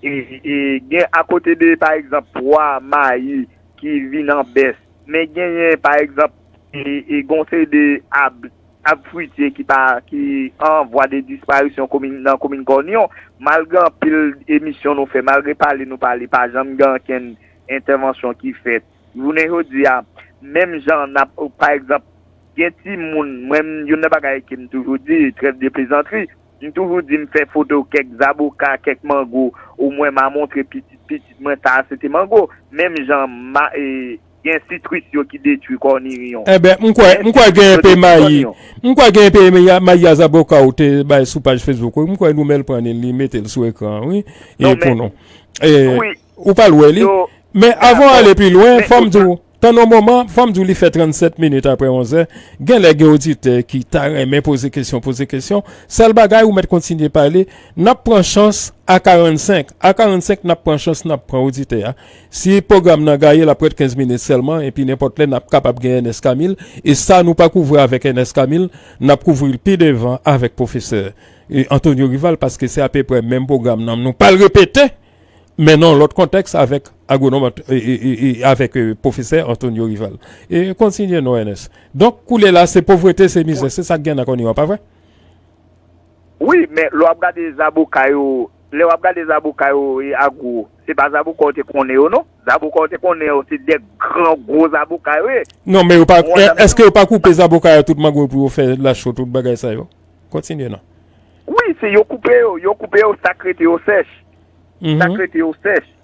E, e gen akote de, pa egzanp, pwa mayi ki vin an bès, men genyen, pa egzanp, e, e gon seri de ab, ab fwitye ki pa, ki an vwa de disparisyon komin, nan komin Kòniyon, malgre anpil emisyon nou fè, malgre pale nou pale, pa janm gen ankenn entèvansyon ki fèt. Jounen jodi a, menm jan n ap, pa egzanp, gen timoun, mwen, youn nan bagay ke m toujou di, trêve de plezantri, m toujou di m fè foto kèk zaboka, kèk mango, ou mwen m a montre pitit pitit mwen, sa a se te mango. Menm jan ma, e, gen sitris yo ki detwi Kòniyon. Enben, m kwè, m kwè gen enpe mayi. M kwè gen enpe mayi a zaboka ou te bay sou paj Facebook ou. M kwè Noumel pran li, li mete l sou ekran an, wi. E pou nou. E, ou pral wè li. Men avan ale pi lwen, fò m di w, tann yon moman, fò m di w li fè trannsèt minit apre onzè. Gen lè gen oditè ki ta renmen poze kesyon, poze kesyon. Sèl bagay, ou mèt kontinye pale. N ap pran chans a karannsenk. A karannsenk, n ap pran chans, n ap pran oditè a. Si pwogram nan gaye, l ap ret kenz minit sèlman, epi nenpòt lè, n ap kapab gen Ernest Camille. E sa nou pa kouvri avèk Ernest Camille, n ap kouvri l pi devan avèk pwofesè, e, Antonio Rival, paske se apeprè menm pwogram nan. Nou pral repete, men nan lòt kontèks avèk agwonòm Ant, e, e, e, e, avèk, e, pwofesè Antonio Rival. E kontinye non, Ernest. Donk, koulye la, se povrete, se mizè, se sa k gen nan Kòniyon an, pa vre? Wi, men lè w ap gade zaboka yo, lè w ap gade zaboka yo e agwo, se pa zaboka w te konnen yo non. Zaboka w te konnen yo se de gran gwo zaboka yo ye. Non, men yo pa, èske yo pa koupe zaboka yo tout mango pou yo fè lacho tout bagay sa yo? Kontinye non. Wi, se yo koupe yo, yo koupe yo, sa k rete yo sèch. Sa k rete yo sèch.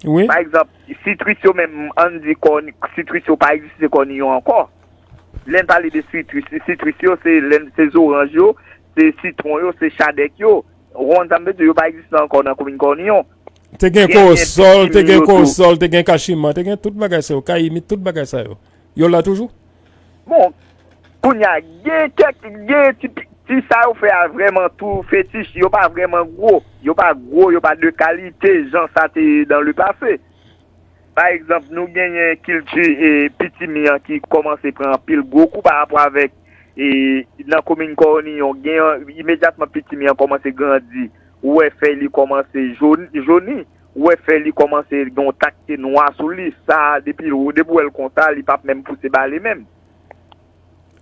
Wi. Pa egzanp, sitris yo menm, ann di kò, sitris yo pa egziste Kòniyon ankò. Lè n pale de sitris, sitris yo, se lè n, se zoranj yo, se sitwon yo, se chadèk yo. Ou konprann sa m vle di, yo pa egziste ankò nan komin Kòniyon. Te gen kowosòl, te gen kowosòl, te gen kachiman, te gen tout bagay sa yo, kayimit, tout bagay sa yo. Yo la toujou? Bon, kounye a, gen kèk, gen ti, ti sa yo fè a vrèman tou fetich, yo pa vrèman gwo, yo pa gwo, yo pa de kalite jan sa te ye dans le passé. Pa egzanp, nou genyen kilti e pitimi an ki kòmanse pran anpil gwo kou pa rapò avèk, e, nan komin Kòniyon, gen imedyatman pitimi an kòmanse grandi, ou wè fèy li kòmanse joni, ou wè fèy li kòmanse gen yon takte nwa sou li, sa depi, depi w wè l konsa, li p ap menm pouse bale menm.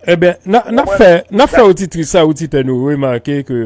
Enben, n ap fè, n ap fè oditris a oditè nou remake ke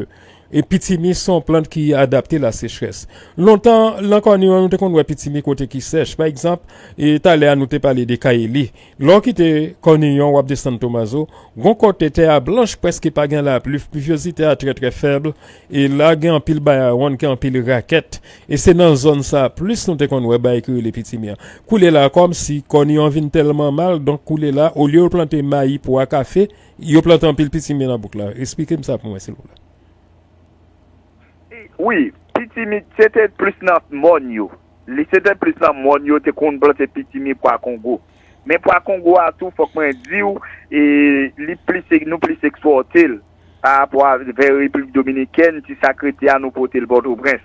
e pitimi se yon plant ki adapte lasechrès. Lontan, nan Kòniyon, nou te konn wè pitimi kote ki sèch. Pa egzanp, e talè a nou te pale de kayeli. Lè w kite Kòniyon, w ap desann Tomazo, gon kote tè a blanch, prèske pa gen lapli, plivyozite a trè, trè fèb, e la gen anpil bayawonn, gen anpil rakèt. E se nan zòn sa a plis nou te konn wè bagay ki rele pitimi an. Koulye la, kòmsi Kòniyon vin tèlman mal, donk koulye la, olye yo plante mayi, pwa, kafe, yo plante anpil pitimi nan bouk la. Esplike m sa pou mwen, silvouplè. Wi, pitimi, se te plis nan mòn yo. Li se te plis nan mòn yo te konn plante pitimi, pwa kongo. Men pwa Kongo a tou, fòk mwen di w, e, li plis, nou plis ekspòte l pa rapò a vè Repiblik Dominikèn, ti sa k rete a nou pote l Pòtoprens.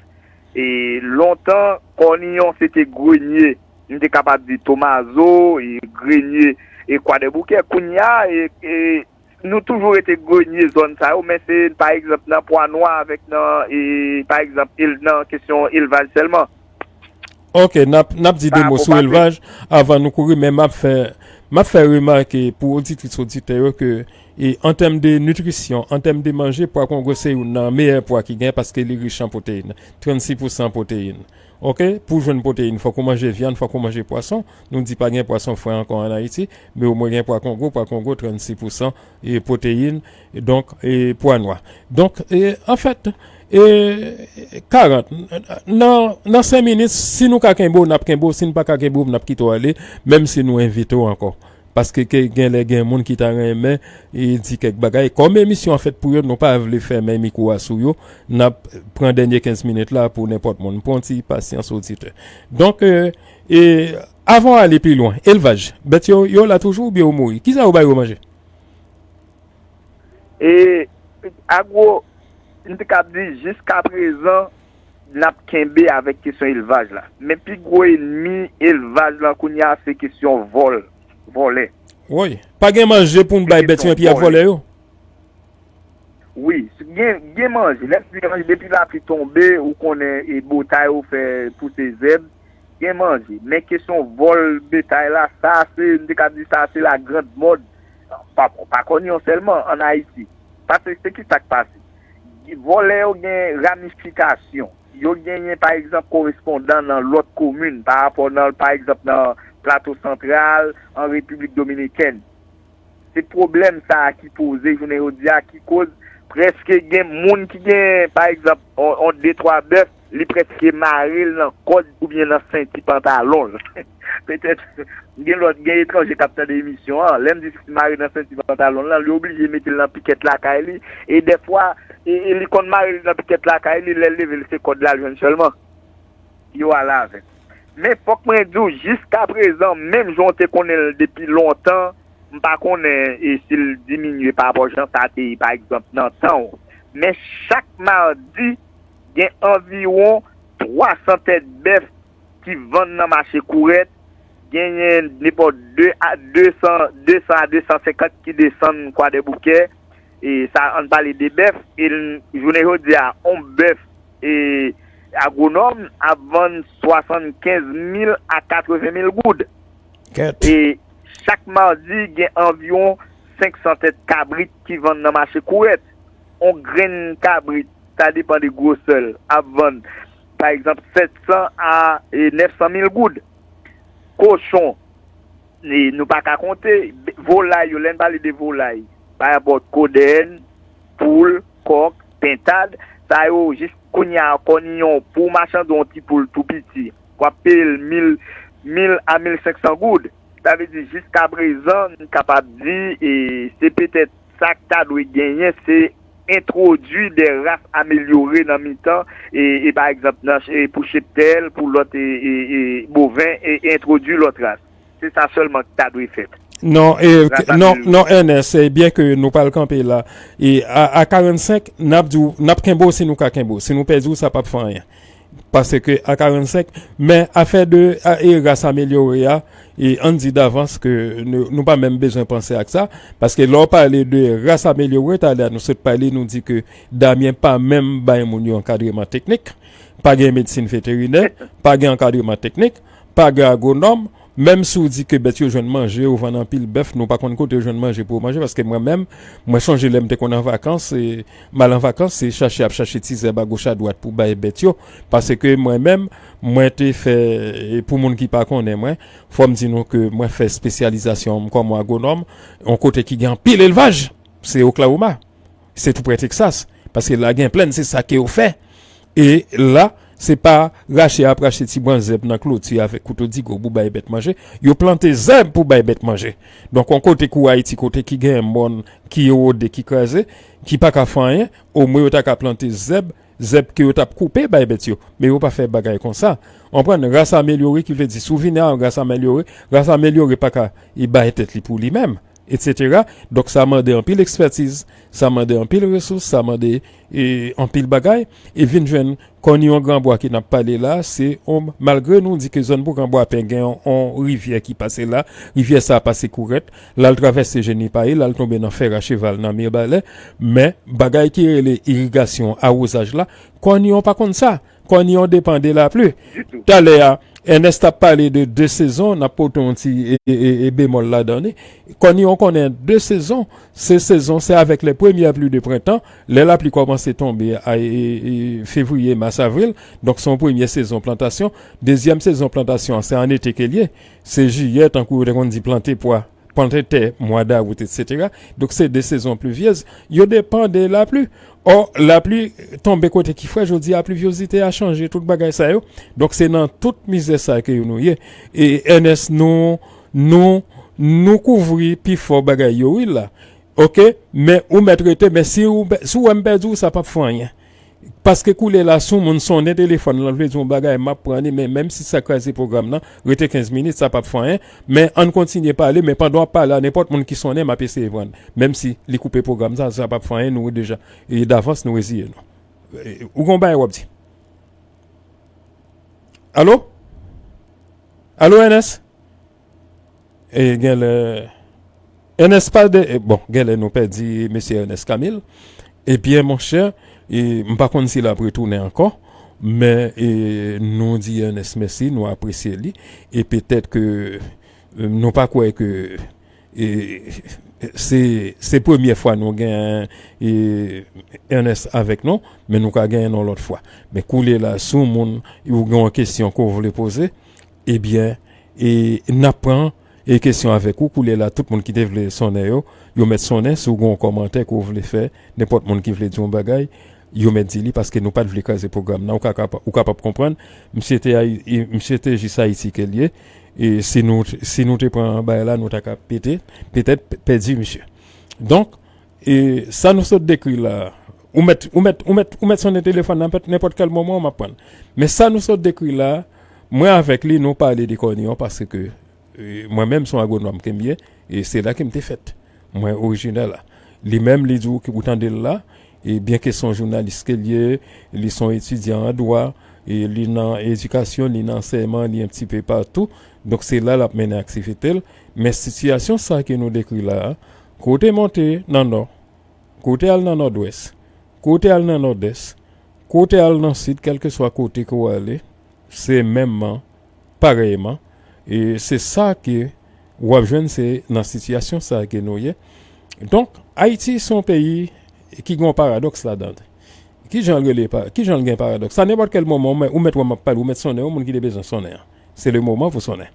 E lontan, Kòniyon se te grenye, m te kapab di Tomazo, e grenye, e Kwadèboukè. Kounye a, e, e, nou toujou rete grenye zòn sa yo, men se, pa egzanp, nan pwa nwa avèk nan, e, pa egzanp, el-, nan kesyon elvaj sèlman. Ok, n ap, n ap di de mo sou elvaj avan nou kouri, men m ap fè, m ap fè remake pou oditris oditè yo ke e an tèm de nitrisyon, an tèm de manje, pwa Kongo se youn nan meyè pwa ki gen paske li rich an pwoteyin. Trannsis pousan pwoteyin. Ok, pou jwenn pwoteyin, fòk ou manje vyann, fòk ou manje pwason. Nou di pa gen pwason fre ankò an Ayiti, men omwen gen pwa Kongo, pwa Kongo, trannsis pousan e pwoteyin, donk, e pwa nwa. Donk, e, anfèt, e, karant, nan, nan senk minit, si nou ka kenbe w, n ap kenbe w, si n pa ka kenbe w, n ap kite w ale, menm si nou envite w ankò. Paske ke genlè gen moun ki ta renmen e di kèk bagay. Kòm emisyon an fèt pou yo, nou pa vle fèmen mikwo a sou yo. N ap pran dènye kenz minit la pou nenpòt moun. Pran ti pasyans oditè. Donk, e, e, avan w ale pi lwen, elvaj, bèt yo, yo la toujou oubyen yo mouri? Kisa yo ba yo manje? E, Agwo, m te kab di jiskaprezan, n ap kenbe avèk kesyon elvaj la. Men pi gwo enmi elvaj lan kounye a se kesyon vòl, vòlè. Woy, pa gen manje pou n bay bèt yo epi y ap vòlè yo. Wi, gen, gen manje. Lè m di gen manje, depi lapli tonbe, ou konnen e botay ou fè pouse zèb, gen manje. Men kesyon vòl betay la, sa se, m te ka di sa se la grande mode. Pa, pa Kòniyon sèlman, an Ayiti. Paske se ki sa k pase? Vòlè yo gen ramifikasyon. Yo genyen, pa egzanp, korespondan nan lòt komin, pa rapò nan, pa egzanp, nan Plato Santral, an Repiblik Dominikèn. Se pwoblèm sa a ki poze jounen jodi a, ki koz prèske gen moun ki gen, pa egzanp, on, on de twa bèf, li prèske mare l nan kòd oubyen nan senti pantalon l. Petèt, gen lòt, gen etranje k ap tande emisyon an. Lè m di mare nan senti pantalon l lan, li oblije mete l nan pikèt lakay li. E dèfwa, e, e li konn mare li nan pikèt lakay li, lè l leve l se kòd la l jwenn sèlman. Yo ale avè l. Men fòk mwen di w, jiskaprezan, menm jan w te konnen l depi lontan, m pa konnen e si l diminye pa rapò jan sa te ye, pa egzanp, nan tan w. Men chak madi, gen anviwon twa san tèt bèf ki vann nan mache Kourèt, genyen nenpòt de a de san, de san a de san senkant ki desann Kwadèboukè, e sa, ann pale de bèf, e l, jounen jodi a, on bèf, e agwonòm ap vann swasannkenz mil a katreven mil goud. E chak madi, gen anviwon senk san tèt kabrit ki vann nan mache Kourèt. On grenn kabrit, sa depann de gwosè l, ap vann, pa egzanp, sèt san a, e, nèf san mil goud. Kochon, e, nou pa ka konte. Volay yo, lè n pale de volay, pa rapò kodèn, poul, kòk, pentad, sa yo jis kounye a, kòniyon, pou w machande yon ti poul tou piti, w ap peye l mil, mil a mil senk san goud. Sa vle di, jiskaprezan, n kapab di, e, se petèt sa k ta dwe genyen, se entwodui de ras amelyore nan mitan, e, e pa egzanp, nan, e pou cheptèl, pou lòt, e, e, e boven, e entwodui lòt ras. Se sa sèlman k ta dwe fèt. Non, e, non, non, Ernest, e byen ke nou pral kanpe la. E a, a karannsenk, n ap di w, n ap kenbe w si nou ka kenbe w. Si nou pèdi w, sa p ap fè anyen. Paske a karannsenk, men afè de a, e ras amelyore a, e ann di davans ke nou, nou pa menm bezwen panse ak sa, paske lè w pale de ras amelyore, talè a nou sot pale, nou di ke Damien pa menm bay moun yo ankadreman teknik, pa gen medsin veterinè, pa gen ankadreman teknik, pa gen agwonòm, menm si w di ke bèt yo jwenn manje, yo vann anpil bèf, nou pa konn kote yo jwenn manje pou yo manje, paske mwen menm, mwen sonje lè m te konn an vakans, e, m al an vakans, se chache ap chache ti zèb agoch adwat pou bay bèt yo, paske mwen menm, mwen te fè, e pou moun ki pa konnen mwen, fò m di nou ke mwen fè espesyalizasyon m kòm agwonòm, yon kote ki gen anpil elvaj, se Oklahoma. Se tou prè Texas. Paske la gen plèn, se sa ke yo fè. E la, se pa rache ap rache ti bran zèb nan kloti avèk kouto digo pou bay bèt manje. Yo plante zèb pou bay bèt manje. Donk, yon kote kou Ayiti, kote ki gen mòn, ki erode, ki kraze, ki pa ka fè anyen, omwen yo ta ka plante zèb zèb ke yo t ap koupe bay bèt yo, men yo pa fè bagay konsa. Konprann, ras amelyore ki vle di souvina, ras amelyore, ras amelyore pa ka e bay tèt li pou li menm, etsetera. Donk sa mande anpil ekspètiz, sa mande anpil resous, sa mande e, anpil bagay, e vin jwenn kòn yon granbwa ki n ap pale la, se yon, malgre nou di ke zòn Boukan Bwapen gen yon, yon rivyè ki pase la, rivyè sa a pase kourèt, l al travèse Jenipaye, l al tonbe nan Fèracheval nan Mibalè, men bagay ki rele irigasyon, awozaj la, kòn yon pa konn sa, kòn yon depann de lapli. Talè a, Ernest ap pale de de sezon, n ap pote yon ti e, e, e, e bemòl ladan li. Kòn yon konnen de sezon, se sezon, se avèk les premières pluies de printemps, lè lapli kòmanse tonbe a e, e, e, fevriye, mas, avril, donk se yon premye sezon plantasyon. Dezyèm sezon plantasyon an, se an ete ke l ye, se jiyè, tankou yo te konn di plante pwa, plante tè, mwa dawout, etsetera. Donk se de sezon plivyez, yo depann de lapli. Ò, lapli tonbe kote ki frè, jodi a plivyozite a chanje, tout bagay sa yo. Donk se nan tout mizè sa ke nou ye. E Ernest, nou, nou, nou kouvri pi fò bagay yo wi la. Oke, men ou mèt rete, men si ou, si w wè m pèdi w, sa p ap fè anyen. Paske koulye la, si yon moun sonnen telefòn lan, vle di yon bagay, m ap pran li, men menm si sa kraze pwogram nan, rete kenz minit, sa p ap fè anyen. Men ann kontinye pale, men pandan w ap pale a, nenpòt moun ki sonnen, m ap eseye pran. Menm si li koupe pwogram sa, sa p ap fè anyen, nou deja, e davans, nou reziye nou. E, ou gen yon bagay w ap di? Alo? Alo, Ernest? E genlè Ernest pa de, e, bon, genlè nou pèdi mesye Ernest Camille. Ebyen, monchè, e, m pa konn si l ap retounen ankò, men, e, nou di Ernest mèsi, nou apresye li, e petèt ke, e, nou pa kwè ke, e, se, se premyè fwa nou gen, e, Ernest avèk nou, men nou ka genyen yon lòt fwa. Men koulye la, si yon moun, ou gen yon kesyon ke w vle poze, ebyen, e, n ap pran, e, kesyon avèk ou. Koulye la, tout moun ki te vle sonnen yo, yo mèt sonnen. Si w gen yon kòmantè ke w vle fè, nenpòt moun ki vle di yon bagay, yo mèt di li, paske nou pa t vle kraze pwogram nan. Ou ka, kapa-, ou kapab konprann, misye te Ayi-, e, misye te jis Ayiti ke l ye. E si nou, si nou te pran bagay la, nou ta ka pete, petèt p-, pèdi misye. Donk, e sa nou sot dekri la, ou mèt, ou mèt, ou mèt, ou mèt sonnen telefòn nan, nenpòt kèl moman, m ap pran. Men sa nou sot dekri la, mwen avèk li, nou pale de kòn yon, paske, e, mwen menm, se yon agwonòm ke m ye, e se la ke m te fèt. Mwen orijinè la. Li menm, li di w ke ou tande l la, e byenke se yon jounalis ke l ye, li se yon etidyan an dwa, e li nan edikasyon, li nan ansèyman, li yon ti pe patou. Donk, se la l ap mennen aktivite l. Men sitiyasyon sa ke nou dekri la a, kote monte nan nò, kote al nan nòdwès, kote al nan nòdès, kote al nan sid, kèlkeswa kote ke w ale, se menmman, parèyman. E se sa ke w ap jwenn, se nan sitiyasyon sa ke nou ye. Donk, Ayiti se yon peyi ki gen yon paradòks ladan l. Kijan l rele pa-, kijan l gen paradòks? Sa nenpòt kèl moman, ou mèt, ou mèt wè m ap pale, ou mèt sonnen yon moun ki te bezwen sonnen an. Se le moman pou sonnen.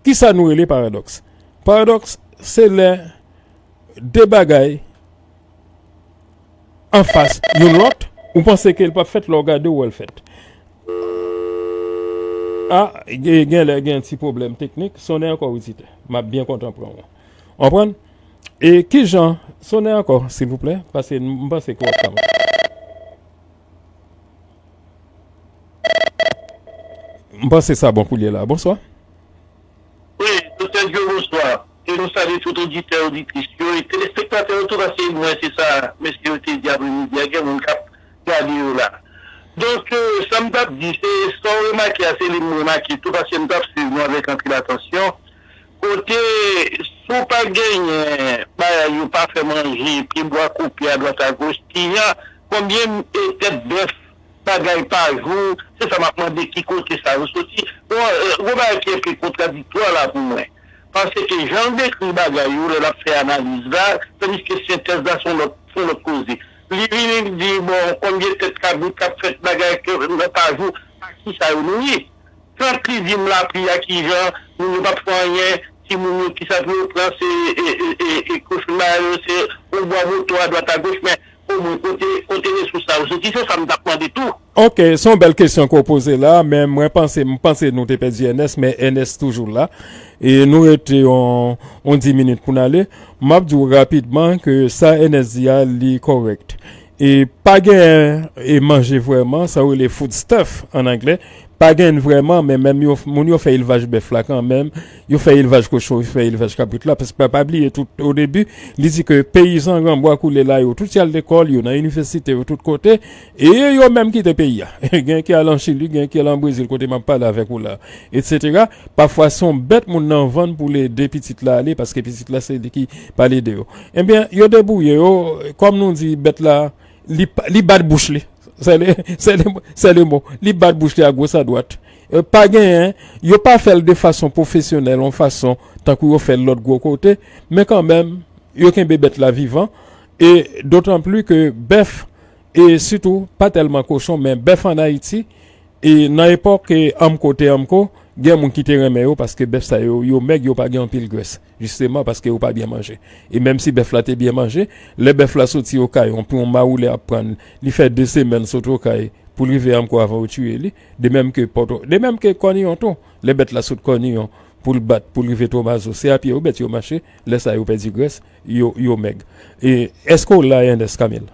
Kisa nou rele paradòks? Paradòks, se lè de bagay anfas youn lòt, ou panse ke l p ap fèt, lè w gade, w wè l fèt. A, gen, genlè gen ti pwoblèm teknik, sonnen ankò, oditè. M ap byen kontan pran w. Konprann? E kijan, sonnen ankò, silvouplè, paske m, m panse ke w ap ka. M panse sa bon koulye la. Bonswa. Wi, Doktè Joe, bonswa. E nou salye tout oditè, oditris yo, e telespektatè yo tou, paske mwen se sa, mesye yo te di apremidi a, gen moun k ap gade yo la. Donk, e, sa m t ap di, se sa w remake a, se li m remake tou, paske m t ap swiv nou avèk anpil atansyon. Kote, si w pa genyen bagay yo pa fè manje, pyebwa koupe adwat agoch, kijan, konbyen, e, tèt bèf, bagay pa jou, se sa m ap mande ki kote sa yo soti. Bon, e, gwo bagay ki enpe kontradiktwa la pou mwen. Paske jan l dekri bagay yo, lè l ap fè analiz la, tandiske sentèz la se yon lòt, se yon lòt koze. Li vini, li di, bon, konbyen tèt kabrit k ap fèt bagay ke, pa jou, a ki sa yo nouri? Tant li di m lapli a kijan, moun yo p ap fè anyen, timoun yo kisa pou yo pran, se, e, e, e, e, kochon bagay yo, se yon bwa moto adwat agoch, men omwen kote, kote resous sa yo soti, se sa m t ap mande tou. Ok, se yon bèl kesyon ke w poze la, men mwen panse, m panse nou te pèdi Ernest, men Ernest toujou la. E nou rete yon, yon dis minit pou n ale. M ap di w rapidman ke sa Ernest di a, li kòrèk. E pa gen e manje vrèman, sa yo rele foodstuff an anglè. Pa gen vrèman, men menm yo, moun yo fè elvaj bèf la kanmenm, yo fè elvaj kochon, yo fè elvaj kabrit la, paske pa, pa bliye tout o debi, li di ke peyizan Granbwa Koulè la yo, tout y al lekòl, yo nan inivèsite, yo tout kote, e yo menm kite peyi a. Gen ki al an Chili, gen ki al an Brezil, kote m ap pale avèk ou la, etsetera. Pafwa se yon bèt moun nan vann pou l ede pitit la ale, paske pitit la se li ki pral ede yo. Ebyen, yo debouye yo, kòm nou di, bèt la, li, pa- li bat bouch li. Se le, se le, se le mo. Li bat bouch li a gwoch a dwat. E, pa genyen, yo pa fè l de fason pwofesyonèl, yon fason tankou yo fè l lòt gwo kote, men kanmenm, yo kenbe bèt la vivan. E dotanpli ke bèf, e sitou, pa tèlman kochon, men bèf ann Ayiti, e nan epòk, e, Anmko te Anmko, gen moun ki te renmen yo paske bèf sa yo, yo mèg, yo pa gen anpil grès. Jisteman, paske yo pa byen manje. E menm si bèf la te byen manje, lè bèf la soti Okay, yon, yon mawoulè ap pran l, li fè de semèn sot Okay pou l rive Anmko avan yo tiye li. De menm ke Pòto, de menm ke Kòniyon tou, lè bèt la sot Kòniyon pou l bat, pou l rive Tomazo, se a pye yo bèt yo mache, lè sa yo pèdi grès, yo, yo mèg. E èske w la, Ernest Camille?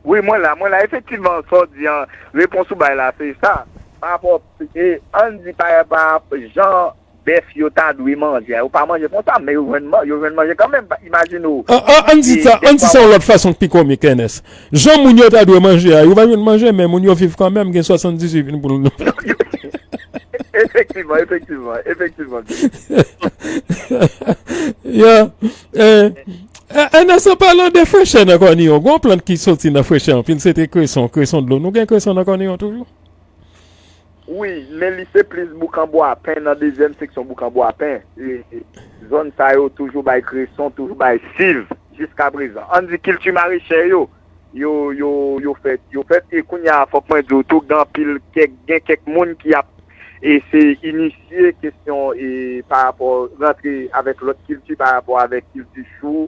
Wi, mwen la, mwen la. Efektivman, sa w di an, repons ou bay la, se sa. Pa rapò, e, ann di pa, pa jan bèf yo ta dwe manje a. Yo pa manje konsa, men yo jwenn, man- yo jwenn manje kanmenm. Imajine w. An, an, ann di sa, ann di sa yon lòt fason ki pi komik, Ernest. Jan moun yo ta dwe manje a, yo pa jwenn manje, men moun yo viv kanmenm, gen swasanndizuit vin pou l. Efektivman, efektivman, efektivman. Yeah. Eh, eh, Ernest, an palan de frechè nan Kòniyon, gon plant ki soti nan frechè anpil, se te kreson, kreson dlo. Nou gen kreson nan Kòniyon toujou? Wi, men li se plis Boukanbwapen, nan dezyèm seksyon Boukanbwapen. E, e, zòn sa yo toujou bay kreson, toujou bay siv jiska prezan. Ann di kilti marechè yo, yo, yo, yo fèt, yo fèt. E kounye a, fòk mwen di w tou, gen anpil, kèk, gen kèk moun ki ap, e se inisye kesyon, e pa rapò rantre avèk lòt kilti, pa rapò avèk kilti chou,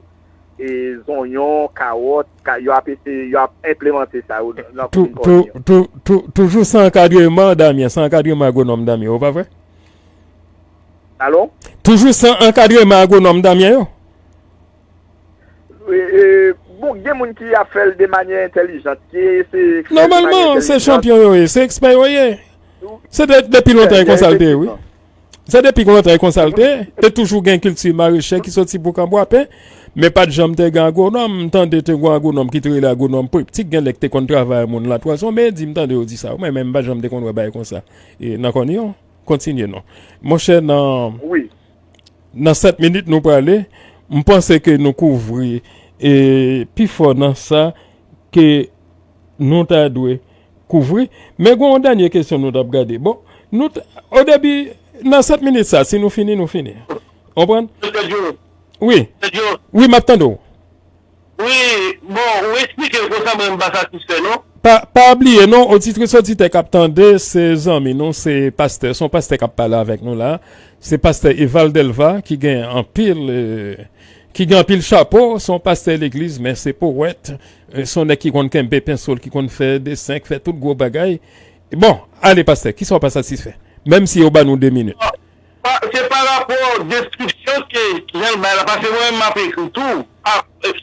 e zonyon, kawòt, ka, yo ap eseye, yo ap enplemante sa yo nan, nan komin Kòniyon. Tou, tou, tou, tou, toujou san ankadreman, Damien, san ankadreman agwonòm Damien, ou pa vre? Alo? Toujou san ankadreman agwonòm Damien yo? E, e, bon, gen moun ki ap fè l de manyè entèlijant, ki eseye fè l de manyè entèlijant. Nòmalman, se chanpyon yo ye, se ekspè yo ye. Se de, depi lontan e konsa l te ye, wi. Se depi lontan e konsa l te ye. Te toujou gen kilti marechè ki soti Boukanbwapen, men pa t janm te gen agwonòm. M tande te gen yon agwonòm ki te rele agwonòm Preptik, gen lè k te konn travay moun Latwazon, men di m tande yo di sa, wi, men m pa janm te konn wè bagay konsa. E nan Kòniyon, kontinye non. Monchè, nan. Wi. Nan sèt minit nou prale, m panse ke nou kouvri e pifò nan sa ke nou ta dwe kouvri. Men gen yon dènye kesyon nou t ap gade. Bon, nou t, o debi, nan sèt minit sa, si nou fini, nou fini. Konprann? Wi. Wi, m ap tande w. Wi, bon, ou eksplike l konsa, mwen m pa satisfè non. Pa, pa bliye non, oditris oditè k ap tande, se zanmi nou, se pastè, se yon pastè k ap pale avèk nou la. Se pastè Eval Delva ki gen anpil, e, ki gen anpil chapo, se yon pastè legliz, men se powèt, e, se yon nèg ki konn kenbe penso l, ki konn fè desen, ki fè tout gwo bagay. Bon, ale pastè, kisa w pa satisfè? Menm si yo ba nou de minit. Se pa rapò deskripsyon ke jan l bay la, paske mwen menm m ap ekri tou.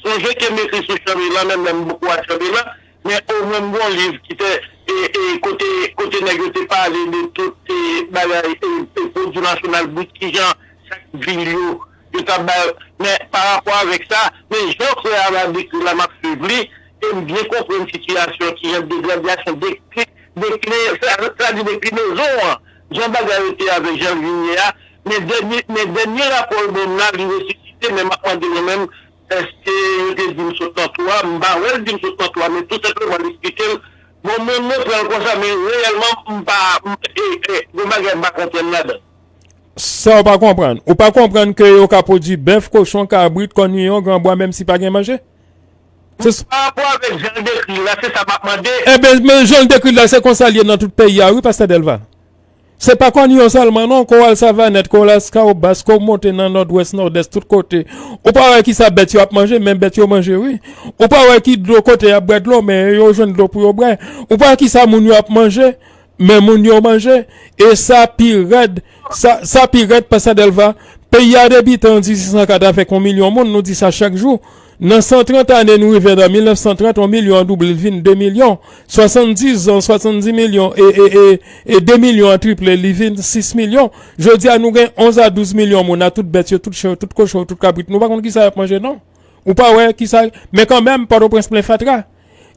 Sonje ke m ekri sou Chanbelan, menm lè m poko a Chanbelan, men omwen m gen yon liv ki te, e, e, kote, kote nèg yo te pale de tout, e, bagay, e, e, pwodui nasyonal brit, kijan chak vil yo, yo t ap bay, men pa rapò avèk sa, men jan frè a va dekri la, m ap swiv li, e m byen konprann sitiyasyon, kijan degradasyon, dekli, dekli, sa, sa di deklinezon an, jan bagay yo te avèk jan l vin ye a, men dènye, men dènye rapò l ban m la, li resisite, men m ap mande mwen menm, èske yo te di m sot nan twou a? M pa wè l di m sot nan twou a, men tou senpleman l eksplike l. Bon, mwen, mwen pran l konsa, men reyèlman, m pa, m, e, e, gen bagay m pa konprann ladan. Sa w pa konprann? Ou pa konprann ke yo ka pwodui bèf, kochon, kabrit, kòniyon, granbwa, menm si pa gen manje? Se s- Pa rapò avèk jan l dekri l la, se sa m ap mande. Enben, men jan l dekri l la, se konsa l ye nan tout peyi a, wi, pastè Delva. Se pa Kòniyon sèlman, non, ke w al Savanèt, ke w al Laskawobas, ke w monte nan Nòdwès, Nòdès, tout kote. Ou pa wè kisa bèt yo ap manje, men bèt yo manje, wi. Ou pa wè ki dlo kote y ap bwè dlo, men yo jwenn dlo pou yo bwè. Ou pa wè kisa moun yo ap manje, men moun yo manje. E sa pi rèd, sa, sa pi rèd, pastè Delva. Peyi a debite an dizuit san kat avèk yon milyon moun, nou di sa chak jou. Nan san trant ane, nou rive nan mil nèf san trant, yon milyon an double, li vin de milyon. Swasanndiz an, swasanndiz milyon, e, e, e, e de milyon an triple, li vin sis milyon. Jodi a, nou gen onz a douz milyon moun, a tout bèt yo, tout chen yo, tout kochon yo, tout kabrit. Nou pa konn kisa y ap manje, non. Ou pa wè kisa, men kanmenm, Pòtoprens plen fatra.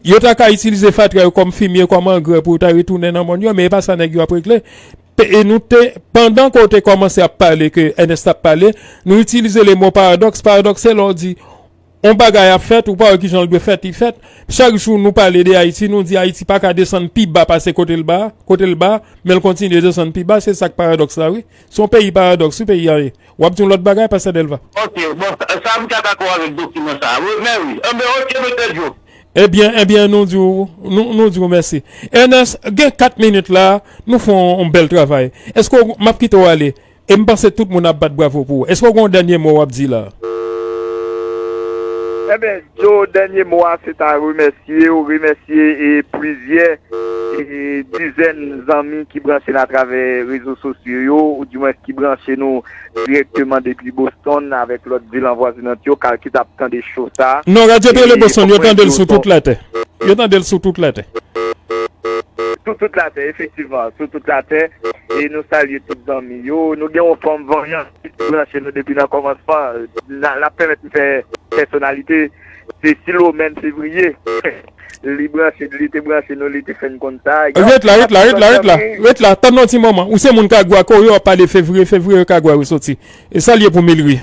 Yo ta ka itilize fatra yo kòm fimye, kòm angrè pou yo ta retounen nan mòn yo, men e pa sa nèg yo ap regle. Pe- E nou te, pandan ke w te kòmanse ap pale, ke Ernest ap pale, nou itilize le mo paradòks. Paradòks se lè w di, yon bagay ap fèt, ou pa wè kijan l dwe fèt, li fèt. Chak jou nou pale de Ayiti, nou di Ayiti pa ka desann pi ba pase kote l ba, kote l ba, men l kontinye desann pi ba, se sa k paradòks la, wi. Se yon peyi paradòks, wi, peyi a ye. W ap di yon lòt bagay, Pastè Delva? Ok, bon, sa, sa m ka dakò avèk dokiman sa a. Wi, men wi. Enben, ok, Doktè Joe. Ebyen, ebyen, nou di w, nou, nou di w mèsi. Ernest, gen kat minit la, nou fè yon, yon bèl travay. Èske w, m ap kite w ale, e m panse tout moun ap bat bravo pou ou. Èske w gen yon dènye mo w ap di la? Enben, Joe, dènye mo a, se ta remèsye w, remèsye e plizyè e dizèn zanmi ki branche n atravè rezo sosyo yo, ou dimwens ki branche nou dirèkteman depi Boston avèk lòt vil anvwazinant yo, ka, ki t ap tande cho sa. Non, Radyo Tele Boston, yo tande l sou tout latè. Yo tande l sou tout latè. Sou tout latè, efektivman, sou tout latè. E nou salye tout zanmi yo. Nou gen yon fanm vanyan ki branche nou depi nan kòmansman. N a, l ap pèmèt m fè pèsonalite. Se Silomèn Fevriye. Li branche, li te branche nou, li te fè n konn sa. Ret la, ret la, ret la, ret la. Ret la, tann yon ti moman. Ou se moun Kagwa, kote w ap pale Fevriye, Fevriye Kagwa resoti. E sa l ye pou Milri?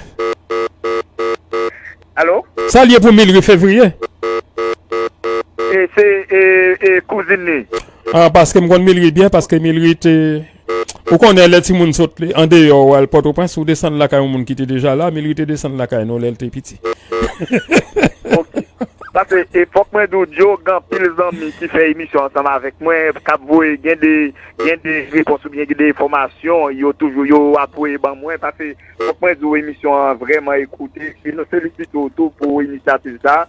Alo? Sa l ye pou Milri Fevriye? E se, e, e kouzin li. Ah, paske m konn Milri byen, paske Milri te, ou konnen lè timoun sot andeyò, w al Pòtoprens, ou desann lakay yon moun ki te deja la, Milri te desann lakay nou lè l te piti. Ok. Paske, e, fòk mwen di w, Joe, gen anpil zanmi ki fè emisyon ansanm avèk mwen, k ap voye, gen de, gen de repons oubyen gen de enfòmasyon, yo toujou, yo ap voye ban mwen, paske fòk mwen di w, emisyon an vrèman ekoute, e nou felisite w tou pou inisyativ sa.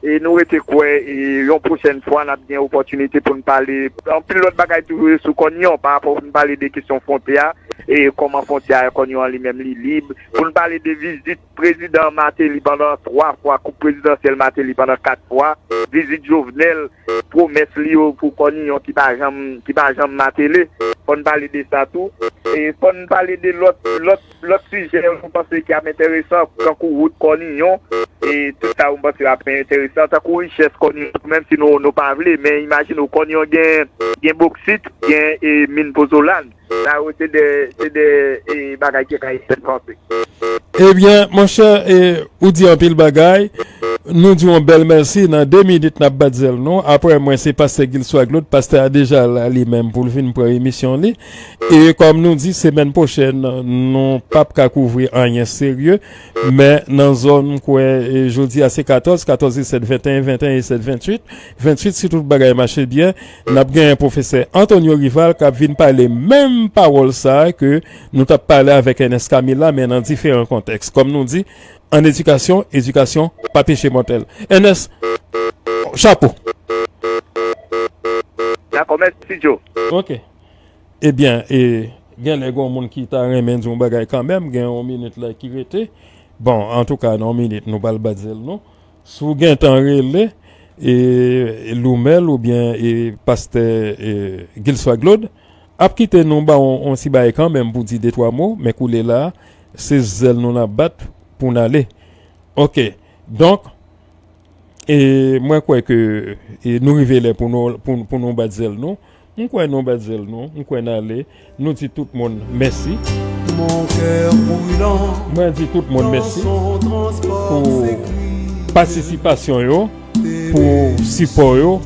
E nou rete kwè, e yon pwochèn fwa, n ap gen opòtinite pou n pale anpil lòt bagay toujou sou Kònyon, pa rapò pou n pale de kesyon fwontyè a, e kòman fwontyè a Kònyon an li menm li lib, pou n pale de vizit prezidan Martelly pandan twa fwa, koup prezidansyèl Martelly pandan kat fwa, vizit Jovenel, pwomès li yo pou Kònyon ki pa janm, ki pa janm matele. Fò n pale de sa tou. E fò n pale de lòt, lòt, lòt sijè yo nou panse ki ap enteresan, tankou wout Kònyon. E tout sa yo m panse ap enteresan, tankou richès Kònyon, menm si nou, nou pa vle, men imajine w, Kònyon gen, gen boksit, gen, e, min pozolan. Sa yo se de, se de, e, bagay ki ka ede n panse. Ebyen, monchè, e, ou di anpil bagay. Nou di w yon bèl mèsi. Nan de minit, n ap bat zèl nou. Aprè mwen, se pastè Gilswa Claude. Pastè a deja la li menm pou l vin pran emisyon li. E kòm nou di, semèn pwochèn, nou p ap ka kouvri anyen serye. Men nan zòn, m kwè, e, jodi a se katòz, katòz e sèt, venteyen, venteyen e sèt, venntuit. Venntuit, si tout bagay mache byen, n ap genyen pwofesè Antonio Rival k ap vin pale menm pawòl sa a ke nou t ap pale avèk Ernest Camille la, men nan diferan kontèks. Kòm nou di, an edikasyon, edikasyon pa peche mòtèl. Ernest, chapo. Dakò, mèsi, Joe. Ok. Ebyen, e, genlè gen yon moun ki ta renmen di yon bagay kanmenm, gen yon minit la ki rete. Bon, antouka, nan yon minit, nou pral bat zèl nou. Si w gen tan rele, e, Loumel oubyen, e, pastè, e, Gilswa Claude, ap kite nou ba w yon, yon ti bagay kanmenm pou di de twa mo, men koulye la, se zèl nou n ap bat pou n ale. Ok. Donk, e, mwen kwè ke, e, nou rive lè pou nou, pou, pou nou bat zèl nou. M kwè nou bat zèl nou. M kwè n ale. Nou di tout moun mèsi. Mwen di tout moun mèsi pou patisipasyon yo, pou sipò yo,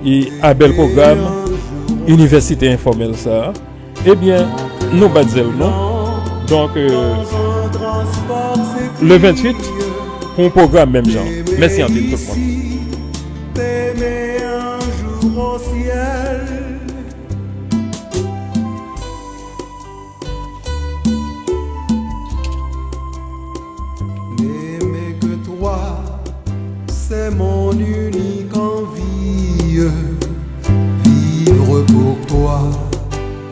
e a bèl pwogram Inivèsite Enfòmèl sa a. Ebyen, nou bat zèl nou. Donk, euh, le venntuit, pou yon pwogram menm jan. Mèsi anpil tout moun. N'aimer que toi, c'est mon unique envie. Vivre pour toi,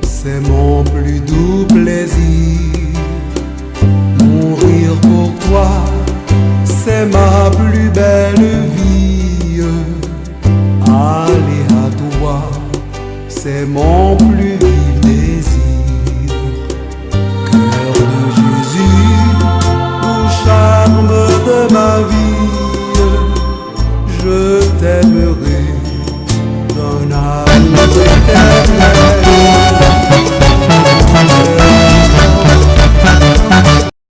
c'est mon plus doux plaisir. Mourir pour toi, c'est ma plus belle lavi